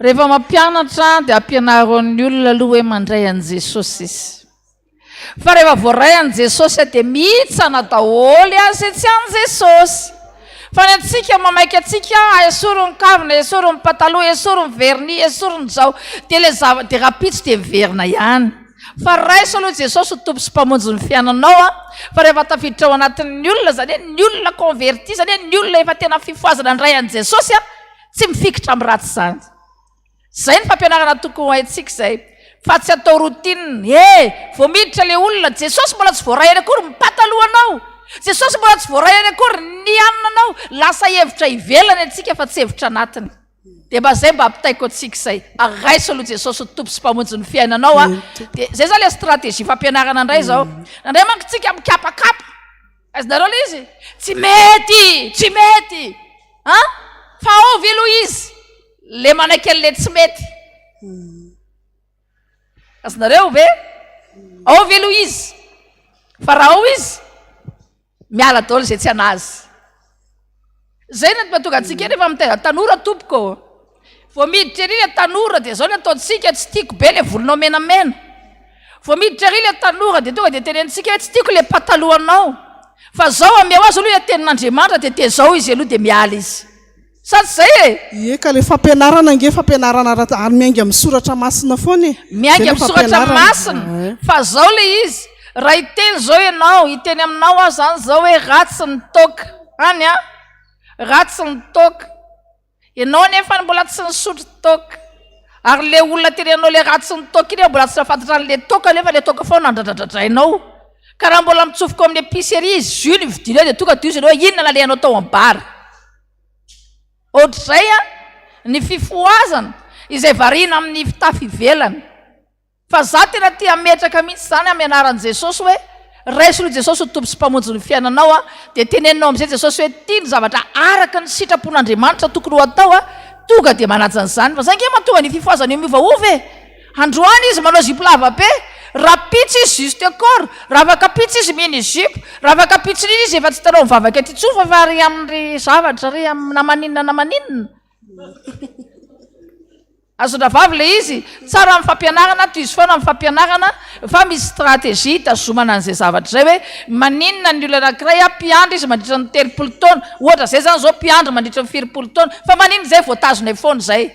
Rehefa mampianatra dia ampianaro an'ny olona aloha hoe mandray an'i Jesosy izy. Fa rehefa voaray an'i Jesosy dia mihitsana daholo azy tsy an'i Jesosy. Fa ny antsika mamaika antsika, esory ny kavina, esory ny pataloha, esory ny vernis, esory ny zao, dia ilay zava, dia rahampitso dia miverina ihany. Fa raiso aloha Jesosy ho Tompo sy Mpamonjy ny fiainanao an, fa rehefa tafiditra ao anatin'ny olona, izany hoe ny olona converti, izany hoe ny olona efa tena fifohazana handray an'i Jesosy an, tsy mifikitra amin'ny ratsy izany. Zay ny fampianarana tokony ho haintsika izay fa tsy atao routine eh! Vao miditra le olona, Jesosy mbola tsy voaray any akory ny patalohanao, Jesosy mbola tsy voaray any akory ny hanina anao, lasa hevitra ivelany antsika fa tsy hevitra anatiny. Dia mba zay mba ampitaiko antsika izay, raiso aloha Jesosy ho Tompo sy Mpamonjy ny fiainanao a! Dia zay zany le stratégie fampianarana indray zao. Nandray manko tsika mikapakapa, azonareo le izy? Tsy mety! Tsy mety! An! Fa ao ve aloha izy? Le manaiky an'le tsy mety. Azonareo ve? Ao ve aloha izy? Fa raha ao izy, miala daholo izay tsy anazy. Zay no mahatonga antsika rehefa mitaiza tanora tompoko. Vao miditra ery le tanora dia zao ny ataontsika, tsy tiako be le volonao menamena. Vao miditra ery ilay tanora dia tonga dia tenenintsika hoe tsy tiako ilay patalohanao fa zao ameo azy aloha ilay tenin'Andriamanitra dia tezao izy aloha dia miala izy. Sa tsy zay e? Ie ka le fampianarana ange fampianarana ara ary miainga amin'ny soratra masina foana e! Miainga Zay le amin'ny soratra fampianarana. masina fa zao le izy, raha hiteny zao ianao, hiteny aminao aho zany zao hoe ratsy ny toaka, any an, ratsy ny toaka, ianao anefa mbola tsy nisotro toaka, ary le olona teneninao le ratsy ny toaka iny mbola tsy nahafantatra an'le toaka nefa le toaka foana andradradradrainao, ka raha mbola mitsofoka ao amin'ny épicerie izy jus no vidiany ao dia tonga dia hoy izy hoe inona nalehanao tao amin'ny bar? Ohatr'izay ny fifohazana izay variana amin'ny fitafy ivelany. Fa za tena te hametraka mihitsy izany amin'ny anaran'i Jesosy hoe raiso aloha Jesosy ho Tompo sy Mpamonjy ny fiainanao a, dia teneninao amin'izay Jesosy hoe ity ny zavatra araka ny sitrapon'Andriamanitra tokony ho atao a, tonga dia manaja an'izany. Fa zay ange mahatonga ny fifohazana io miovaova e! Androany izy manao zipo lava be, rahampitso izy juste corps, raha afaka ampitso izy mini jupe, raha afaka ampitson'iny izy efa tsy hitanao mivavaka aty intsony fa efa ary amin'ny zavatra ary amin'ny na maninona na maninona. Azon-dravavy ilay izy, tsara amin'ny fampianarana, tohizo foana amin'ny fampianarana fa misy stratégie hitazomana an'izay zavatra izay hoe maninona ny olona anankiray mpiandry izy mandritra ny 30 taona, ohatra izay izany izao mpiandry mandritra ny firipolo taona, fa maninona izay voatazonay foana izay?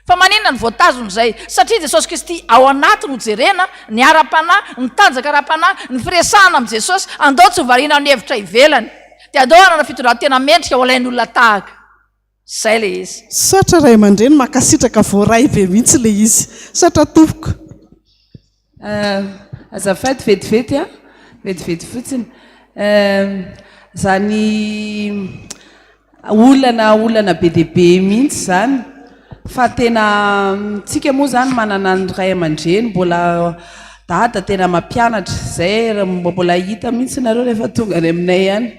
Fa maninona no voatazona izay? Satria Jesosy Kristy ao anaty no jerena, ny ara-panahy, ny tanjaka ara-panahy, ny firesahana amin'i Jesosy, andao tsy ho variana amin'ny hevitra ivelany. Dia andao hanana fitondran-tena mendrika ho alain'ny olona tahaka. Izay ilay izy. Misaotra ray aman-dreny mankasitraka voaray be mihitsy ilay izy. Misaotra tompoko. Azafady vetivety an, vetivety fotsiny. Izany olana olana be dia be mihitsy izany fa tena tsika moa izany manana ny ray aman-dreny mbola dada tena mampianatra izay mbola hita mihitsy nareo rehefa tonga any aminay any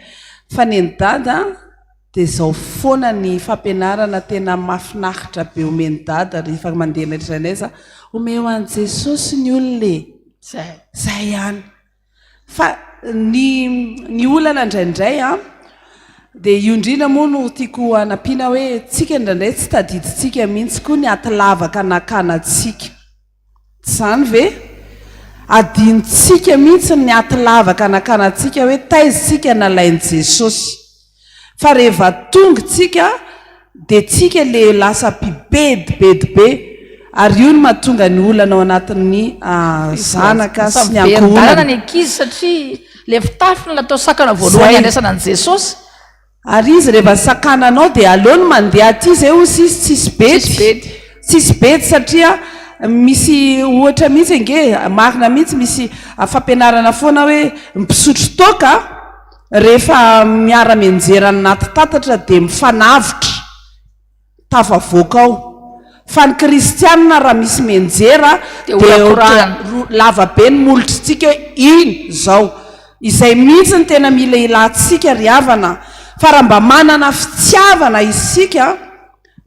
fa neny dada Dia izao foana ny fampianarana tena mahafinaritra be omen'i Dada rehefa mandeha n'aiza n'aiza, omeo an'i Jesosy ny olona e! Zay ihany. Fa ny ny olana indraindray an, dia io indrindra moa no tiako hanampiana hoe tsika indraindray tsy tadidintsika mihitsy koa ny aty lavaka nakana antsika. Tsy izany ve? Adinontsika mihitsy ny aty lavaka nakana antsika hoe taiza isika nalain'i Jesosy. Fa rehefa tonga tsika dia tsika le lasa mpibedibedy be. Ary io no mahatonga ny olana ao anatin'ny zanaka sy ny Lasa miverin-dalana ankohonana. ny ankizy satria le fitafy no natao sakana voalohany Zay. handraisana an'i Jesosy. Ary izy rehefa sakananao dia aleony mandeha aty zay ozy izy tsisy bedy. Tsisy bedy. Tsisy bedy satria misy ohatra mihitsy ange, marina mihitsy misy fampianarana foana hoe ny mpisotro toaka rehefa miara mianjera anaty tatatra dia mifanavotra. tafavoaka ao. Fa ny kristianina raha misy mianjera Dia dia horakorahana. lava be ny molotritsika hoe iny izao. Izay mihitsy no tena mila ilantsika ry havana. Fa raha mba manana fitiavana isika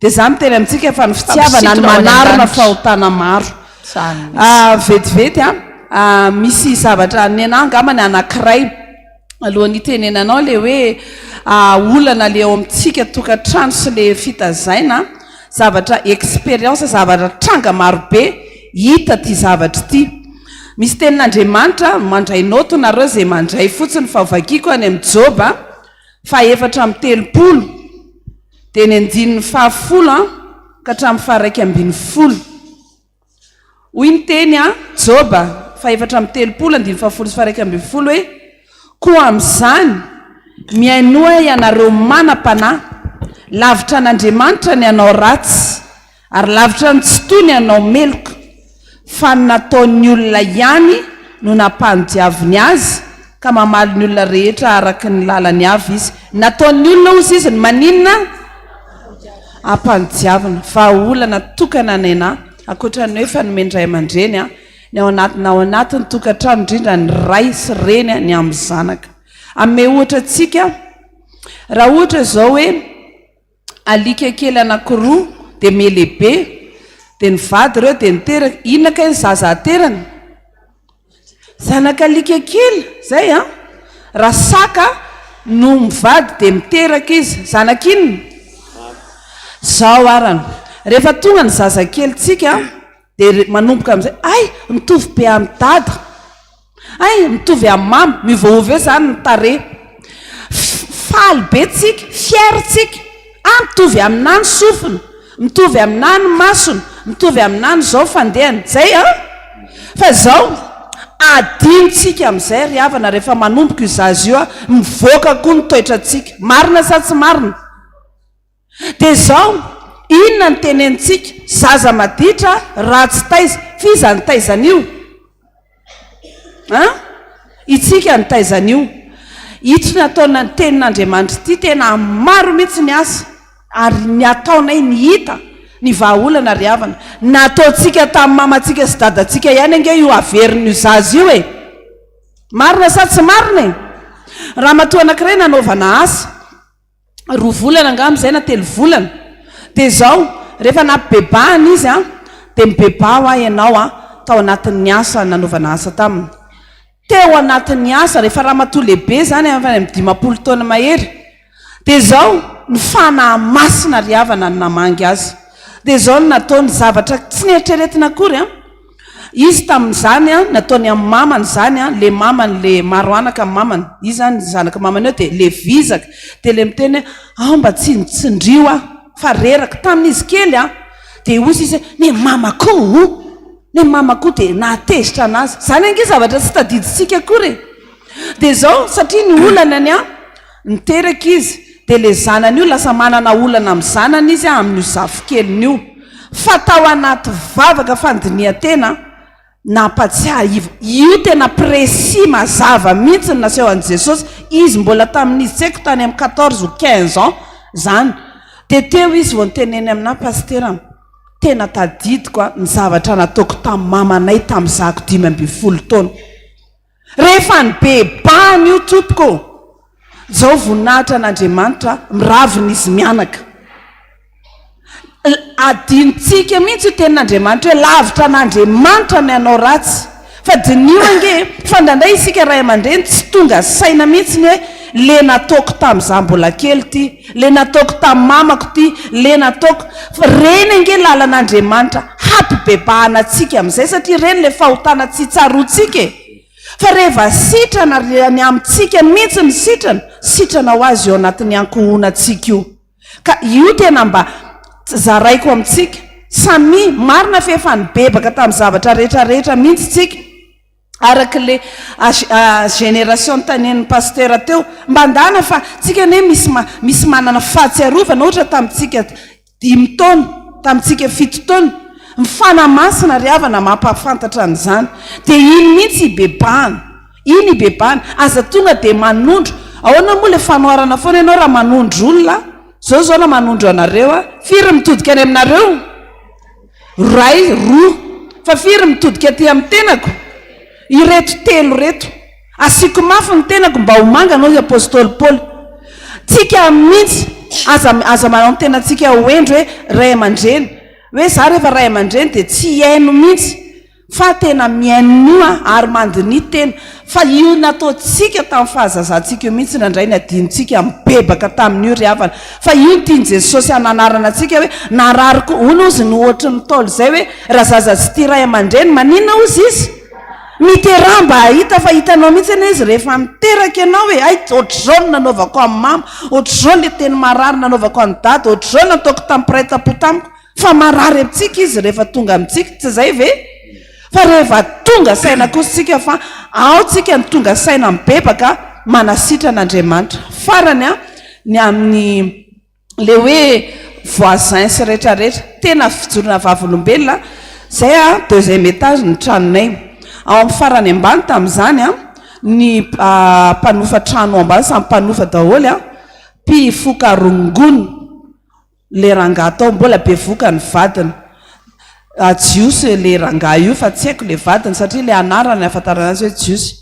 dia za miteny amintsika fa ny fitiavana no Fampisintona ho any manarona an-danitra. fahotana maro. Izany mihitsy. Ah, vetivety an, misy zavatra ny anah angamba ny anankiray. Alohan'ny hitenenanao ilay hoe olana ilay ao amintsika tokantrano sy ilay fitazaina, zavatra expérience, zavatra tranga marobe hita ity zavatra ity. Misy tenin'Andriamanitra, mandray naoty nareo izay mandray fotsiny fa vakiko any amin'ny Joba faha 34, dia ny andininy fahafolo ka hatramin'ny faha 11. Hoy ny teny a, Joba, faha-34, andininy fahafolo sy faha-11 hoe, Koa amin'izany, mihainoa ianareo manam-panahy, lavitra an'Andriamanitra ny hanao ratsy, ary lavitra ny Tsitoha ny hanao meloka, fa ny nataon'ny olona ihany no nampanodiaviny azy, ka mamaly ny olona rehetra araka ny lalany avy izy. Nataon'ny olona hozy izy ny maninona? Ampanidiavina. Vahaolana tokana nenà, ankoatra ny hoe efa nomen'ny ray aman-dreny, ny ao anatina ao anatin'ny tokantrano indrindra ny ray sy reny ny amin'ny zanaka. Hanome ohatra antsika, raha ohatra izao hoe alika kely anankiroa dia mihalehibe, dia nivady ireo dia niteraka, inona kay ny zaza aterany? Zanak'alika kely, zay an! Raha saka no mivady dia miteraka izy, zanak'inona? Zao arany, rehefa tonga ny zazakelintsika dia manomboka amin'izay, hay! mitovy be amin'i dada! Hay, mitovy amin'ny mama, miovaova eo izany ny tarehy. Faly be tsika, fier tsika. Ah, mitovy aminà ny sofiny, mitovy aminà ny masony, mitovy aminà ny izao fandehany. Izay an! Fa izao, adinontsika amin'izay ry havana rehefa manomboka io zaza io an, mivoaka koa ny toetrantsika. Marina sa tsy marina? Dia izao, inona no tenenintsika? Zaza maditra, ratsy taiza. F'iza nitaiza an'io? An? Itsika nitaiza an'io. Ito nataona ny tenin'Andriamanitra ity tena maro mihitsy ny asa ary ny ataonay ny hita ny vahaolana ry havana. Nataontsika tamin'ny mamantsika sy dadantsika ihany ange io averin'io zaza io e! Marina sa tsy marina e? Ramatoa anankiray nanaovana asa. roa volana angamba izay na telo volana, dia izao, rehefa nampibebahana izy an, dia mibebaha hoa ianao an, tao anatin'ny asa nanaovana asa taminy. Teo anatin'ny asa, rehefa ramatoa lehibe izany efa any amin'ny 50 taona mahery, dia izao, ny Fanahy Masina ry havana no namangy azy. Dia izao no nataony, zavatra tsy neritreretina akory an, Izy tamin'izany an, nataony amin'ny mamany izany an, le mamany le maro anaka ny mamany, izy izany zanaka mamany eo dia le vizaka, dia le miteny hoe ao mba tsindritsindrio aho fa reraka, tamin'izy kely an, dia hozy izy hoe ny mamako o, ny mamako dia nahatezitra anazy, izany ange zavatra tsy tadidintsika akory e, dia izao satria ny olana ny an, Niteraka izy, dia ilay zanany io lasa manana olana amin'ny zanany izy amin'io zafikeliny io. Fa tao anaty vavaka fandinihan-tena, nampatsiahiva, io tena précis mazava mihitsy ny naseho an'i Jesosy, izy mbola tamin'izy tsy haiko tany amin'ny 14 ou 15 ans izany, dia teo izy vao niteneny aminà, Pasitera, tena tadidiko ny zavatra nataoko tamin'ny mamanay tamin'izako 15 taona. Rehefa nibebahana io tompoko ô! Zao voninahitra an'Andriamanitra miravina izy mianaka. Adinontsika mihitsy io tenin'Andriamanitra hoe lavitra an'Andriamanitra ny hanao ratsy. Fa diniho ange e, fa indraindray isika ray aman-dreny tsy tonga saina mihitsy ny hoe le nataoko tamin'izaho mbola kely ity, le nataoko tamin'ny mamako ity, le nataoko. Fa ireny ange lalan'Andriamanitra hampibebahana antsika amin'izay satria ireny ilay fahotana tsy tsaroantsika e! Fa reheva sitrana ry ny amintsika mihitsy ny sitrana, sitrana ho azy eo anatin'ny ankohonantsika io. Ka io tena mba zaraiko amintsika. Samia marina fa efa nibebaka tamin'ny zavatra rehetra rehetra mihitsy tsika. Araka ilay génération notanenin'ny pasteur teo. Mba ndana fa tsika anie misy misy manana fahatsiarovana ohatra tamintsika dimy taona, tamintsika fito taona. Ny Fanahy Masina ry havana mampahafantatra an'izany. Dia iny mihitsy ibebahana. Iny ibebahana. Aza tonga dia manondro. Ahoana moa ilay fanoharana foana ianao raha manondro olona? Izao izao raha manondro anareo aho. Firy mitodika any aminareo? Iray, roa. Fa firy mitodika aty amin'ny tenako? Ireto telo ireto. Asiako mafy ny tenako mba ho mangana hoy Apostoly Paoly. Tsika mihitsy aza aza manao ny tenantsika ho hendry hoe ray aman-dreny. Hoe za rehefa ray aman-dreny dia tsy hihaino mihitsy. Fa tena mihainoa ary mandiniha tena. Fa io nataontsika tamin'ny fahazazantsika io mihitsy indraindray ny adinontsika mibebaka tamin'io ry havana. Fa io no tian'i Jesosy hananarana antsika hoe narary koa. Hono hozy ny ohatry ny Ntaolo izay hoe raha zaza tsy tia ray aman-dreny maninona hozy izy? Miteraha mba hahita fa hitanao mihitsy anie izy rehefa miteraka ianao e! Hay ohatr'izao no nanaovako an'i mama, ohatr'izao ilay teny marary nanaovako an'i dada, ohatr'izao nataoko tamin'ny mpiray tampo tamiko. Fa marary amintsika izy rehefa tonga amintsika, tsy izay ve? Fa rehefa tonga saina kosa isika fa ao tsika no tonga saina mibebaka, manasitrana Andriamanitra. Farany an, ny amin'ny le hoe voisin sy rehetra rehetra, tena fijoroana vavolombelona, izay an, deuxième étage ny tranonay. Ao amin'ny farany ambany tamin'izany an, ny mpanofa trano ao ambany samy mpanofa daholo an, mpifoka rongony. Le rangahy tao mbola bevoka ny vadiny. Jiosy le rangahy io fa tsy haiko le vadiny satria le anarany ahafantarana azy hoe jiosy.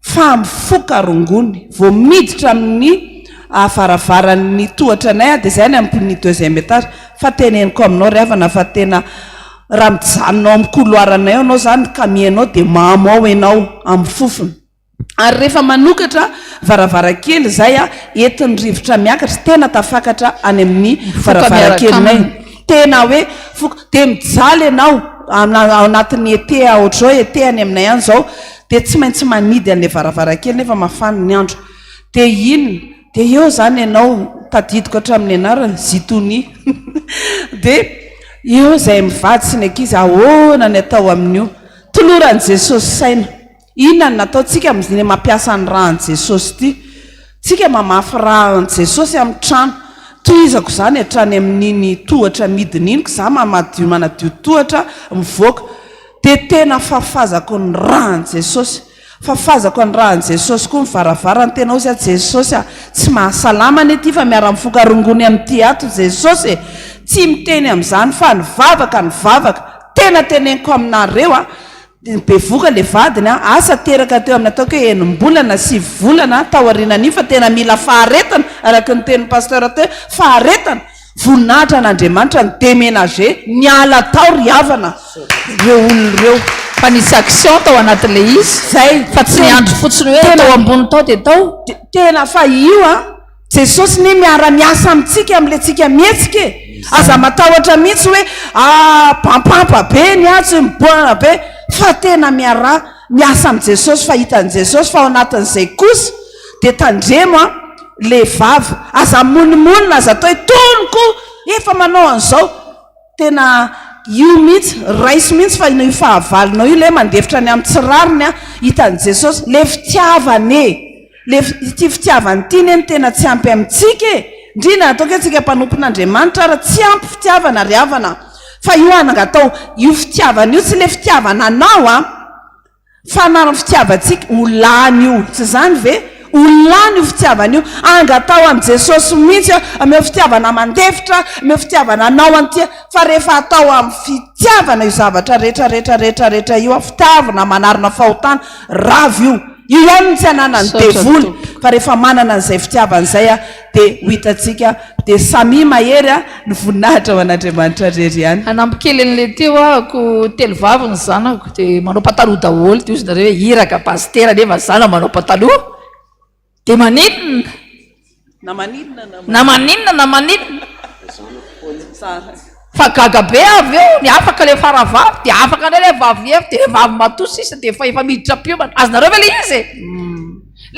Fa mifoka rongony. Vao miditra amin'ny varavaran'ny tohatra anay aho dia zay any amin'ny deuxième étage. Fa teneniko aminao ry havana fa tena raha mijanona ao amin'ny couloir anay ao ianao zany ka mihaino ao dia mamo ao ianao amin'ny fofona. Ary rehefa manokatra varavarankely izay entin'ny rivotra miakatra, tena tafakatra any amin'ny varavarankelinay. Tena hoe foka, dia mijaly ianao ao anatin'ny été ohatr'izao, été any aminay any izao, Dia tsy maintsy manidy an'ilay varavarankely nefa mafana ny andro. Dia inona? Dia eo izany ianao, tadidiko hatramin'ny anarany, Zitonia. Dia eo izahay mivady sy ny ankizy, ahoana ny atao amin'io? Toloran'i Jesosy saina. Inona no nataontsika amin'izany mampiasa ny rà an'i Jesosy ity? Tsika mamafy rà an'i Jesosy amin'ny trano. Tohizako izany hatrany amin'iny tohatra midina iny, za mamadio manadio tohatra mivoaka. Dia tena fafazako ny rà an'i Jesosy. Fafazako ny rà an'i Jesosy koa ny varavarana. Tena hozy aho Jesosy a! Tsy mahasalama anie ity fa miara-mifoka rongony amin'ity ato Jesosy e! Tsy miteny amin'izany fa ny vavaka ny vavaka. Tena teneniko aminareo a! Bevoka le vadiny a, asa teraka teo amin'ny ataoko hoe enim-bolana, 9 volana taorianan'io fa tena mila faharetana araka ny tenin'ny pasteur teo hoe faharetana, voninahitra an'Andriamanitra ny deménager, niala tao ry havana ireo olona ireo. Fa nisy action tao anatin'ilay izy Zay, fa tsy niandry fotsiny hoe tao ambony tao dia tao. Tena fa io a, Jesosy anie miara-miasa amintsika amin'ilay tsika mihetsika e! Aza matahotra mihitsy hoe ah pampampa be ny atsy, miboahana be, fa tena miaraha miasa amin'i Jesosy fa hitan'i Jesosy fa ao anatin'izay kosa dia tandremo an le vava, aza monimonina, aza atao hoe tony koa efa manao an'izao, tena io mihitsy, raiso mihitsy fa io fahavalonao io le mandefitra ny amin'ny tsy rariny an, hitan'i Jesosy, le fitiavana e! Le ity fitiavana ity ne no tena tsy ampy amintsika e! Ndrindra ataoko hoe tsika mpanompon'Andriamanitra ara tsy ampy fitiavana ry havana a! Fa io angatao io fitiavana io tsy le fitiavana anao a! Fa na ny fitiavantsika ho lany io tsy zany ve? Ho lany io fitiavana io angatao amin'i Jesosy mihitsy a! Omeo fitiavana mandefitra, omeo fitiavana anao an'ity fa rehefa atao amin'ny fitiavana io zavatra rehetra rehetra rehetra rehetra io a! Fitiavana manarona fahotana rava io! Io ihany no tsy ananan'ny devoly fa rehefa manana an'izay fitiavana izay dia ho hitantsika dia samia mahery ny voninahitra ho an'Andriamanitra irery ihany. Hanampy kely an'ilay teo ahako, telo vavy ny zanako dia manao pataloha daholo dia hozy nareo hoe iraka pasitera nefa zana manao pataloha dia maninona? Na maninona na maninona na maninona. Fa gaga be aho avy eo, ny afaka le faravavy dia afaka indray le vavy efy dia le vavy matoa sisa dia efa efa miditra mpiomana. Azonareo ve le izy e?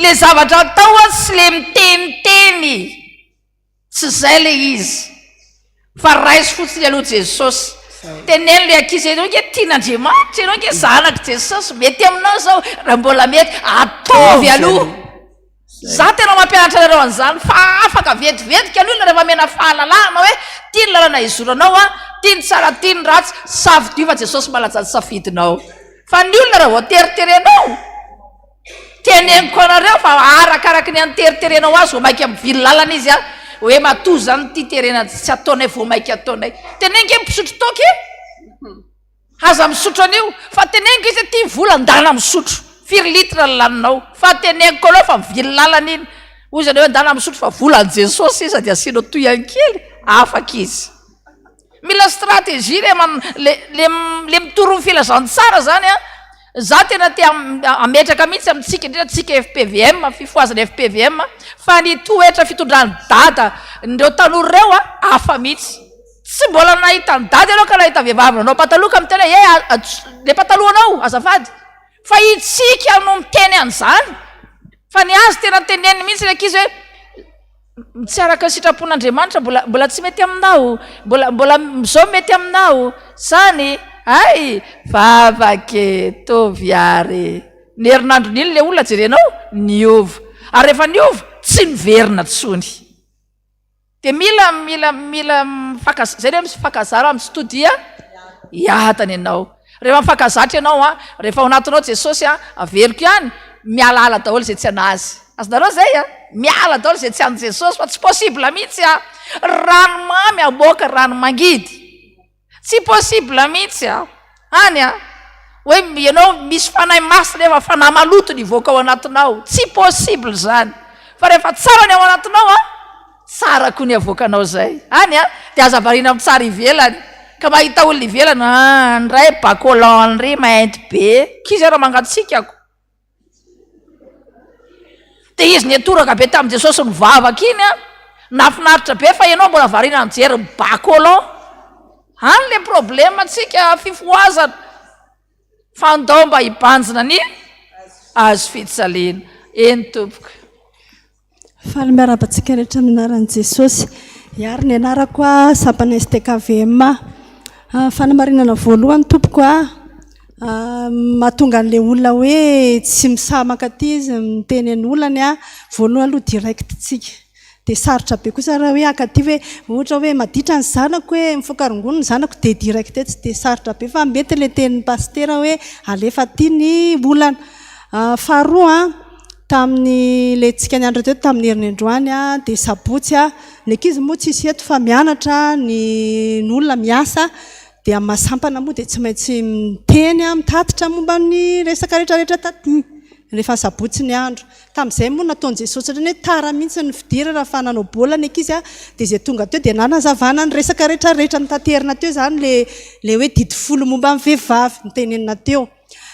Le zavatra atao an tsy le miteniteny, tsy zay le izy. Fa raiso fotsiny aloha Jesosy. Teneno le ankizy ianao nge tian'Andriamanitra, ianao nge zanak'i Jesosy, mety aminao zao, raha mbola mety, ataovy aloha. Za tena mampianatra anareo an'izany fa afaka vetivetika ny olona rehefa omena fahalalahana hoe ty ny lalana hizoranao an, ty ny tsara ty ny ratsy, safidio fa Jesosy manaja ny safidinao. Fa ny olona raha vao teriterenao, teneniko anareo fa arakaraky ny anteriterenao azy vao maika mivily lalana izy an, hoe matoa zany ty terena tsy ataonay vao maika ataonay. Teneno nge mpisotro toaka e! Aza misotro an'io fa teneniko izy ty vola ndana misotro firy litre ny laninao fa teneniko anao fa mivily lalana iny hoy izy hoe ndana misotro fa volan'i Jesosy sisa dia asianao tohihany kely afaka izy mila stratégie le man le le le mitory ny filazantsara zany an za tena te hametraka mihitsy amintsika indrindra tsika FPVM fifohazana FPVM fa ny toetra fitondran'i dada ireo tanora ireo an hafa mihitsy Tsy mbola nahita an'i dada ianao ka nahita vehivavy nanao pataloha ka miteny hoe eh le patalohanao azafady. Fa itsika no miteny an'izany. Fa ny azy tena teneniny mihitsy ny ankizy hoe tsy araka ny sitrapon'Andriamanitra mbola mbola tsy mety aminao, mbola mbola izao mety aminao, zany, hay vavaka e, tovy ary. Ny herinandron'iny le olona jerenao niova. Ary rehefa niova tsy niverina intsony. Dia mila mila mila mifankaza zay le hoe mifankazara amin'ny tsy toa dia hiadana ianao. Rehefa mifankazatra ianao an, rehefa ao anatinao Jesosy an, averiko ihany, mialaala daholo izay tsy an'Azy. Azonareo zay an? Miala daholo izay tsy an'i Jesosy fa tsy possible mihitsy an. Rano mamy hamoaka rano mangidy. Tsy possible mihitsy a! Any a! Hoe ianao misy fanahy masina nefa fanahy maloto ny hivoaka ao anatinao. Tsy possible izany. Fa rehefa tsara ny ao anatinao a, tsara koa ny avoakanao izay. Any a! Dia aza variana amin'ny tsara ivelany. Ka mahita olona ivelany, ah, ndray bas collant ndry mainty be. K'izy ara mangatsiaka ko. Dia izy niantoraka be tamin'i Jesosy nivavaka iny an, nahafinaritra be fa ianao mbola variana nijery ny bas collant. Any le problème antsika fifohazana. Fa andao mba hibanjina ny. hazo fijaliana. Eny tompoko. Faly miarahaba antsika rehetra amin'ny anaran'i Jesosy. Hiary ny anarako a, sampana STKVM. Fanamarinana voalohany tompoko a, mahatonga an'ilay olona hoe tsy misaha mankaty izy miteny ny olany a, voalohany aloha direct tsika. Dia sarotra be kosa raha hoe hankaty hoe ohatra hoe maditra ny zanako hoe mifoka rongony ny zanako dia direct etsy dia sarotra be fa mety ilay tenin'ny pasitera hoe alefa aty ny olana. Faharoa a, Tamin'ny ilay tsika nianatra teto tamin'ny heriny androany dia sabotsy, ny ankizy moa tsisy eto fa mianatra ny ny olona miasa dia amin'ny maha sampana moa dia tsy maintsy miteny mitatitra momba ny resaka rehetra rehetra taty rehefa sabotsy ny andro. Tamin'izay moa nataon'i Jesosy ohatran'ny hoe tara mihitsy ny fidirana fa nanao baolina ny ankizy dia izay tonga teo dia nanazavana ny resaka rehetra rehetra notaterina teo izany ilay ilay hoe didy folo momba ny vehivavy notenenina teo.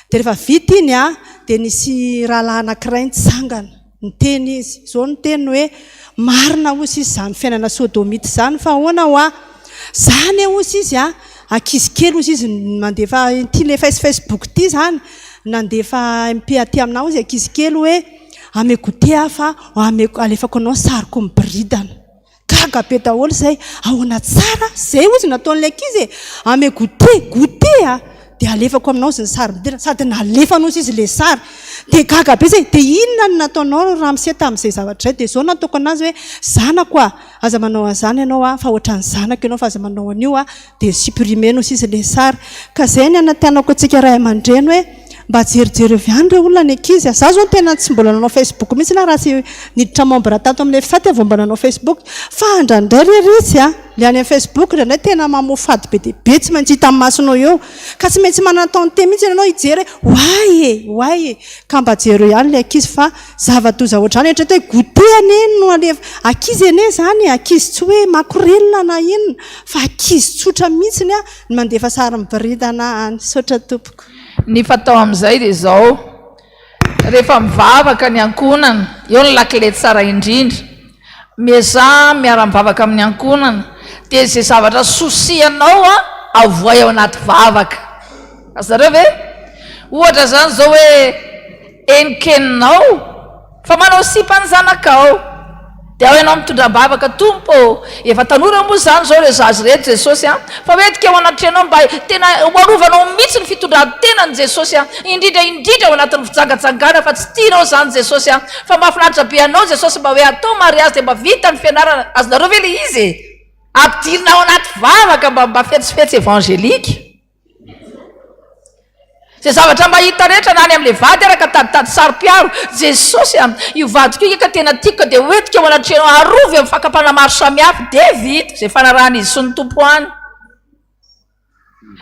Dia rehefa vita iny an, dia nisy rahalahy anankiray nitsangana, niteny izy. Izao no teniny hoe, Marina hozy izy izany fiainana sodomita izany fa ahoana hoa? Za anie hozy izy an, ankizy kely hozy izy mandefa ity ilay face facebook ity izany, nandefa MP aty aminà hozy ankizy kely hoe, ameko goûter aho fa ameko alefako anao ny sariko miboridana. Gaga be daholo izay, ahoana tsara? Zay hozy nataon'ilay ankizy e! Ame goûter, goûter a! Dia alefako aminao hozy ny sary midina, sady nalefany hozy izy ilay sary. Dia gaga be izay, dia inona no nataonao ry ramose tamin'izay zavatra izay? Dia izao no nataoko anazy hoe, zanako a! Aza manao an'izany ianao a, fa ohatran'ny zanako ianao fa aza manao an'io a! Dia supprimer-ny hozy izy ilay sary. Ka izay ny anantenako antsika ray aman-dreny hoe, Mba jerijereo avy any re olona ny ankizy a! Za zao tena tsy mbola nanao facebook mihitsy na raha tsy niditra membre tato amin'ny FSAT aho vao mba nanao facebook fa indraindray re retsy a! Le any amin'ny facebook indraindray tena mamoafady be dia be tsy maintsy hita amin'ny masonao eo ka tsy maintsy manantente mihitsy ianao hijery hoe oay e! Oay e! Ka mba jereo ihany le ankizy fa zava-doza ohatr'izany eritrereto hoe goûter anie no alefa ankizy anie izany e! Ankizy tsy hoe makorelina na inona fa ankizy tsotra mihitsiny a! Ny mandefa sary miboridana any. Misaotra tompoko. Ny fatao amin'izay dia izao, rehefa mivavaka ny ankohonana, eo ny lakile tsara indrindra, miezaha miara-mivavaka amin'ny ankohonana, dia izay zavatra souci anao avoay ao anaty vavaka. Azonareo ve? Ohatra izany izao hoe henonkeninao Fa manao sipa ny zanakao. Dia ao ianao mitondra am-bavaka, Tompo ô, efa tanora moa izany izao ireo zaza ireto Jesosy a, fa hoentiko eo anatrehanao mba tena ho arovanao mihitsy ny fitondran-tenany Jesosy a, indrindra indrindra ao anatin'ny fijangajangana fa tsy tianao izany Jesosy a, fa mahafinaritra be anao Jesosy mba hoe atao mariazy dia mba vita ny fianarana, azonareo ve ilay izy e? Ampidirina ao anaty vavaka mba mba fetsifetsy évangélique. Izay zavatra mba hita rehetra na any amin'ilay vady ara ka taditady saro-piaro. Jesosy a! Io vadiko io ka tena tiako ka dia hoentiko eo anatrehanao arovy amin'ny fakam-panahy maro samihafa. Dia vita izay fanarahan'izy sy ny Tompo any.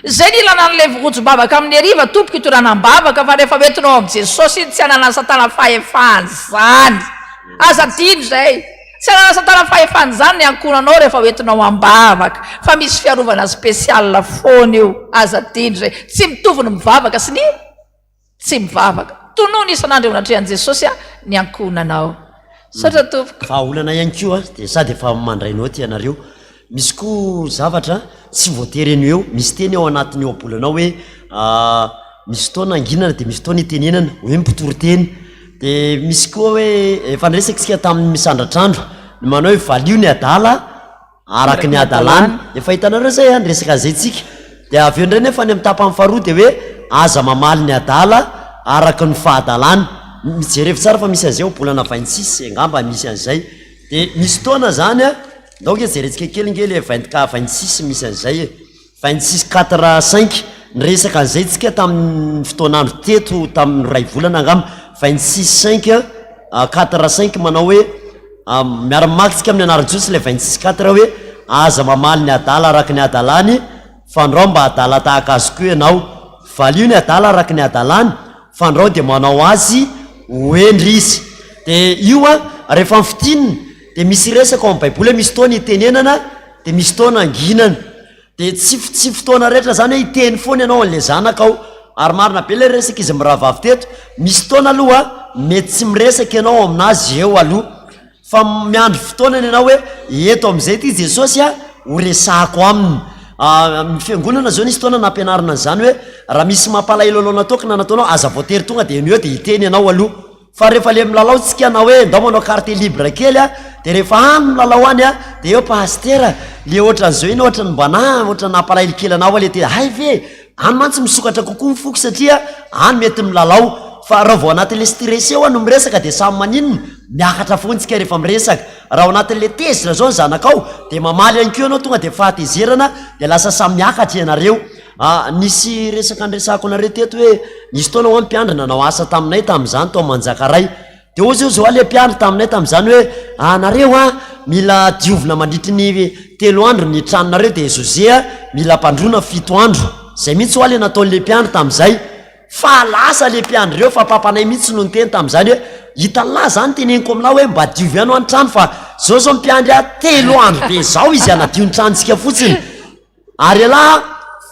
Izay ny ilana an'ilay rojom-bavaka amin'ny hariva tompoko hitondrana am-bavaka fa rehefa hoentinao amin'i Jesosy iny tsy hananan'i Satana fahefana izany. Aza adino izay. Tsy hanana satana fahefana izany ny ankohonanao rehefa hoentinao am-bavaka fa misy fiarovana spécial foana io, aza adino izay. Tsy mitovy ny mivavaka sy ny tsy mivavaka. Tonony isan'andro eo anatrehan'i Jesosy ny ankohonanao. Misaotra tompoko. Vahaolana ihany koa dia sady efa mandray naoty ianareo. Misy koa zavatra tsy voatery eny eo, misy teny ao anatin'ny ohabolana ao hoe misy fotoana anginana dia misy fotoana itenenana, hoe mpitory teny. Dia misy koa hoe efa niresaka isika tamin'ny misandratr'andro, ny manao hoe valio ny adala araka ny hadalany. Efa hitanareo izay an, niresaka an'izay tsika. Dia avy eo indray nefa any amin'ny tapany faharoa dia hoe aza mamaly ny adala araka ny fahadalany. Mijerevo tsara fa misy an'izay ohabolana 26 angamba misy an'izay. Dia misy fotoana izany an, ndao nge jerentsika kely nge le vingt quatre 26 misy an'izay e. 26 quatre cinq, niresaka an'izay tsika tamin'ny fotoan'andro teto tamin'ny iray volana angamba, 26 cinq quatre cinq manao hoe miara-mamaky tsika amin'ny anaran'i Jesosy ilay 26 quatre hoe aza mamaly ny adala araka ny hadalany fandrao mba adala tahaka azy koa ianao, valio ny adala araka ny hadalany fandrao dia manao azy ho hendry izy. Dia io an, rehefa mifintinina dia misy resaka ao amin'ny baiboly hoe misy fotoana itenenana dia misy fotoana anginana. Dia tsy tsy fotoana rehetra zany hoe hiteny foana ianao an'ilay zanakao. Ary marina be ilay resaka izy mirahavavy teto, misy fotoana aloha mety tsy miresaka ianao aminazy eo aloha, fa miandry fotoanany ianao hoe eto amin'izay ity Jesosy a, ho resahako aminy. Ny fiangonana zao nisy fotoana nampianarina an'izany hoe raha misy mampalahelo anao nataoko na nataonao aza voatery tonga dia eny eo dia hiteny ianao aloha. Fa rehefa le milalao tsika na hoe ndao manao quartier libre kely a, dia rehefa any milalao any a, dia eo pasitera le ohatran'izao iny ohatran'ny mba na ohatran'ny nampalahelo kely anao aho le tena hay ve e! Any mantsy misokatra kokoa ny foko satria any mety milalao fa raha vao anatin'le stressé aho no miresaka dia samy maninona? Miakatra foana tsika rehefa miresaka. Raha ao anatin'le tezitra zao ny zanakao dia mamaly ihany koa ianao tonga dia fahatezerana dia lasa samy miakatra ianareo. Ah, nisy resaka niresahako anareo teto hoe nisy fotoana hoa ny mpiandry nanao asa taminay tamin'izany tao Manjakaray. Dia hoy zao zao le mpiandry taminay tamin'izany hoe anareo an, mila diovina mandritry ny telo andro ny tranonareo dia José a, mila ampandroina fito andro. Zay mihitsy hoa le nataon'le mpiandry tamin'izay. Fa lasa le mpiandry ireo fa papanay mihitsy no niteny tamin'izany hoe hitan'lah zany teneniko amin'lah hoe mba diovy ihany hoa ny trano fa zao zao mpiandry a telo andro be zao izy hanadio ny tranontsika fotsiny. Ary ialahy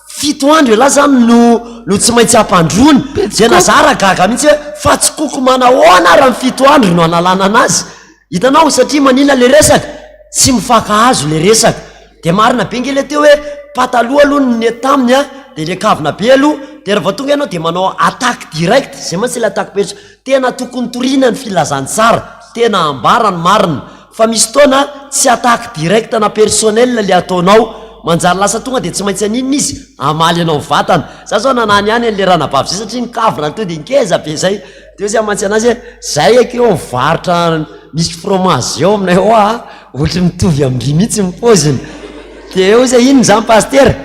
fito andro ialahy zany no no tsy maintsy ampandroana. Dia na za ra gaga mihitsy hoe fa tsy koko manahoana ary amin'ny fito andro no analana anazy. Hitanao satria manina le resaka? Tsy mifankahazo le resaka. Dia marina be nge le teo hoe pataloha aloha no nety taminy a, dia le kavina be aloha, dia rehefa tonga ianao dia manao attaque direct, zay mantsy le attaque perso. Tena tokony toriana ny filazantsara, tena ambara ny marina. Fa misy fotoana tsy attaque directe na personnel le ataonao, manjary lasa tonga dia tsy maintsy haninona izy? Hamaly anao vatana. Za zao nanany ihany an'le ranabavy zay satria ny kavina teo dia ngeza be zay, de hoy aho mantsy anazy hoe zay akia eo mivarotra misy fromage eo aminay ao a, ohatry ny mitovy amin-dry mihitsy ny paoziny, de hoy izy hoe inona izany pasitera?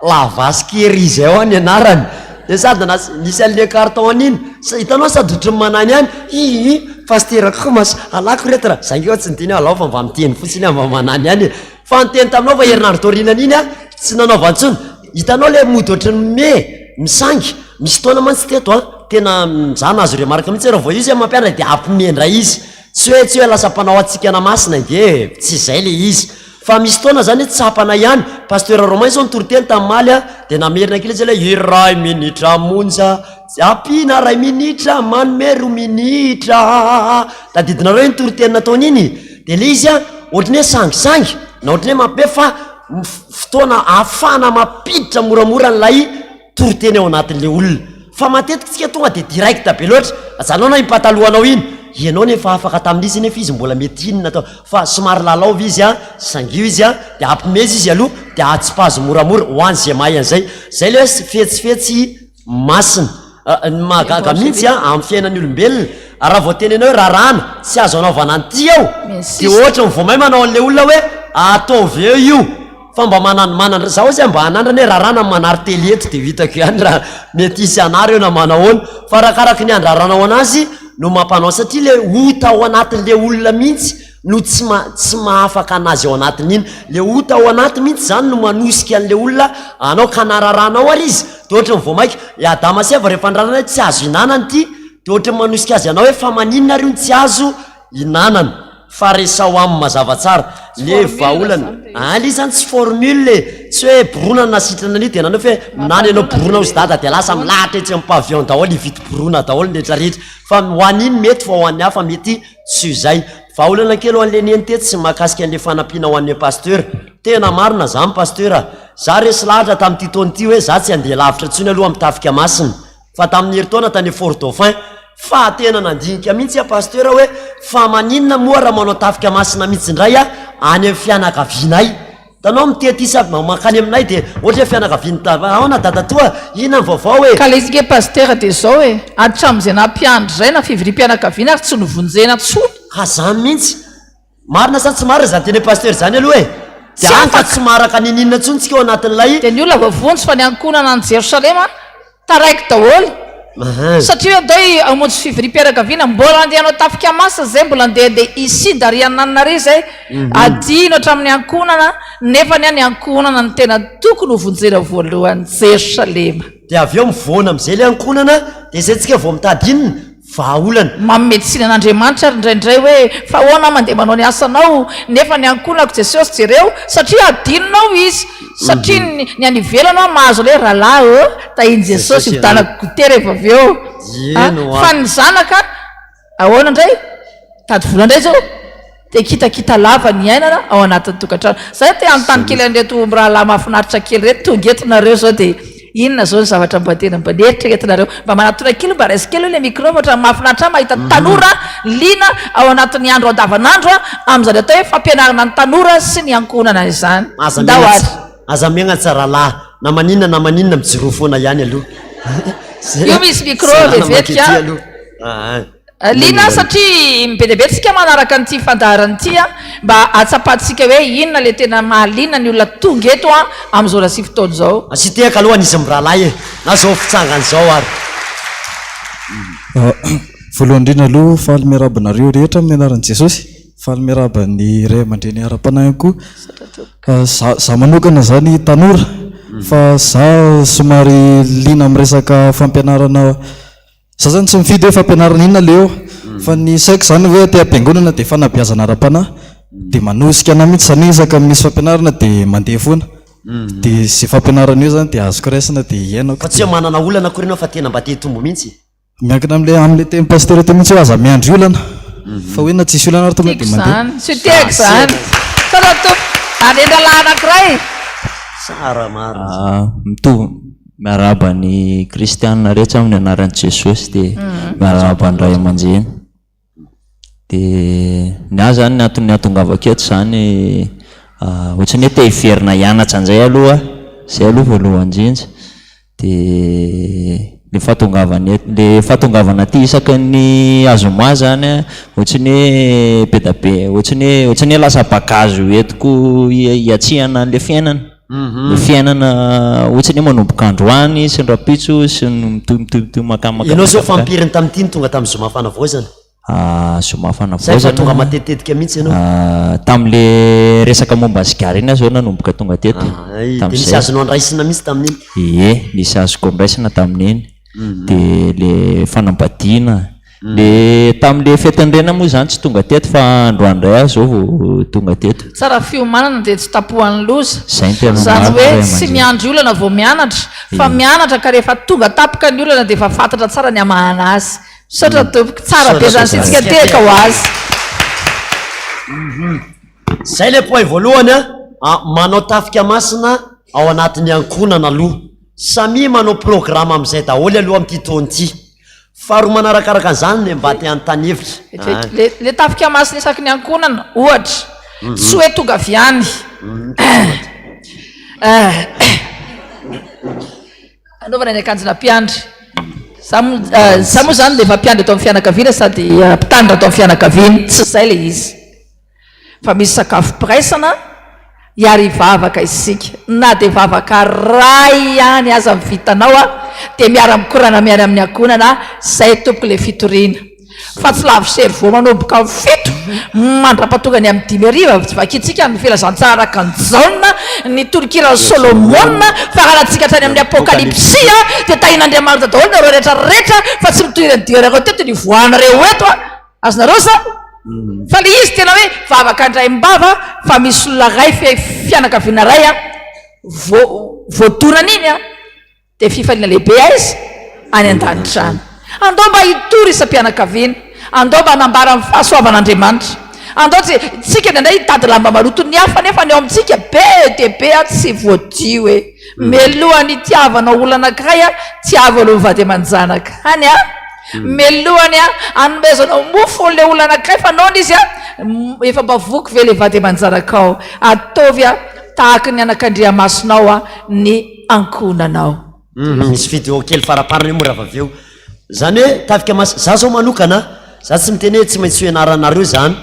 La vache qui rit zay hoa ny anarany de sady nas- nisy an'le carton iny sa hitanao sady ohatry ny manany ihany ii pasitera koa mas alako reto raha za nge tsy niteny hoe alao fa mba miteny fotsiny aho mba manany ihany e fa niteny taminao fa herinandro taorianan'iny aho tsy nanaovany intsony hitanao le mody ohatry ny me misangy misy fotoana mantsy teto an tena za nahazo remarque mihitsy hoe raha vao izy mampianatra de ampime indray izy tsy hoe tsy hoe lasa mpanao hatsikana masina nge e tsy izay le izy Fa misy fotoana zany hoe tsapana ihany, Pasteur Romain zao nitory teny tamin'ny maly a, dia namerina kely izy hoe iray minitra monja, tsy ampiana iray minitra, manome roa minitra, tadidinareo iny toriteny nataony iny? Dia ilay izy a, ohatran'ny hoe sangisangy, na ohatran'ny hoe mampiomehy fa fotoana ahafahana mampiditra moramora an'ilay toriteny ao anatin'le olona fa matetika tsika tonga de direct be loatra ajanona iny patalohanao iny ianao nefa afaka tamin'izy nefa izy mbola mety inona atao fa somary lalaovy izy a sangio izy a de ampimezy izy aloha de atsipazo moramora ho any zay mahay an'izay zay le hoe fetsifetsy masina ny mahagaga mihitsy a amin'ny fiainan'ny olombelona raha vao teny anao hoe raràna tsy azo anaovana an'ity eo de ohatra ny vao may manao an'le olona hoe ataovy eo io Fa mba manan manan za ozy mba hanandrana hoe rarana ny manary tele eto de ho hitako ihany raha mety hisy hanary eo na manahoana fa arakaraky ny andraranao anazy no mampanao satria le ota ao anatin'le olona mihitsy no tsy ma tsy mahafaka anazy ao anatin'iny le ota ao anaty mihitsy zany no manosika an'le olona anao ka na rarahanao ary izy de ohatran'ny vao maika i Adama sy Eva rehefa nirarana hoe tsy azo ihinanana ity de ohatran'ny manosika azy hanao hoe fa maninona ary io no tsy azo ihinanana Fa resaho aminy mazava tsara le vahaolana an le izy zany tsy formule e, tsy hoe borona na sitrana an'io de nanao fe minany ianao borona ozy dada de lasa milahatra etsy am pavillon daholo hividy borona daholo ny rehetra rehetra fa ho an'iny mety fa ho an'ny hafa mety tsy izay. Vahaolana kely ho an'le neny tetsy mahakasika an'le fanampiana ho an'ny pasteur, tena marina zany pasteur a, za resy lahatra tamin'ity taona ity hoe za tsy handeha lavitra intsony aloha amin'ny tafika masina, Fa tamin'ny herintaona tany Fort Dauphin, fa tena nandinika mihitsy aho Pasteur hoe fa maninona moa raha manao tafika masina mihitsy indray aho any amin'ny fianakavianay. Hitanao mitety isa mankany aminay dia ohatra hoe fianakavian'i dada, ahoana dadatoa, inona ny vaovao e? Ka le izy nge Pasteur dia zao e, hatramin'izay nampiandry izay na fivoriam-pianakaviana ary tsy novonjena intsony. Ka zany mihitsy. Marina sa tsy marina izany tenin'i Pasteur izany aloha e? Dia hany ka tsy maharaka niniana intsony tsika ao anatin'ilay. Dia ny olona voavonjy fa ny ankohonana any Jerosalema taraiky daholo. Satria hoe ndao hamonjy fivoriam-pianakaviana, mbola andeha hanao tafika masina izay, mbola andeha andeha hisinda ary hananina ary izay, adino hatramin'ny ankohonana, nefa anie ny ankohonana no tena tokony ho vonjena voalohany, Jerosalema. Dia avy eo mivoana amin'izay ilay ankohonana, dia izay tsika vao mitady inona? Vahaolana. Manome tsiny an'Andriamanitra ary indraindray hoe fa ahoana aho mandeha manao ny asanao nefa ny ankohonako Jesosy jereo satria adinonao izy satria ny ny any ivelany aho mahazo ilay rahalahy ô tahin'i Jesosy hividanako goûter rehefa avy eo a Eny hoa. fa ny zanaka ahoana indray mitady vola indray zao. Dia kitakita lava ny iainana ao anatin'ny tokantrano. Za te hanontany kely an'ireto mirahalahy mahafinaritra kely ireto, tonga eto nareo zao dia inona zao ny zavatra mba tena mba neritreretinareo? Mba manatona kely mba raiso kely ilay micro fa ohatran'ny mahafinaritra ahy mahita tanora liana ao anatin'ny andro andavanandro amin'izany atao hoe fampianarana ny tanora sy ny ankohonana izany. Aza Ndao megnatsa, ary. aza megnatsa rahalahy, na maninona na maninona mijoroa foana ihany aloha. Io misy micro Zay lalana vetivety mankety a. aloha. Ah, ah. Liana satria be dia be tsika manaraka an'ity fandaharana ity a, mba hahatsapantsika hoe inona ilay tena mahaliana ny olona tonga eto a amin'izao ora sy fotoana izao. Asio tehaka aloha an'izy mirahalahy e! Na zao fitsangany zao ary. Voalohany indrindra aloha faly miarahaba anareo rehetra amin'ny anaran'i Jesosy. Faly miarahaba ny ray aman-dreny ara-panahy ihany koa. Za za manokana izany tanora fa za somary liana amin'ny resaka fampianarana Za zany tsy mifidy hoe fampianarana inona le eo fa ny saiko zany hoe aty am-piangonana dia fanabeazana ara-panahy dia manosika anah mihitsy zany isaka misy fampianarana dia mandeha foana dia ze fampianarana eo zany dia azoko raisina dia iainako Fa tsy hoe manana olana akory ianao fa tena mba te hitombo mihitsy e. Miankina amle amle tenin'i pasitera teo mihitsy hoe aza miandry olana fa hoe na tsisy olana ary tonga Tiako dia mandeha. izany, tsy tiako izany. Misaotra tompoko. Anendralahy anankiray. Tsara marina. Mitovy Miarahaba ny kristianina rehetra amin'ny anaran'i Jesosy dia miarahaba ny ray aman-dreny. Dia ny ahy zany ny antony nahatongavako eto zany ohatran'ny hoe te hiverina hianatra indray aloha aho, zay aloha voalohany indrindra. Dia le fahatongavana eto, le fahatongavana aty isaky ny zoma zany an, ohatran'ny hoe be dia be, ohatran'ny hoe ohatran'ny hoe lasa bagage hoentiko hiatrehana an'ilay fiainana. Ny fiainana ohatsy ny hoe manomboka androany sy ny rahampitso sy ny mitohy mitohy mitohy mankany mankany. Ianao zao fampiriny tamin'ity no tonga tamin'ny zoma fanavaozana? Zoma fanavaozana. Zay fa tonga matetitetika mihitsy ianao. Tamin'le resaka momba ny sigara iny aho zao nanomboka tonga teto. Dia nisy azonao andraisina mihitsy tamin'iny? Ie, nisy azoko andraisina tamin'iny. Dia le fanambadiana. Le tamin'le fetin'ny reny moa izany tsy tonga teto fa androany indray aho izao vao tonga teto. Tsara fiomanana dia tsy tapohan'ny loza. Izay no tena Izany marina hoe ray tsy aman-dreny. miandry olana vao mianatra fa Ie. mianatra ka rehefa tonga tampoka ny olana dia efa fantatra tsara ny hamahana azy. Misaotra tompoko, tsara be izany Misaotra isika tehaka ho azy. Zay le point voalohany a, manao tafika masina ao anatin'ny ankohonana aloha. Samia manao programme amin'izay daholo aloha amin'ity taona ity. Faharoa manarakaraka an'izany le mba te hanontany hevitra a. Le le tafika masina isaky ny ankohonana ohatra, tsy hoe tonga avy any. Anaovana ny akanjona mpiandry. Za moa za moa zany dia efa mpiandry eto amin'ny fianakaviana sady mpitandrina eto amin'ny fianakaviana, tsy izay le izy. Fa misy sakafom-piraisana hiary hivavaka isika. Na dia vavaka ray ihany aza ny vitanao dia miara-mikorana miary amin'ny ankohonana, izay tompoko ilay fitoriana. Fa tsy lavo cerveau manomboka amin'ny fito mandra-pahatonga ny amin'ny 5 hariva, tsy vakintsika ny filazantsara araka an'i Jaona, ny tonon-kiran'i Solomona, faranantsika hatrany amin'ny Apokalypsy, dia tahin'Andriamanitra daholo nareo rehetra rehetra fa tsy mitohy ireny dianareo teto ny hivoahanareo eto. Azonareo sa? Fa le izy tena hoe vavaka andraimbava fa misy olona ray fe fianakaviana ray a vo voadonana iny a dia fifaliana lehibe aiza? Any an-danitra any. Andao mba hitory isam-pianakaviana, andao mba hanambara ny fahasoavan'Andriamanitra. Andao tsy tsika indraindray hitady lamba maloto ny hafa nefa ny ao amintsika be dia be a tsy voadio e. Melohan'ny hitiavanao olona anankiray a, tiavo aloha ny vady aman-janaka. Hany a. Melohany a, anomezanao mofo an'ilay olona anankiray fa noana izy a, efa mba voky ve ilay vady aman-janakao? Ataovy a, tahaka ny anakandriamasonao a, ny ankohonanao. Misy video kely faraparany io moa raha avy eo. Zany hoe tafika masina, za zao manokana, za tsy miteny hoe tsy maintsy ho ianaranareo zany,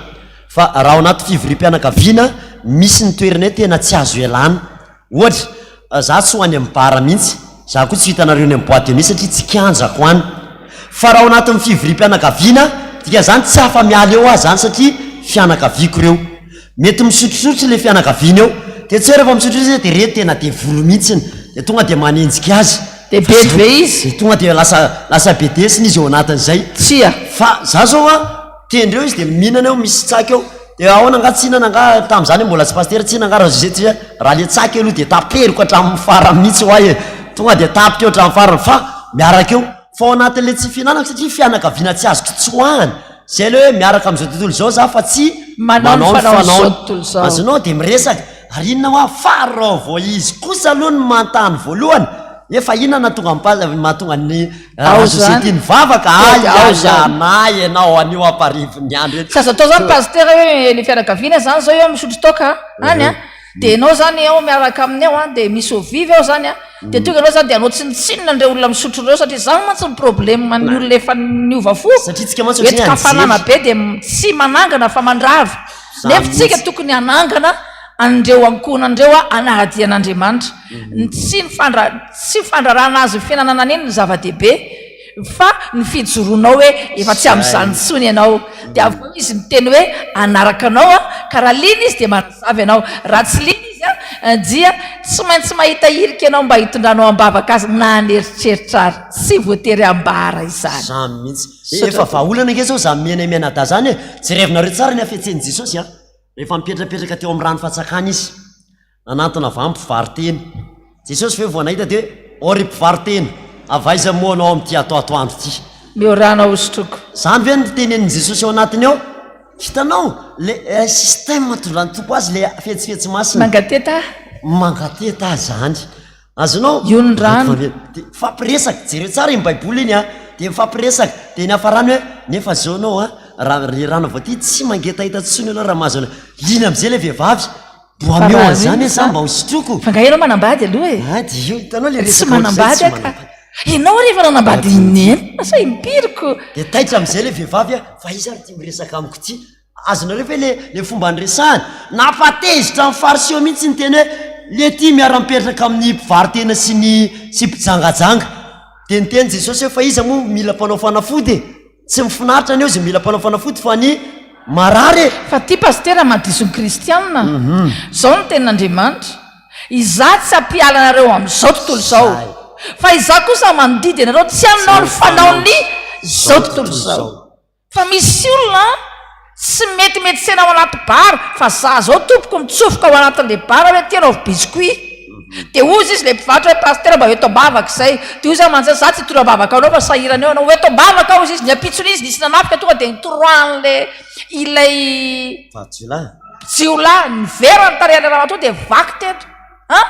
fa raha ao anaty fivoriam-pianakaviana misy ny toerana hoe tena tsy azo ialana. Ohatra, za tsy ho any amin'ny bar mihitsy, za koa tsy ho hitanareo any amin'ny boite de nuit satria tsy kianjako any. Fa raha ao anatin'ny fivoriam-pianakaviana, dikan'izany tsy afa-miala eo aho zany satria fianakaviako ireo. Mety misotrosotro ilay fianakaviana eo, dia tsy hoe rehefa misotrosotro izy dia re tena devoly mihitsiny, dia tonga dia manenjika azy. Dia bedy ve izy? Dia tonga dia lasa lasa bedesina izy ao anatin'izay. Tsia. Fa za zao an, tendreo izy dia mihinana eo, misy tsaky eo, Dia ahoana angaha tsy hihinana angaha tamin'izany mbola tsy pasitera tsy hihinana angaha Rajose tsy raha le tsaky aloha dia taperiko hatramin'ny farany mihitsy ho ahy e! Tonga dia tapitra eo hatramin'ny farany fa miaraka eo fa ao anatin'le tsy fihinanako satria fianakaviana tsy azoko tsoahana. Zay le hoe miaraka amin'izao tontolo izao za fa tsy Manao ny manao ny fanaon'izao fanaony. tontolo izao. Azonao? Dia miresaka. Ary inona hoa? Fa raha vao izy kosa aloha no manontany voalohany, hoe fa inona nahatonga an'i pa- mahatonga ny Ao Rasociété zany. nivavaka? Dia Ay ao ay zany. anah ianao anio amparivin'ny andro eto. Tsy azo atao zany pasitera hoe le fianakaviana zany zao eo misotro toaka any an, dia ianao zany ao miaraka aminy ao an, dia misy eau vive ao zany an, dia tonga ianao zany dia hanao tsinontsinona an'ireo olona misotro ireo satria zany mantsy ny problème ny olona efa niova fo, Satria tsika mantsy ohatran'ny entin-kafanana anjely. be dia tsy manangana fa mandrava, Zany nefa tsika mihitsy. tokony hanangana an'ireo ankohonana ireo hanara-dia an'Andriamanitra, ny tsy ny fandra- tsy fandrarana azy ny fiainana an'iny no zava-dehibe fa ny fijoroanao hoe efa tsy amin'izany intsony ianao, dia avy eo izy miteny hoe hanaraka anao aho, ka raha liana izy dia manazava ianao, raha tsy liana izy dia tsy maintsy mahita hirika ianao mba hitondranao am-bavaka azy na an'eritreritra ary, tsy voatery ambara izany. Zany mihitsy. Efa vahaolana ange zao zany miaina mianadahy zany e! Jerevinareo tsara ny hafetsen'i Jesosy a! Rehefa mipetrapetraka teo amin'ny rano fatsakana izy, nanantona avy any mpivaro-tena. Jesosy ve vao nahita dia hoe, Ô ry mpivaro-tena, avy aiza moa ianao amin'ity atoatoandro ity? Meo rano aho hosotroiko. Izany ve no tenenin'i Jesosy ao anatiny ao? Hitanao, ilay système nitondran'ny Tompo azy, ilay fihetsifihetsy masina. Mangateta aho. Mangateta aho izany. Azonao? Io ny rano. Dia mifampiresaka, jereo tsara iny baiboly iny an, dia mifampiresaka, dia niafarany hoe, nefa zao ianao an, raha ry rano vao ity tsy mangetaheta intsony ianao raha mahazo an'io, liana amin'izay ilay vehivavy, mbo ameo an'izany aho za mba hosotroiko. Fa nga ianao manambady aloha e? Ah dia io, hitanao ilay Tsy resaka ohatr'izay, manambady tsy aho ka. manambady. Ianao ary efa nanambady inenina sa impiry ko? Dia taitra amin'izay ilay vehivavy an, fa iza ary ity miresaka amiko ity? Azonareo ve le le fomba niresahany? Nampatezitra ny fariseo mihitsy ny teny hoe le ty miara-mipetraka amin'ny mpivaro-tena sy ny sy mpijangajanga. Dia niteny Jesosy hoe fa iza moa mila mpanao fanafody e? Tsy ny finaritra anie izay mila mpanao fanafody fa ny marary e! Fa ty pasitera mahadiso ny kristianina. Zao no tenin'Andriamanitra, Izaho tsy hampiala anareo amin'izao tontolo izao, fa Izaho kosa mandidy anareo tsy hanao ny fanaon'ny zao tontolo izao. Fa misy olona tsy mety metsena ao anaty bar fa za zao tompoko mitsofoka ao anatin'le bar hoe ty anaovy biscuit de hozy izy le mpivarotra hoe pasitera mba eto ambavaka izay de hozy aho mantsy za tsy hitondra ambavaka anao fa sahirana eo anao ho eto ambavaka hozy izy ny ampitsony izy nisy nanafika tonga de nitoroahan'le ilay jiolahy ny vera ny tarehan'le ramatoa de vaky teto An!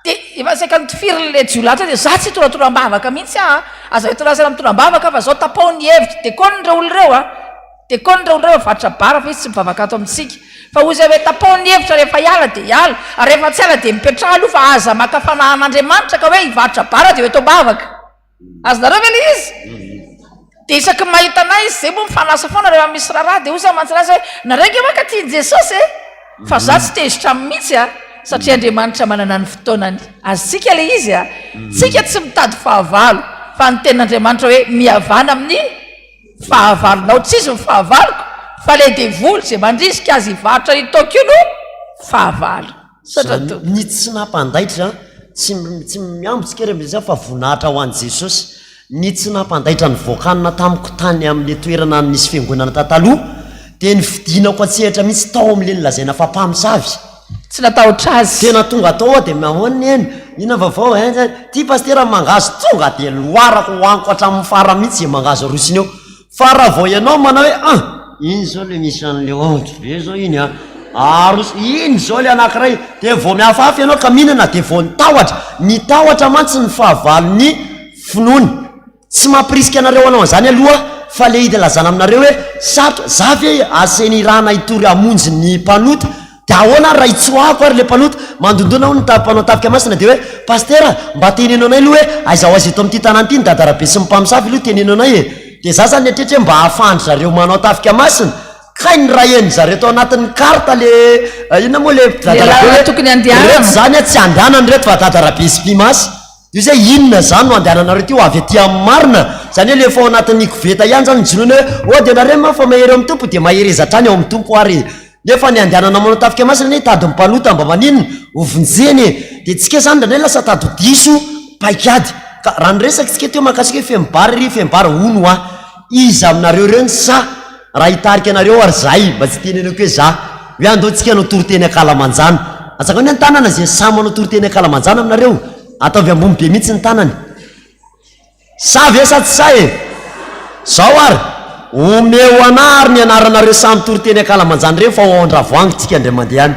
Dia efa saika notifirin'ilay jiolahy teo dia za tsy hitoratora am-bavaka mihitsy aho an! Aza itorasana mitondra am-bavaka aho fa zao tapaho ny hevitro. Dia kôny ireo olona ireo an! Dia kôny ireo olona ireo mivarotra bara fa izy tsy mivavaka ato amintsika. Fa hoy izahay hoe tapaho ny hevitra rehefa hiala dia hiala, ary rehefa tsy hiala dia mipetraha aloha fa aza maka fanahy an'Andriamanitra ka hoe hivarotra bara dia ho eto am-bavaka. Azonareo ve ilay izy? Dia isaky ny mahita anay izy, izay moa mifanasa foana rehefa misy raharaha, dia hoy za mantsy anazy hoe, nareo ange hoa ka tian'i Jesosy e! Fa za tsy tezitra aminy mihitsy a! Satria Andriamanitra manana ny fotoanany. Azontsika ilay izy a! Tsika tsy mitady fahavalo, fa ny tenin'Andriamanitra hoe mihavana amin'ny fahavalonao. Tsy izy no fahavaloko, fa ilay devoly izay mandrisika azy hivarotra io toaka io no fahavalo. Misaotra Zany Tompoko. ny tsy nampandaitra, tsy tsy mihambo tsika ry amin'izany fa voninahitra ho an'i Jesosy. Ny tsy nampandaitra ny voakanina tamiko tany amin'ilay toerana nisy fiangonana taloha dia ny fidinako an-tsehatra mihitsy tao amin'ilay nolazaina fa mpamosavy. Tsy natahotra azy. Tena tonga tao aho dia nahoana neny? Inona vaovao hein? Ty pasitera mangahazo tonga dia loarako hohaniko hatramin'ny farany mihitsy izay mangahazo arosony eo. Fa raha vao ianao manao hoe an! Iny izao ilay misy an'ilay ondry be izao iny an! Aroso, iny izao ilay anankiray, dia vao mihafahafa ianao ka mihinana dia vao ny tahotra. Ny tahotra mantsy ny fahavalon'ny finoana. Tsy mampirisika anareo hanao an'izany aloha aho, fa ilay ilazana aminareo hoe sarotra, za ve asaina irahana hitory hamonjy ny mpanota? Dia ahoana ary raha hitsoahako ary ilay mpanota? Mandondona hono ny mpanao tafika masina dia hoe, Pasitera, mba teneno anay aloha hoe aiza ho aiza eto amin'ity tanàna ity ny dadarabe sy ny mpamosavy aloha teneno anay e! Dia za zany nieritreritra hoe mba ahafahan-dry zareo manao tafika masina, kay nirahen'ny zareo tao anatin'ny carte le inona moa le dadarabe hoe ireto zany tsy andehanana ireto fa dadarabe sy mpimasy. Io zay inona zany no andehananareo ty ho avy aty amin'ny marina? Zany hoe le efa ao anatin'ny koveta ihany zany ny jonoina hoe oh dia nareo manko fa mahery ao amin'ny Tompo dia mahereza hatrany ao amin'ny Tompo ary e! Nefa ny andehanana manao tafika masina anie hitady ny mpanota mba maninona? Ho vonjena e! Dia tsika zany indraindray lasa tady ho diso paikady. Ka raha niresaka tsika teo mahakasika hoe feno bary ry feno bary hono hoa iza aminareo ireo ny sahy Raha hitarika anareo ary zahay, mba tsy teneniko hoe za, hoe andao tsika hanao toriteny ankalamanjana. Atsangano ny tanana ze sahy manao toriteny ankalamanjana aminareo. Ataovy ambony be mihitsy ny tanany. Sahy ve sa tsy sahy e? Zao ary. Omeo anah ary ny anaranareo samy toriteny ankalamanjana ireny fa ho ao Andravoahangy tsika indray mandeha any.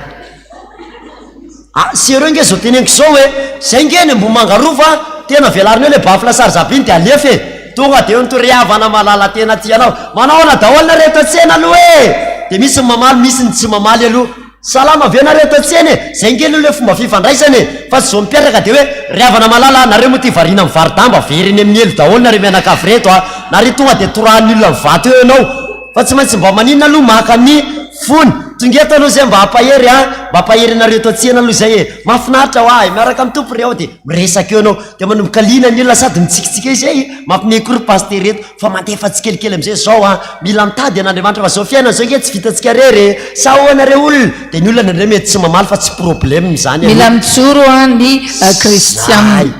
Ah, sérieux nge zao teneniko zao e! Zay nge ny Ambohimanga Rova a, tena velarina eo le baffle sarizabiny iny de alefa e! Tonga de eo ny toriavana malala tena tia anao. Manao ahoana daholo nareo eto an-tsena aloha e! De misy ny mamaly misy ny tsy mamaly aloha. Salama ve nareo eto an-tsena e! Zay nge aloha le fomba fifandraisana e! Fa tsy zao mipetraka de hoe ry havana malala a, nareo moa ty variana mivaro-damba, very eny amin'ny elo daholo nareo mianakavy reto a! Nareo tonga de torahan'ny olona ny vato eo ianao. Fa tsy maintsy mba maninona aloha maka ny fony. Tonga eto aloha zay mba hampahery a! Mba hampahery anareo eto an-tsena aloha zay e! Mahafinaritra hoa e! Miaraka amin'ny Tompo ry ao dia miresaka eo ianao. Dia manomboka liana ny olona sady mitsikitsiky eo izay, mampime koa ry Pasitera eto fa mandefa tsikelikely amin'izay zao a! Mila mitady an'Andriamanitra fa zao fiainana zao ange tsy vitantsika rery e! Sa ahoana re olona? Dia ny olona indraindray mety tsy mamaly fa tsy problème izany Mila aloha. mijoro ny kristiana. Zay.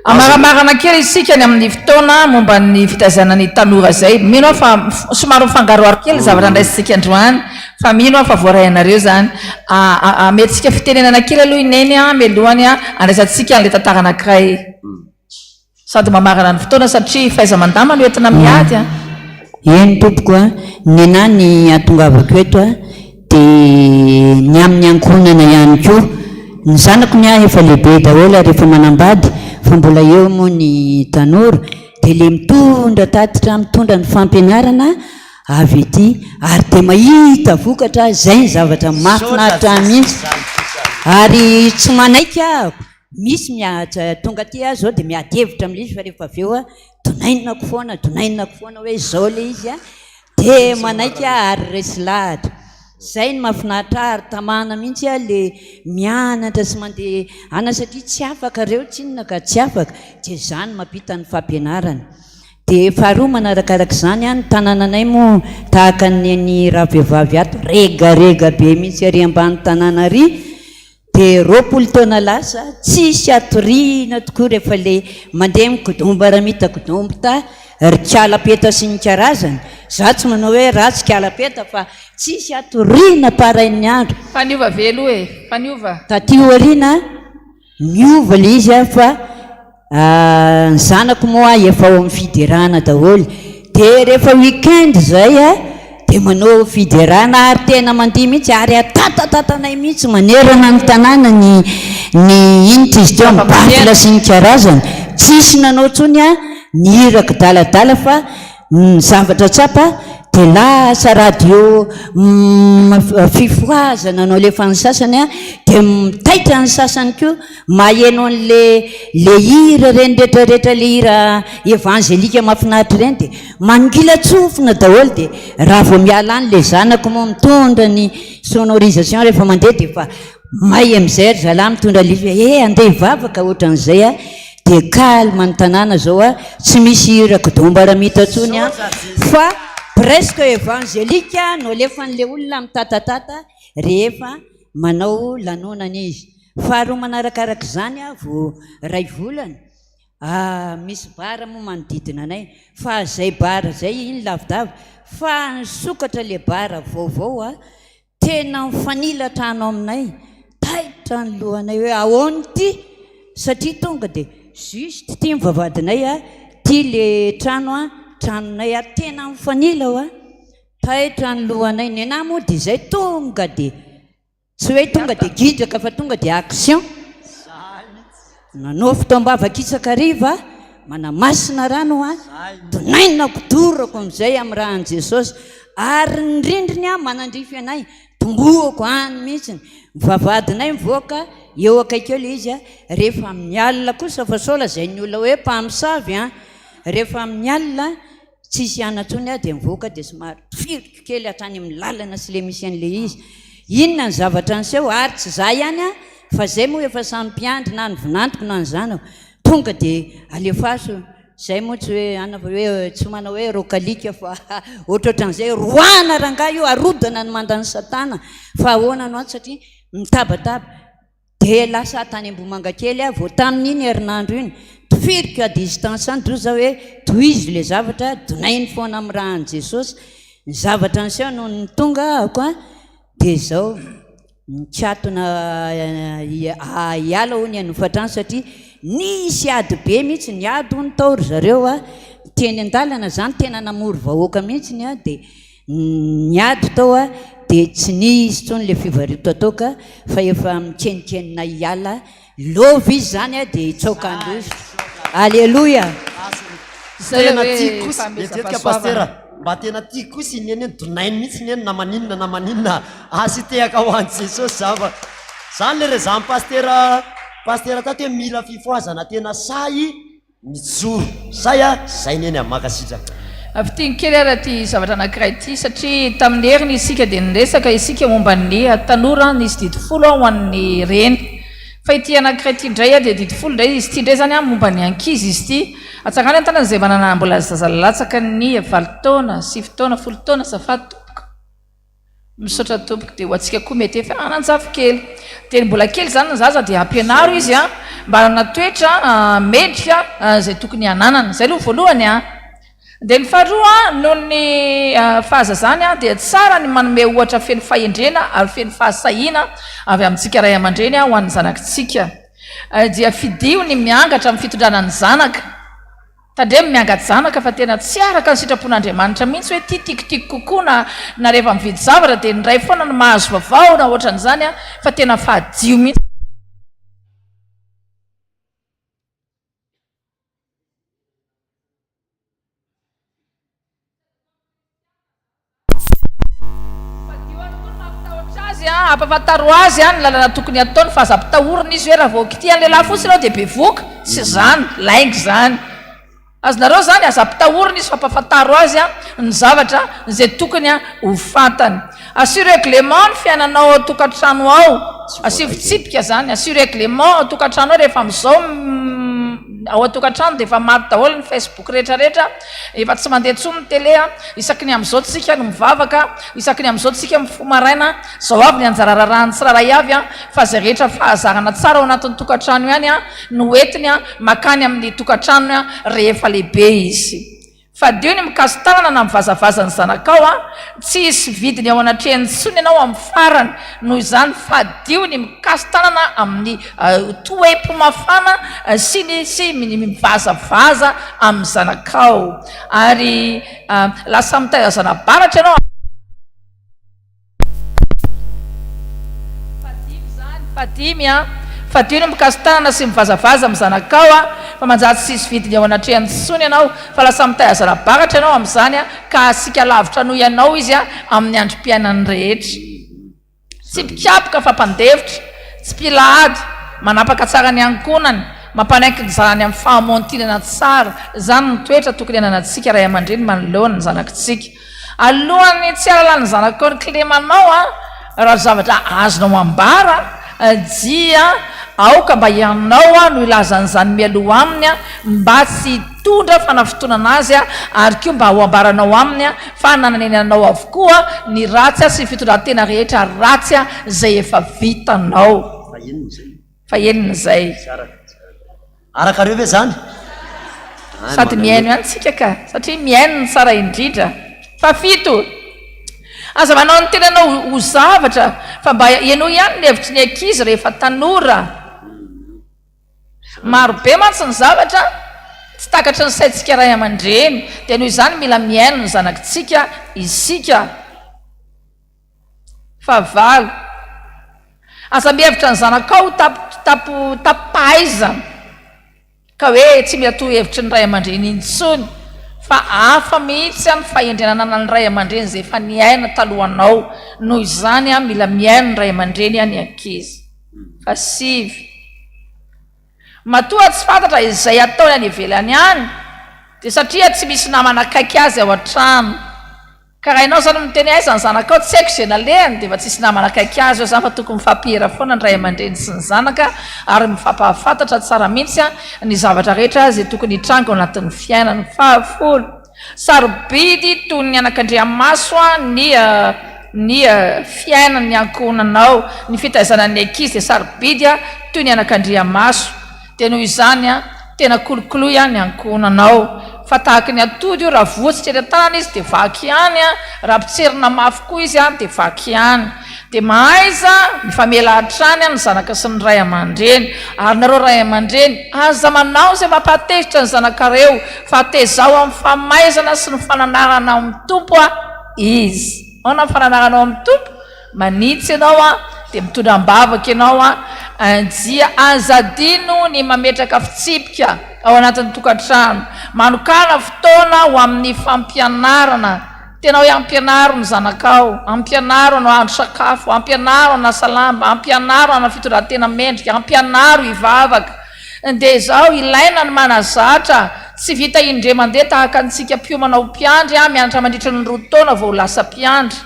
Hamaramarana kely isika ny amin'ny fotoana momba ny fitaizana ny tanora izay. Mino aho fa somary mifangaroharo kely ny zavatra andraisintsika androany fa mino aho fa voaray anareo izany. Amentsika fitenenana kely aloha i Neny mialohan'ny handraisantsika an'ilay tantara anankiray sady mamarana ny fotoana satria fahaiza-mandama no entina miady an. Eny tompoko a, nenah ny hatongavako eto a dia ny amin'ny ankohonana ihany koa, ny zanako ny ahy efa lehibe daholo ary efa manambady fa mbola eo moa ny tanora dia le mitondra tatitra mitondra ny fampianarana avy ety ary dia mahita vokatra izay ny zavatra mahafinaritra ahy mihitsy ary tsy manaiky aho Misy miady, tonga aty aho zao dia miady hevitra amin'ilay izy fa rehefa avy eo aho donainako foana, donainako foana hoe izao ilay izy an, dia manaiky aho ary resy lahatra. Izay no mahafinaritra ahy ary tamana mihitsy aho ilay mianatra sy mandeha ana satria tsy afaka ireo tsinona ka, tsy afaka, dia izaho no mampita ny fampianarana. Dia faharoa manarakaraka izany an, ny tanànanay moa tahaka ny an'i ravehivavy ato, regarega be mihitsy ary ambany tanàna ary, Dia 20 taona lasa, tsisy hatoriana tokoa rehefa le mandeha mikodomba ramita kodombta ry kalapeta sy ny karazany, za tsy manao hoe ratsy kalapeta fa tsisy hatoriana parain'ny andro. Fa niova ve aloha e? Fa niova? Taty aoriana niova le izy fa Ny zanako moa efa ao amin'ny fiderana daholo dia rehefa week-end izay dia manao fiderana ary tena mandihy mihitsy ary atatatatanay mihitsy manerana ny tanàna ny ny inona izy teo amin'ny baffle sy ny karazany tsisy nanao intsony ny hira kidaladala fa Ny zavatra tsapa dia lasa radio fifohazana no alefan'ny sasany dia taitra ny sasany koa maheno an'le le hira ireny rehetra rehetra le hira evangelika mahafinaritra ireny dia manongilan-tsofina daholo dia raha vao miala any le zanako moa mitondra ny sonorisation rehefa mandeha dia efa may amin'izay ry zalahy mitondra le izy hoe eh andeha hivavaka ohatran'izay aho Dia calme ny tanàna zao a, tsy misy hira kodombaramita tsony a, fa presque évangélique no alefan'le olona mitatatata rehefa manao lanonana izy. Faharoa manarakaraka izany a, vao iray volana, misy bar moa manodidina anay, fa zay bar zay iny lavidavitra, fa nisokatra le bar vaovao a, Tena mifanila trano aminay, taitra ny lohanay hoe ahoana ity satria tonga dia juste ity ny vavahadinay a, ity le trano a, tranonay a, tena mifanila hoa, taitra ny lohanay, nenah moa dia izay tonga dia tsy hoe tonga dia gidraka fa tonga dia action. Nanao fotoam-bavaka isan-kariva, manamasina rano aho, donainako, dorako amin'izay amin'ny ràn'i Jesosy, ary ny rindriny aho manandrify anay, tombohako any mihitsy, ny vavahadinay mivoaka eo akaiky eo ilay izy, rehefa amin'ny alina kosa fa sao lazain'ny olona hoe mpamosavy an, rehefa amin'ny alina Tsisy ana intsony aho dia mivoaka dia somary tifiriko kely hatrany amin'ny lalana sy le misy an'le izy. Inona ny zavatra niseho ary tsy za ihany an fa zay moa efa samy mpiandry na ny vinantoko na ny zanako tonga dia alefaso zay moa tsy hoe ana fa hoe tsy manao hoe rokalika fa ohatrohatran'izay roahana rangahy io arodana ny mandan'i satana fa ahoana no ato satria mitabataba Dia lasa tany Ambohimangakely aho vao tamin'iny herinandro iny. Tifiriko à distance any doza hoe tohizo ilay zavatra, donainy foana amin'ny ràn'i Jesosy. Ny zavatra niseho nony tonga ahako an, dia izao, nikatona hiala hono ny hanofa-trano satria nisy ady be mihitsy, niady hono tao ry zareo an. Teny an-dalana izany tena namory vahoaka mihitsy an, dia niady tao an, dia tsy nisy intsony ilay fivarotan-toaka fa efa mikenikenina hiala lova izy izany an, dia hitsoaka handositra. Aleloia! Tena tiako kosa, eritreretika Pasitera, mba tena tiako kosa i Neny iny, donainy mihitsy Neny na maninona na maninona, asio tehaka ho an'i Jesosy za fa zany le rezahan'i Pasitera, Pasitera tato hoe mila fifohazana tena sahy Mijoro zay a zay neny a mankasitraka. Fintiniko kely ary ity zavatra anankiray ity satria tamin'ny heriny isika dia niresaka isika momba ny tanora nisy didy folo ho an'ny reny fa ity anankiray ity indray dia didy folo indray izy ity indray izany momba ny ankizy izy ity. Atsangano ny tanana izay manana mbola zaza latsaka ny valo taona, sivy taona, folo taona azafady tompoko. Misaotra tompoko dia ho antsika koa mety efa hanan-jafikely. Dia ny mbola kely izany ny zaza dia ampianaro izy an, mba hanana toetra mendrika izay tokony hananany. Izay aloha voalohany an. Dia ny faharoa an, noho ny fahazazany an, dia tsara ny manome ohatra feno fahendrena ary feno fahasahiana avy amintsika ray aman-dreny ho an'ny zanakitsika. Dia fidio ny miangatra amin'ny fitondrana ny zanaka. Tandremo mianga-janaka fa tena tsy araka ny sitrapon'Andriamanitra mihitsy hoe ity tiako tiako kokoa na na rehefa mividy zavatra dia ny ray foana no mahazo vaovao na ohatran'izany an, fa tena fadio mihitsy. Fadio ihany koa ny mampitahotra azy an, ampafantaro azy an ny lalana tokony hataony fa aza ampitahorina izy hoe raha vao kitihan'ny lehilahy fotsiny aho dia bevoka, tsy izany, lainga izany. Azonareo izany, aza ampitahorina izy fa ampafantaro azy an ny zavatra izay tokony ho fantany. Asio règlement ny fiainanao ao an-tokantrano ao, asio fitsipika izany, asio règlement ao an-tokantrano ao rehefa amin'izao ao an-tokantrano dia efa maty daholo ny facebook rehetra rehetra, Efa tsy mandeha intsony ny télé a! Isaky ny amin'izao tsika no mivavaka, isaky ny amin'izao tsika mifoha maraina, zao avy ny anjara raharahan'ny tsirairay avy a! Fa izay rehetra fahazarana tsara ao anatin'ny tokantrano ihany a no entiny a makany amin'ny tokantranony a rehefa lehibe izy. Fadio ny mikasi-tanana na mivazavaza ny zanakao a! Tsy hisy vidiny eo anatrehany intsony ianao amin'ny farany, noho izany fadio ny mikasi-tanana amin'ny toe-po mafana sy ny sy ny mivazavaza amin'ny zanakao ary lasa mitaiza zana-baratra ianao. Fahadimy izany, fahadimy an! Fadio ny mikasi-tanana sy mivazavaza amin'ny zanakao an, fa manjary tsy hisy vidiny eo anatrehany intsony ianao, fa lasa mitaiza zana-baratra ianao amin'izany an, ka hasiaka lavitra noho ianao izy an, amin'ny androm-piainany rehetra. Tsy mpikapoka fa mpandefitra, tsy mpila ady, manapaka tsara ny ankohonany, mampanaiky ny zanany amin'ny fahamontinana tsara, izany no toetra tokony hananantsika ray aman-dreny manoloana ny zanakitsika. Alohan'ny tsy hahalalan'ny zanakao ny kilemanao an, raha zavatra azonao ambara dia aoka mba ianao no hilaza an'izany mialoha aminy mba tsy hitondra fanafintohinana azy ary koa mba ho ambaranao aminy fa nananenanao avokoa ny ratsy sy ny fitondran-tena rehetra ratsy izay efa vitanao. Fa enina izay. Arakareo ve izany? Sady mihaino ihany tsika ka, satria mihaino no tsara indrindra. Fahafito, aza manao ny tenanao ho zavatra fa mba henoy ihany ny hevitry ny ankizy rehefa tanora. Maro be mantsy ny zavatra tsy takatry ny saintsika ray aman-dreny, dia noho izany mila mihaino ny zanakitsika isika. Fahavalo, aza mihevitra ny zanakao ho tapi-pahaizana, ka hoe tsy mila torohevitry ny ray aman-dreny intsony, fa hafa mihitsy ny fahendrena ananan'ny ray aman-dreny izay efa niaina talohanao. Noho izany, mila mihaino ny ray aman-dreny ny ankizy. Fahasivy, matoa tsy fantatra izay ataony any ivelany any, dia satria tsy misy namana akaiky azy ao an-trano. Ka raha ianao zany miteny aiza ny zanakao tsy haiko izay nalehany dia efa tsisy namana akaiky azy eo zany fa tokony mifampihira foana ny ray aman-dreny sy ny zanaka ary mifampahafantatra tsara mihitsy ny zavatra rehetra izay tokony hitranga ao anatin'ny fiainany. Fahafolo, sarobidy toy ny anakandriamaso ny ny fiainan'ny ankohonanao, ny fitaizana ny ankizy dia sarobidy toy ny anakandriamaso. Dia noho izany an, tena kolokoloy an ny ankohonanao. Fa tahaky ny atody io, raha voa tsy eny an-tanana izy dia vaky ihany an, raha potserina mafy koa izy an dia vaky ihany. Dia mahaiza mifamela hatrany ny zanaka sy ny ray aman-dreny. Ary nareo ray aman-dreny, aza manao izay mampahatezitra ny zanakareo, fa tezao amin'ny famaizana sy ny fananarana ao amin'ny Tompo izy. Ahoana ny fananarana ao amin'ny Tompo? Manitsy ianao an, dia mitondra am-bavaka ianao an, dia aza adino ny mametraka fitsipika ao anatin'ny tokantrano. Manokàna fotoana ho amin'ny fampianarana. Tena hoe ampianaro ny zanakao, ampianaro hanao hahandro sakafo, ampianaro hanasa lamba, ampianaro hanana fitondran-tena mendrika, ampianaro hivavaka. Dia izao, ilaina ny manazatra, tsy vita indray mandeha tahaka antsika mpiomana ho mpiandry, mianatra mandritra ny roa taona vao ho lasa mpiandry.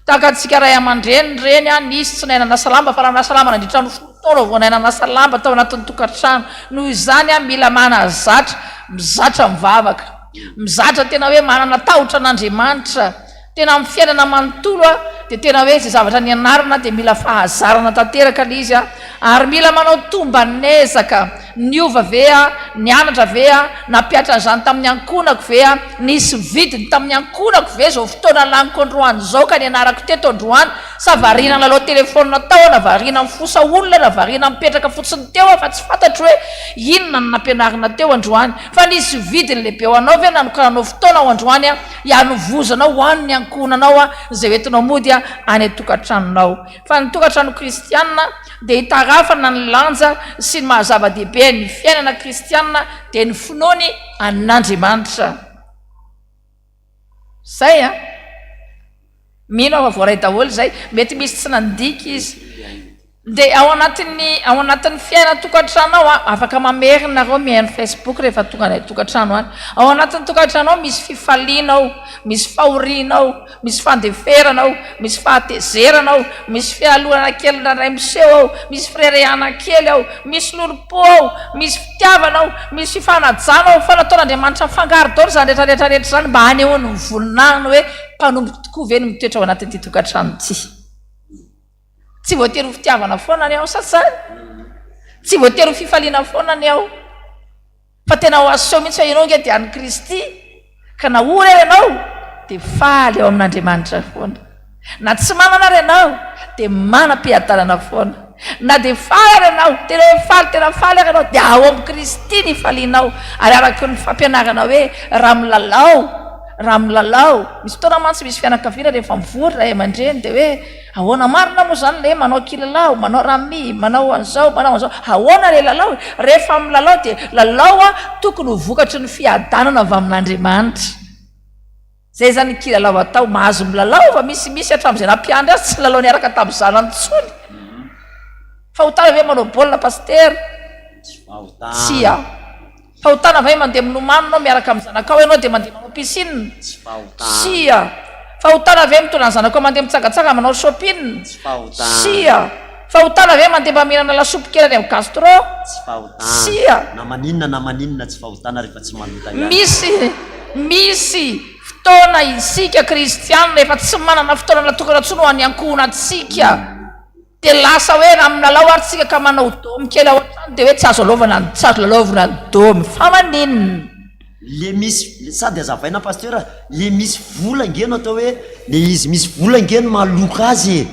Tahaka antsika ray aman-dreny ireny, nisy tsy nahay nanasa lamba fa nanasa lamba nandritra ny folo taona vao nahay nanasa lamba tao anatin'ny tokantrano. Noho izany, mila manazatra, mizatra mivavaka. Mizatra tena hoe manana tahotra an'Andriamanitra. Tena amin'ny fiainana manontolo dia tena hoe izay zavatra nianarana dia mila fahazarana tanteraka ilay izy ary mila manao tomban'ezaka. Niova ve aho? Nianatra ve aho? Nampihatra an'izany tamin'ny ankohonako ve aho? Nisy vidiny tamin'ny ankohonako ve izao fotoana laniko androany izao ka nianarako teto androany? Sa variana nilalao telefaonina tao aho na variana nifosa olona na variana nipetraka fotsiny teo aho fa tsy fantatro hoe inona no nampianarina teo androany? Fa nisy vidiny lehibe ho anao ve nanokananao fotoana ho androany hianovozanao ho an'ny ankohonanao izay hoentinao mody any an-tokantranonao? Fa ny tokantrano kristiana dia hitarafana ny lanja sy ny maha-zava-dehibe ny fiainana kristiana dia ny finoany an'Andriamanitra. Zay an! Mino aho fa voaray daholo izay. Mety misy tsy nandika izy. Dia ao anatin'ny ao anatin'ny fiainan-tokantrano ao an, afaka mamerina nareo mihaino Facebook rehefa tonga any an-tokantrano any. Ao anatin'ny tokantrano ao misy fifaliana ao, misy fahoriana ao, misy fandeferana ao, misy fahatezerana ao, misy fialonana kely indraindray miseho ao, misy firerehana kely ao, misy lolompo ao, misy fitiavana ao, misy fifanajana ao, fa nataon'Andriamanitra mifangaro daholo izany rehetra rehetra rehetra izany mba hanehoany ny voninahiny hoe mpanompo tokoa ve no mitoetra ao anatin'ity tokantrano ity. Tsy voatery ho fitiavana foana ny ao sa tsy zany? Tsy voatery ho fifaliana foana ny ao. Fa tena ho aseho mihitsy hoe ianao ange dia an'i Kristy, ka na ory ary ianao dia faly ao amin'Andriamanitra foana. Na tsy manana ary ianao dia manam-piadanana foana. Na dia faly ary ianao, tena hoe faly, tena faly ary ianao, dia ao amin'i Kristy ny hifalianao. Ary araka ny fampianarana hoe raha milalao, raha milalao, misy fotoana mantsy misy fianakaviana rehefa mivory ray aman-dreny dia hoe Ahoana marina moa izany le manao kilalao, manao rami, manao an'izao, manao an'izao. Ahoana le lalao e? Rehefa milalao dia lalao a, tokony ho vokatry ny fiadanana avy amin'Andriamanitra. Izay izany ny kilalao atao, mahazo milalao fa misy misy hatramin'izay nampiandry azy tsy nilalao niaraka tamin'ny zanany intsony. Fahotana ve manao baolina pasitera? Tsia. Fahotana ve mandeha milomano anao miaraka amin'ny zanakao ianao dia mandeha manao piscine? Tsy fahotana. Tsia. Fahotana ve mitondra ny zanakao mandeha mitsangatsangana manao shopping? Tsy fahotana. Tsia. Fahotana ve mandeha mba mihinana lasopy kely any amin'ny gastro? Tsy fahotana. Tsia. Na maninona na maninona tsy fahotana rehefa tsy manota ihany. Misy misy fotoana isika kristianina efa tsy manana fotoana natokana intsony ho an'ny ankohonantsika. Dia lasa hoe raha milalao ary tsika ka manao dômy kely ao an-trano dia hoe tsy azo alaovana ny tsy azo lalaovina ny dômy. Fa maninona? Le misy, sady azavaina Pasteur a, le misy vola ange no atao hoe, le izy misy vola ange no maha loka azy e!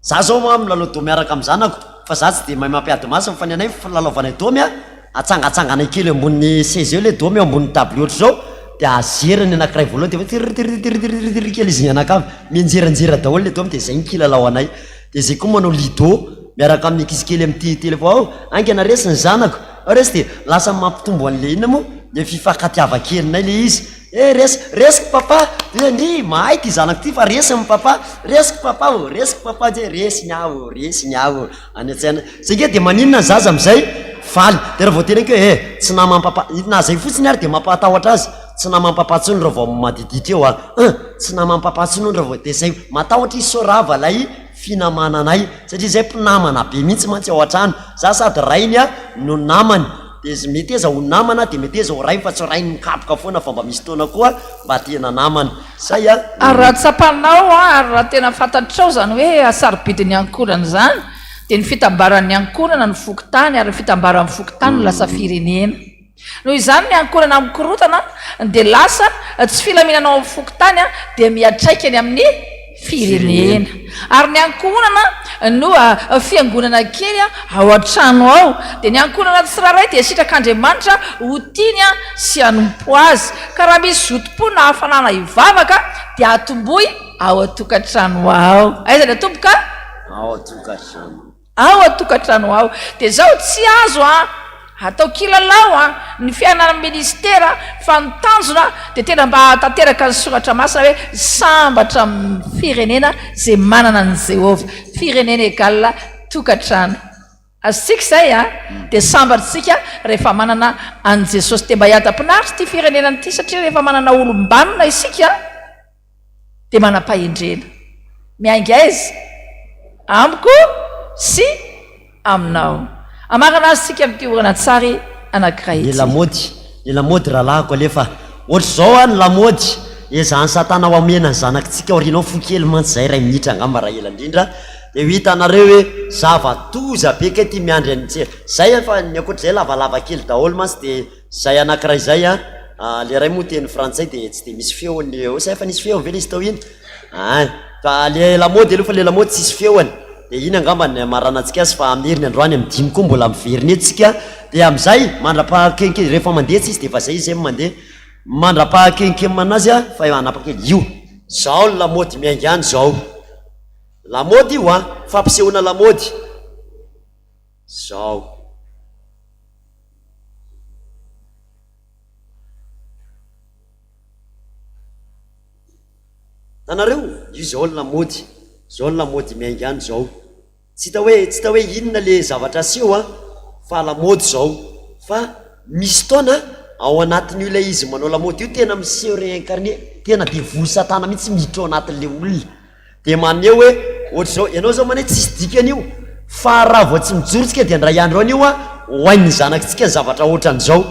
Za zao hoa milalao dômy miaraka amin'ny zanako, fa za tsy de mahay mampiady masina fa ny anay filalaovanay dômy a, atsangatsanganay kely ambony seza eo le dômy eo ambony table ohatr'izao, de azerany anakiray voalohany de tiriritiriritiriritiriri kely izy mianakavy, mianjeranjera daholo le dômy de zay ny kilalao anay. Dia zay koa manao lido miaraka amin'ny ankizy kely amin'ity téléphone ao, haingana resy ny zanako, ao resy dia lasa mampitombo an'ilay inona moa, ilay fifankatiavan-kelinay ilay izy, eh resy, resiko papa, dia ndry mahay ity zanako ity fa resiny papa, resiko papa ô, resiko papa, dia resiny aho ô, resiny aho ô, any an-tsaina, zay nge dia maninona ny zaza amin'izay? Faly, dia raha vao teneniko hoe eh tsy naman'i papa, na zay fotsiny ary dia mampahatahotra azy, tsy naman'i papa intsony raha vao madiditra eo an, un. Tsy naman'i papa tsony hono raha vao dia zay matahotra izy sao rava ilay finamananay satria zay mpinamana be mihitsy mantsy ao an-trano, za sady rainy a no namany dia z meteza ho namana dia meteza ho rainy fa tsy rainy mikapoka foana fa mba misy fotoana koa mba tena namana zay a. Ary raha tsapanao ary raha tena fantatrao izany hoe hasarobidin'ny ankohonana izany dia ny fitambaran'ny ankohonana no fokontany ary ny fitambaran'ny fokontany no lasa firenena. Noho izany ny ankohonana mikorotana dia lasa tsy filaminana ao amin'ny fokontany dia miantraika eny amin'ny Firenena. Ary ny ankohonana no fiangonana kely ao an-trano ao. Dia ny ankohonana tsirairay dia sitrak'Andriamanitra ho tiany sy hanompo Azy. Ka raha misy zotom-po na hafanana hivavaka dia atombohy ao an-tokantrano ao. Aiza ny atomboka? Ao an-tokantrano. Ao an-tokantrano ao. Dia izao, tsy azo an, atao kilalao an, ny fiainan'ny ministera fa ny tanjona dia tena mba hahatanteraka ny soratra masina hoe sambatra amin'ny firenena izay manana an'i Jehovah. Firenena égal tokantrano. Azontsika izay an? Dia sambatra isika rehefa manana an'i Jesosy. Dia mba hiadam-pinaritra ity firenena ity satria rehefa manana olom-banona isika, dia manam-pahendrena. Miainga aiza? Amiko sy aminao. Hamarana azy isika amin'ity horonantsary anankiray Ny ity. lamaody, ny lamaody rahalahiko alefa. Ohatr'izao an ny lamaody, ezahan'i satana ho amena ny zanakitsika aoriana ao fo kely mantsy izay iray minitra angamba raha ela indrindra dia ho hitanareo hoe zava-doza be kay ity miandry an'i Zay fa ny ankoatr'izay lavalava kely daholo mantsy dia Zay anakiray zay an, le ray moa teny frantsay de tsy de misy feony eo, sa efa nisy feony ve le izy tao iny? Ein, fa le lamaody aloha fa le lamaody tsisy feony, de iny angamba ny hamaranantsika azy fa amin'ny heriny androany amin'ny dimy koa mbola miverina eto tsika, de amin'izay mandra-pahakenke rehefa mandeha tsisy de efa zay izy zay no mandeha, mandra-pahakenkemana azy an, fa hanapa-kely, io zao ny lamaody miainga any zao, lamaody io an, fampisehoana lamaody, zao. Hitanareo? Io izao ny lamaody, izao ny lamaody miainga any izao. Tsy hita hoe, tsy hita hoe inona le zavatra aseho an, fa lamaody izao. Fa misy taona ao anatin'io ilay izy manao lamaody io tena miseho réincarné, tena devoly satana mihitsy miditra ao anatin'ilay olona. Dia maneho hoe ohatr'izao, ianao izao maneh tsisy dikany io, fa raha vao tsy mijoro tsika dia indray andro any io an, ho hain'ny zanakitsika ny zavatra ohatran'izao.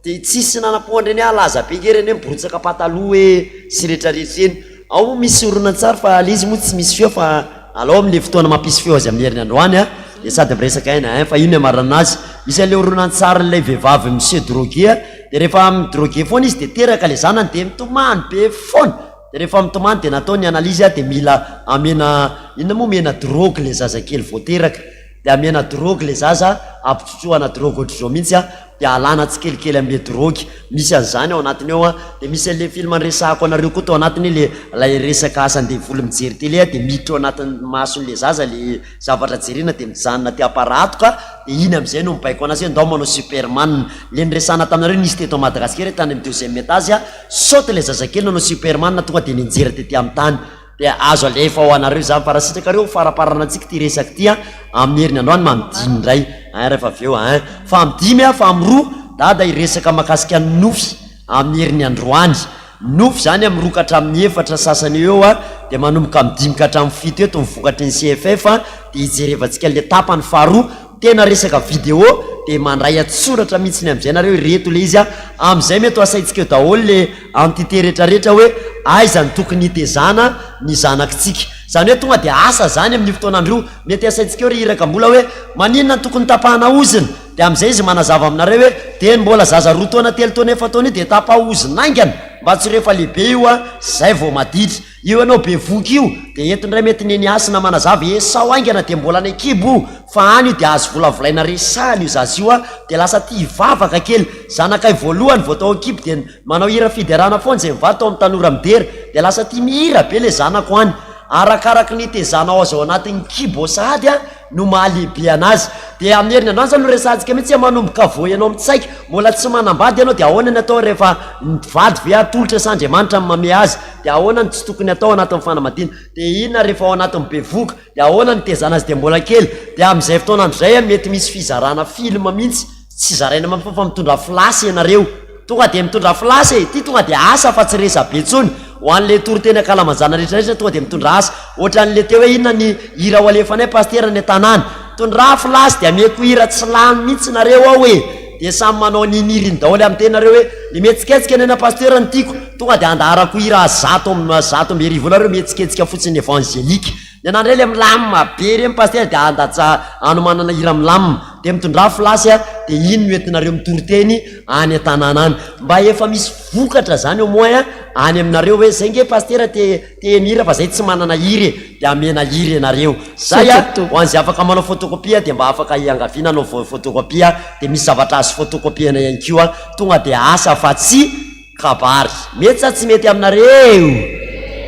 Dia tsisy nanam-poandreny ahy laza be nge ireny hoe miborotsaka pataloha hoe sy retraretra ireny. Ao moa misy horonantsary fa le izy moa tsy misy feo fa alao amin'le fotoana mampisy feo azy amin'ny heriny androany an, dia sady miresaka aina ein fa io ny hamarana azy. Misy an'le horonantsarin'ilay vehivavy mi-se droguer, dia rehefa mi-droguer foana izy dia teraka le zanany dia mitomany be foana. Dia rehefa mitomany dia natao ny analyse dia mila amena inona moa omena drogue le zazakely vao teraka dia amena drogue le zaza ampitsotsohana drogue ohatr'izao mihitsy a dia alana tsikelikely amle drogue misy an'izany ao anatiny ao a dia misy an'le film niresahako anareo koa tao anatiny le ilay resaka asan-devoly mijery télé dia miditra ao anatin'ny mason'le zaza le zavatra jerena dia mijanona aty am-parahatoka dia iny amin'izay no mibaiko anazy hoe ndao manao superman le niresahana taminareo nisy teto Madagasikara tany amin'ny deuxième étage a Saute ilay zazakely nanao superman tonga dia nianjera tety amin'ny tany. Dia azo alefa ho anareo izany fa raha sitrakareo ho faraparana antsika ity resaka ity an, amin'ny heriny androany ma amin'ny dimy indray ein rehefa avy eo ein. Fa amin'ny dimy an, fa amin'ny roa dada hiresaka makasika ny nofy amin'ny heriny androany. Nofy izany amin'ny roa ka hatramin'ny efatra sasany eo eo an, dia manomboka amin'ny dimy ka hatramin'ny fito eto ny vokatry ny CFF an, dia hijerevantsika an'ilay tapany faharoa. Tena resaka vidéo dia mandray an-tsoratra mihitsiny amin'izay nareo ireto le izy a, amin'izay mety ho asaintsika eo daholo le entité retraretra hoe aiza no tokony hitezana ny zanakitsika. Zany hoe tonga dia asa zany amin'io fotoan'andro io, mety asaintsika eo ry iraka mbola hoe maninona no tokony tapahana ozona? Dia amin'izay izy manazava aminareo hoe dieny mbola zaza roa taona telo taona efa-taona io dia tapaho ozona haingana mba tsy rehefa lehibe io a zay vao maditra. Io ianao bevohoka io dia eto indray mety neny Hasina manazava esao haingana dia mbola any an-kibo io fa any io dia azo volavolaina resahana io zaza io a dia lasa tia hivavaka kely zanakay voalohany vao tao an-kibo dia manao hira fiderana foana izay mivady tao amin'ny tanora midera dia lasa tia mihira be le zanako any arakaraky ny hitezanao azy ao anatin'ny kibo ao sahady a no maha lehibe anazy. Dia amin'ny heriny androany zany no resahantsika mihitsy hoe manomboka vao ianao mitsaika, mbola tsy manambady ianao dia ahoana ny atao rehefa ny vady ve atolotra sa Andriamanitra no mamehy azy, dia ahoana no tsy tokony atao anatin'ny fanambadiana, dia inona rehefa ao anatin'ny bevohoka, dia ahoana ny hitezana azy dia mbola kely, dia amin'izay fotoana andro izay mety misy fizarana film mihitsy, tsy zaraina fa mitondra flash ianareo. Tonga dia mitondra flash e! Ity tonga dia asa fa tsy resa-be intsony. Ho an'le toriteny ankalamanjana rehetra rehetra tonga dia mitondra asa. Ohatran'le teo hoe inona ny hira ho alefanay pasitera any an-tanàna. Tondrà flash dia ameko hira tsy lany mihitsy nareo ao e! Dia samy manao ny niriny daholo amin'ny tena nareo hoe ny mihetsiketsika nena pasitera no tiako. Tonga dia andaharako hira 1100 nareo mihetsiketsika fotsiny evangelique. Ny anah ndray le milamina be reny pasitera dia andatsa anomanana hira milamina dia mitondrà flash a dia iny no entinareo mitory teny any an-tanàna any mba efa misy vokatra zany au moins a. any aminareo hoe zay nge Pasitera te te hihira fa zay tsy manana hira e, dia amena hira ianareo. Zay a, ho an'izay afaka manao photocopie dia mba afaka iangaviana hanao photocopie, dia misy zavatra azo photocopiena ihany koa, tonga dia asa fa tsy kabary. Mety sa tsy mety aminareo?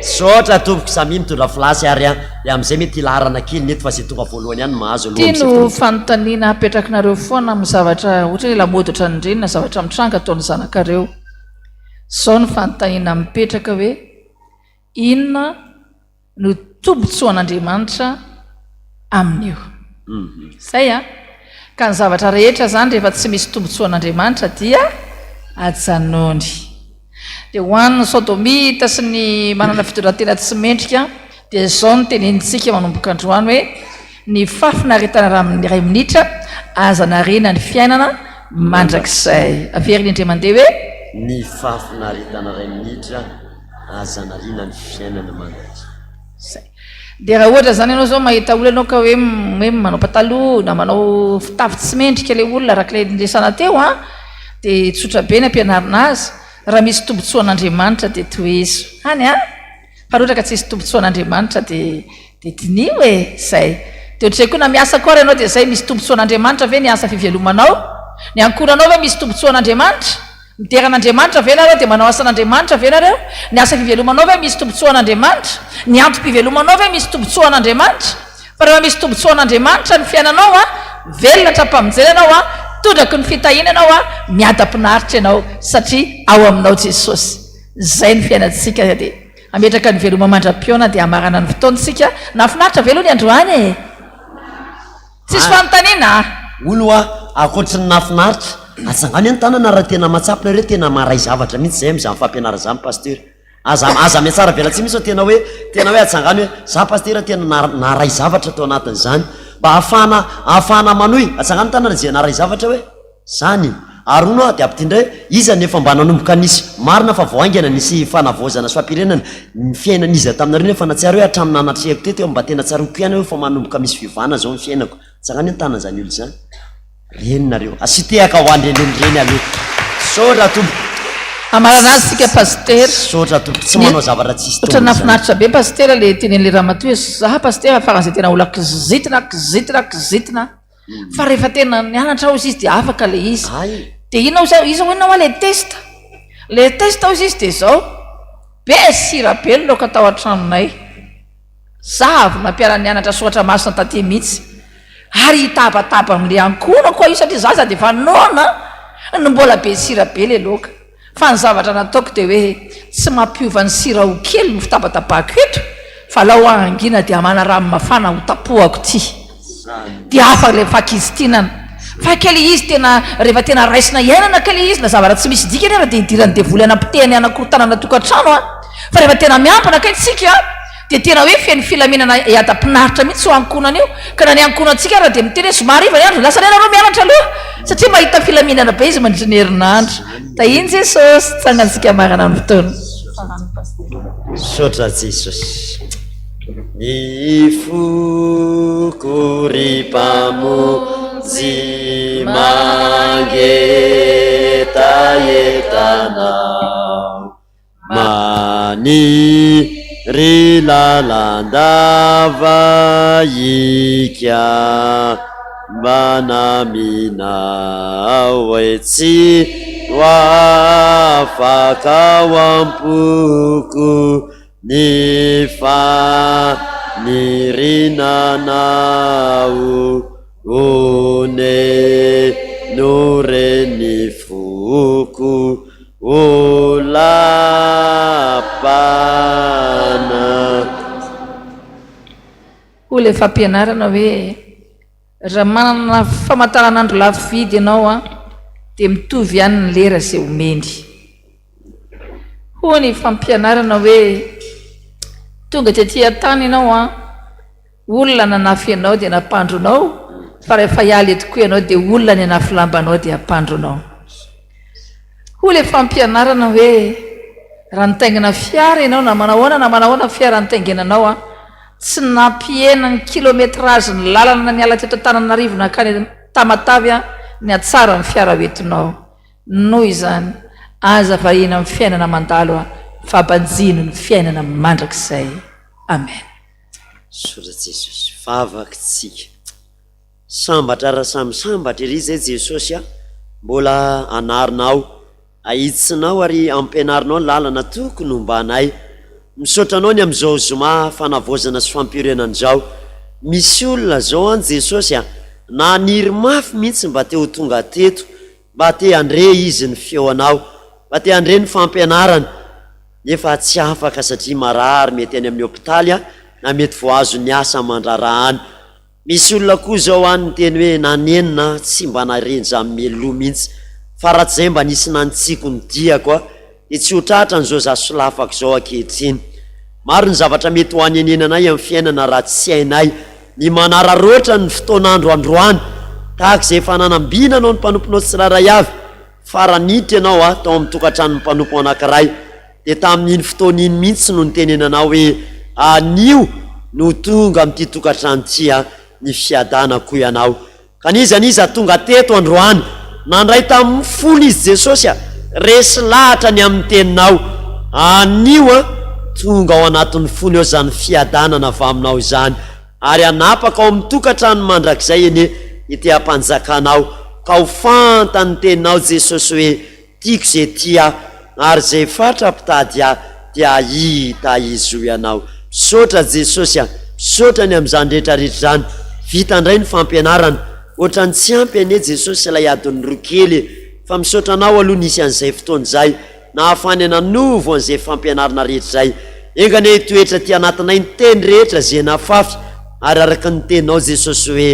Misaotra tompoko, samia mitondra flash ary an, dia amin'izay mety hilaharana kely ny eto fa izay tonga voalohany ihany no mahazo aloha Ity amin'izay no fotoana izay. fanontaniana apetrakinareo foana amin'ny zavatra ohatra hoe lamaody ohatran'ireny na zavatra mitranga ataon'ny zanakareo. Izao no fanontaniana mipetraka hoe inona no tombotsoan'Andriamanitra amin'io? Izay an! Ka ny zavatra rehetra izany rehefa tsy misy tombotsoan'Andriamanitra dia ajanony. Dia ho an'ny Sodomita sy ny manana fitondran-tena tsy mendrika dia izao no tenenintsika manomboka androany hoe ny fahafinaretana raha amin'ny iray minitra aza nariana ny fiainana mandrakizay. Averiny indray mandeha hoe. Ny fahafinaretana iray minitra aza nariana ny fiainana mandrakizay. Zay. Dia raha ohatra izany ianao izao mahita olona ianao ka hoe hoe manao pataloha na manao fitafy tsy mendrika ilay olona araka ilay niresahana teo an, dia tsotra be ny ampianarina azy, raha misy tombotsoan'Andriamanitra dia tohizo. Hany an! Fa raha ohatra ka tsisy tombotsoan'Andriamanitra dia dia diniho e! Zay. Dia ohatr'izay koa na miasa koa ary ianao dia zay, misy tombotsoan'Andriamanitra ve ny asa fivelomanao? Ny ankohonanao ve misy tombotsoan'Andriamanitra? Midera an'Andriamanitra ve nareo? Dia manao asan'Andriamanitra ve nareo? Ny asa fivelomanao ve misy tombotsoa an'Andriamanitra? Ny antom-pivelomanao ve misy tombotsoa an'Andriamanitra? Fa rehefa misy tombotsoa an'Andriamanitra ny fiainanao an, velona hatrampamonjena ianao an, tondraky ny fitahiana ianao an, miadam-pinaritra ianao satria ao aminao Jesosy. Izay ny fiainantsika dia hametraka ny veloma mandra-pihaona dia hamarana ny fotoantsika. Nahafinaritra ve aloha ny androany e? Tsisy fanontaniana a! Hono hoa, ankoatry ny nahafinaritra, atsangano ny tanana raha tena mahatsapa nareo tena maharay zavatra mihitsy zay amin'izany fampianarana izany Pasteur. Aza aza mihatsara velatsihy mihitsy fa tena hoe tena hoe atsangano hoe za Pasteur tena naharay zavatra tao anatin'izany mba ahafahana ahafahana manohy. Atsangano ny tanana izay naharay zavatra hoe. Zany! Ary hono aho dia ampitindray hoe iza no efa mba nanomboka nisy, marina fa vao haingana nisy fanavaozana sy fampirenana ny fiainan'iza taminareo nefa nahatsiaro hoe hatramin'ny nanatrehako teto eo mba tena tsaroako ihany hoe efa manomboka misy fiovana zao ny fiainako. Tsangano ny tanan'izany olona izany. Reny nareo. Asio tehaka ho an-dreniny reny aloha. Misaotra tompoko. Hamarana azy tsika Pasitera. Misaotra tompoko. Tsy manao zavatra tsisy Ohatran'ny tombony izany. nahafinaritra be Pasitera le tenenin'le ramatoa hoe za Pasitera faran'izay tena olona kizitina kizitina kizitina. Fa rehefa tena nianatra hozy izy dia afaka ilay izy. Dia inona hozy aho, iza hoy inona hoa ilay test? Ilay test hozy izy dia izao, be sira be ny laoka tao an-tranonay. Za avy nampiara-nianatra soratra masina taty mihitsy. Ary hitabataba amin'ilay ankohonako aho io satria za sady efa noana no mbola be sira be ilay laoka. Fa ny zavatra nataoko dia hoe tsy mampiova ny sira ho kely ny fitabatabako eto fa alao aho hangina dia hamana rano mafana ho tapohako ity. Dia hafa ilay fakizitinana. Fa kay ilay izy tena rehefa tena raisina iainana kay ilay izy na zavatra tsy misy dikany ara dia idiran'ny devoly hanapotehany hanakorontanana tokantrano an. Fa rehefa tena miampina kay tsika Dia tena hoe feno filaminana hiadam-pinaritra mihitsy io ankohonana io, ka na ny ankohonantsika ara dia miteny hoe zoma hariva ny andro, lasa indray nareo mianatra aloha, satria mahita filaminana be izy mandritra ny herinandro. Tahian'i Jesosy, tsangantsika marina ny fotoana. Misaotra Jesosy. Ny foko ry Mpamonjy mangetaheta Anao. Maniry lalandava hikambana aminao e Tsy ho afaka ao am-poko ny faniriana anao Oneno re ny foko O Labana. Hoy ilay fampianarana hoe, Raha manana famantaranandro lafo vidy ianao an, dia mitovy ihany ny lera izay omeny. Hoy ny fampianarana hoe, Tonga tety an-tany ianao an, Olona nanafy anao dia nampandro anao, fa rehefa hiala eto koa ianao dia olona ny hanafy lamba anao dia hampandro anao. Hoy ilay fampianarana hoe, raha nitaingina fiara ianao na manahoana na manahoana fiara nitaingenanao an, tsy nampihena ny kilométrage ny lalana niala teto Antananarivo nankany Tamatave an, ny hatsaran'ny fiara hoentinao. Noho izany, aza variana amin'ny fiainana mandalo an, fa banjino ny fiainana mandrakizay. Amen. Misaotra Jesosy. Vavaka tsika. Sambatra raha samy sambatra ery zay Jesosy a! Mbola anarinao, ahitsinao ary ampianarinao ny lalana tokony hombanay. Misaotra anao ny amin'izao zoma fanavaozana sy fampiorenana izao. Misy olona zao an Jesosy a! Naniry mafy mihitsy mba te ho tonga teto, mba te handre izy ny feonao, mba te handre ny fampianarana, nefa tsy afaka satria marary mety any amin'ny hopitaly a, na mety voahazon'ny asa aman-draharaha any. Misy olona koa izao any miteny hoe nanenina aho tsy mba nahare izany mialoha mihitsy fa raha tsy izay mba nisy nanitsiako ny diako aho dia tsy ho tratra an'izao za solafaka izao ankehitriny. Maro ny zavatra mety ho hanenenanay amin'ny fiainana raha tsy hainay ny manararaotra ny fotoan'andro androany tahaka izay efa nanambinanao ny mpanomponao tsirairay avy fa raha niditra ianao aho tao amin'ny tokantranon'ny mpanompo anankiray Dia tamin'iny fotoana iny mihitsy no nitenenanao hoe, Anio no tonga amin'ity tokantrano ity ny fiadanako ianao. Ka n'iza n'iza tonga teto androany, nandray tamin'ny fony izy Jesosy a, resy lahatra ny amin'ny teninao. Anio a, tonga ao anatin'ny fony ao izany fiadanana avy aminao izany, ary hanapaka ao amin'ny tokantrano mandrakizay anie ity ampanjakanao, ka ho fantany ny teninao Jesosy hoe, Tiako izay tia ahy, ary izay fatra mpitady ahy dia hahita izy hoy ianao. Misaotra Jesosy a! Misaotra ny amin'izany rehetra rehetra izany. Vita indray ny fampianarana. Ohatran'ny tsy ampy anie Jesosy ilay adiny roa kely e! Fa misaotra anao aloha nisy an'izay fotoana izay nahafahany nanovo an'izay fampianarana rehetra izay. Enga anie hitoetra aty anatinay ny teny rehetra izay nafafy ary araka ny teninao Jesosy hoe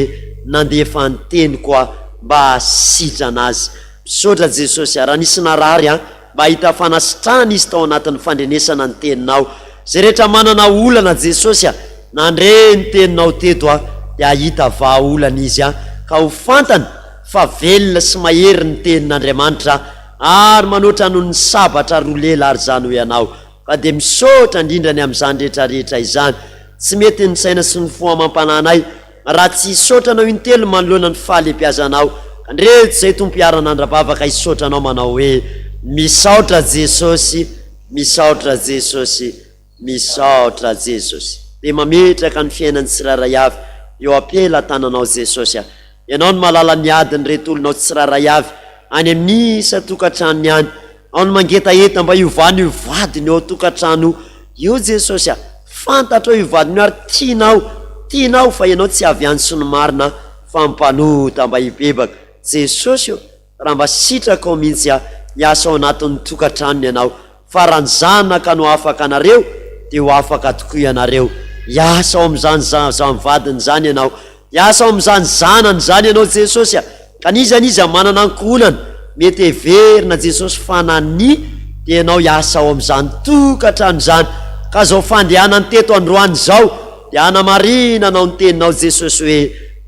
nandefa ny teniko aho mba hahasitrana azy. Misaotra Jesosy a, raha nisy narary a, mba hahita fanasitrahana izy tao anatin'ny fandrenesana ny teninao. Izay rehetra manana olana Jesosy a, nandre ny teninao teto a, dia hahita vahaolana izy a, ka ho fantany fa velona sy mahery ny tenin'Andriamanitra ary manoatra noho ny sabatra roa lela ary izany hoy ianao. Ka dia misaotra indrindra ny amin'izany rehetra rehetra izany. Tsy mety ny saina sy ny fo amam-panahinay raha tsy hisaotra Anao intelo manoloana ny fahalehibiazanao. Ka ndreto izay Tompo hiara-nandrabavaka hisaotra Anao manao hoe, Misaotra Jesosy, misaotra Jesosy, misaotra Jesosy. Dia mametraka ny fiainan'ny tsirairay avy eo am-pelatananao Jesosy a. Ianao no mahalala ny adin'ireto olonao tsirairay avy any amin'ny isan-tokantranony any. Ao ny mangetaheta mba hiovany io vadiny eo an-tokantrano io Jesosy a! Fantatrao io vadiny io ary tianao, tianao fa ianao tsy avy any sy ny marina fa mpanota mba hibebaka. Jesosy ô! Raha mba sitrakao mihitsy aho hiasa ao anatin'ny tokantranony ianao fa raha ny zanaka no afaka anareo dia ho afaka tokoa ianareo. Hiasa ao amin'izany zany vadiny izany ianao. Hiasa ao amin'izany zanany izany ianao Jesosy a! Ka n'iza n'iza manana ankohonana, mety heverina Jesosy fa nania dia ianao hiasa ao amin'izany tokantrano izany. Ka izao fandehanany teto androany izao dia hanamarina anao ny teninao Jesosy hoe,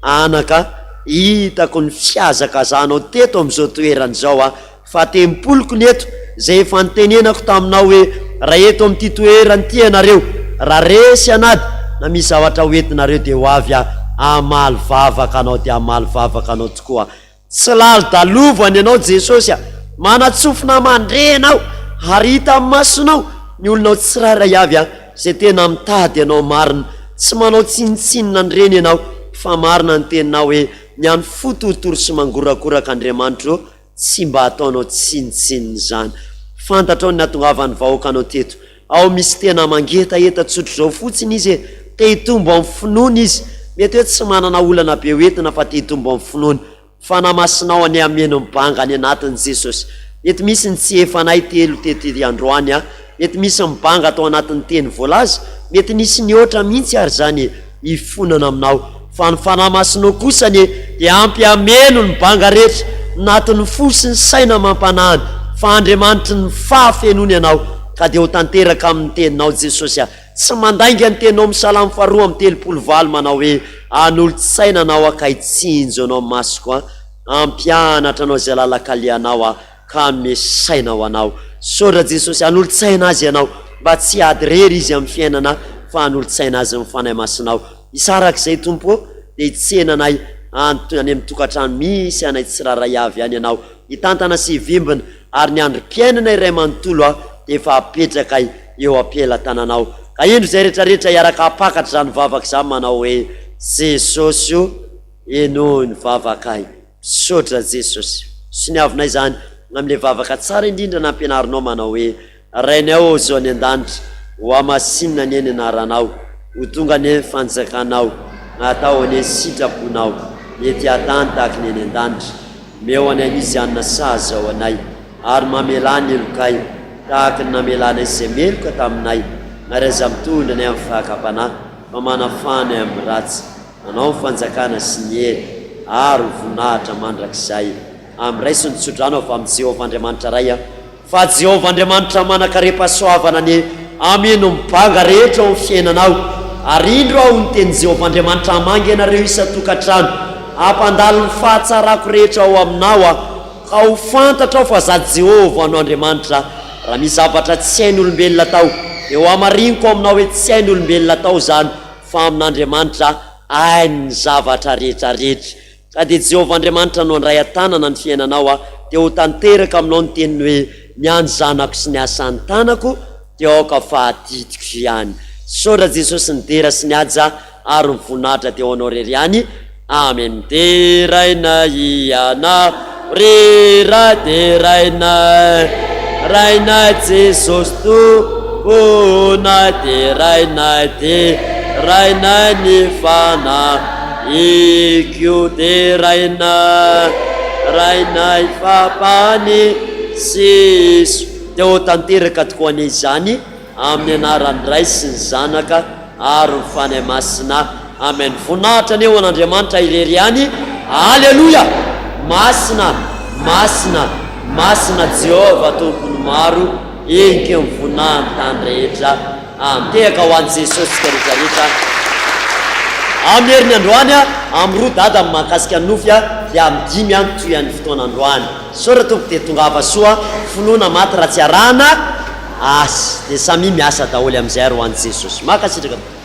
Anaka, hitako ny fihazakazahanao teto amin'izao toerana izao aho, Fa tempoliko ny eto, izay efa nitenenako taminao hoe, Raha eto amin'ity toerana ity ianareo, raha resy an'ady, na misy zavatra ho entinareo, dia ho avy aho hamaly vavaka anao, dia hamaly vavaka anao tokoa aho. Tsy lalodalovana ianao Jesosy a! Manan-tsofina mandre ianao, ary hita amin'ny masonao ny olonao tsirairay avy a, izay tena mitady anao marina. Tsy manao tsinontsinona an'ireny ianao, fa marina ny teninao hoe, Ny an'ny fo torotoro sy mangorakoraka Andriamanitro ô, Tsy mba ataonao tsinontsinona izany. Fantatrao ny nahatongavan'ny vahoakanao teto. Ao misy tena mangetaheta tsotr'izao fotsiny izy e! Te hitombo amin'ny finoana izy. Mety hoe tsy manana olana be hoentina fa te hitombo amin'ny finoana. Fanahy Masinao anie hameno ny banga any anatiny Jesosy. Mety misy ny tsy efanay telo tety androany a! Mety misy ny banga tao anatin'ny teny voalaza, mety nisy nihoatra mihitsy ary izany e! Hifonana aminao. Fa ny Fanahy Masinao kosa anie dia ampy hameno ny banga rehetra natin'ny fo sy ny saina amam-panahiny, fa Andriamanitry ny fahafenoana Ianao, ka dia ho tanteraka amin'ny Teninao Jesosy a! Tsy mandainga ny Teninao amin'ny Salamo faharoa amby 38 manao hoe, Hanolo-tsaina Anao aho ka hitsinjo Anao masoko a! Hampianatra Anao izay lalan-kalehanao aho. ka hanome saina ho anao. Misaotra Jesosy, hanolo-tsaina azy Ianao, mba tsy hiady irery izy amin'ny fiainana fa hanolo-tsaina azy ny Fanahy Masinao. Hisaraka izay Tompo ô, dia hitsena anay any any amin'ny tokantrano misy anay tsirairay avy any Ianao, hitantana sy hivimbina ary ny androm-piainana iray manontolo a. dia efa apetrakay eo am-pelatananao. Ka indro izay rehetrarehetra hiaraka hampakatra izany vavaka izany manao hoe, Jesosy o, henoy ny vavakay. Misaotra Jesosy. Soniavinay izany amin'ilay vavaka tsara indrindra nampianarinao manao hoe, Rainay ô izao any an-danitra, ho hamasinina anie ny anaranao, ho tonga anie ny fanjakanao, hatao anie ny sitraponao, ety an-tany tahaka ny any an-danitra. Omeo anay anio izay hanina sahaza ho anay, ary mamelà ny helokay, tahaka ny namelanay izay meloka taminay, ary aza mitondra anay amin'ny fakam-panahy, fa manafaha anay amin'ny ratsy. Anao ny fanjakana sy ny hery ary ny voninahitra mandrakizay. Amy Raiso ny tsodrano avy amin'i Jehovah Andriamanitra Ray a. Fa Jehovah Andriamanitra manan-karem-pahasoavana anie hameno ny banga rehetra ao amin'ny fiainanao. Ary indro aho ny tenin'i Jehovah Andriamanitra hamangy anareo isan-tokantrano, hampandalo ny fahatsarako rehetra ao aminao aho, ka ho fantatrao fa Izaho Jehovah no Andriamanitra. Raha misy zavatra tsy hain'olombelona atao, dia hohamariniko aminao hoe tsy hain'olombelona atao izany, Fa amin'Andriamanitra hainy ny zavatra rehetra rehetra. Ka dia Jehovah Andriamanitra no handray an-tanana ny fiainanao a, dia ho tanteraka aminao ny teniny hoe, Ny an'ny zanako sy ny asan'ny tanako dia aoka fa adidiko ihany. Misaotra Jesosy ny dera sy ny haja ary ny voninahitra dia ho anao irery ihany. Amen. Deraina Ianao ry Ray Deraina Rainay Jesosy Tomponay Derainay Derainay ny Fanahiko Deraina Rainay Fampany Siso Dia ho tanteraka tokoa anie izany Amin'ny anaran'ny Ray sy ny Zanaka ary ny Fanahy Masina. Amen. Voninahitra anie ho an'Andriamanitra irery ihany. Aleloia! Masina, masina, masina Jehovah Tompon'ny maro, eniky ny voninahiny tany rehetra. Amen. Tehaka ho an'i Jesosy tsika rehetra rehetra. Amin'ny heriny androany, amin'ny roa dada ny mahakasika ny nofy dia amin'ny dimy ny tohian'ny fotoana androany. Misaotra tompoko dia tongava soa, finoana maty raha tsy arahana. Asa dia samia miasa daholo amin'izay ary ho an'i Jesosy. Mankasitraka tompoko.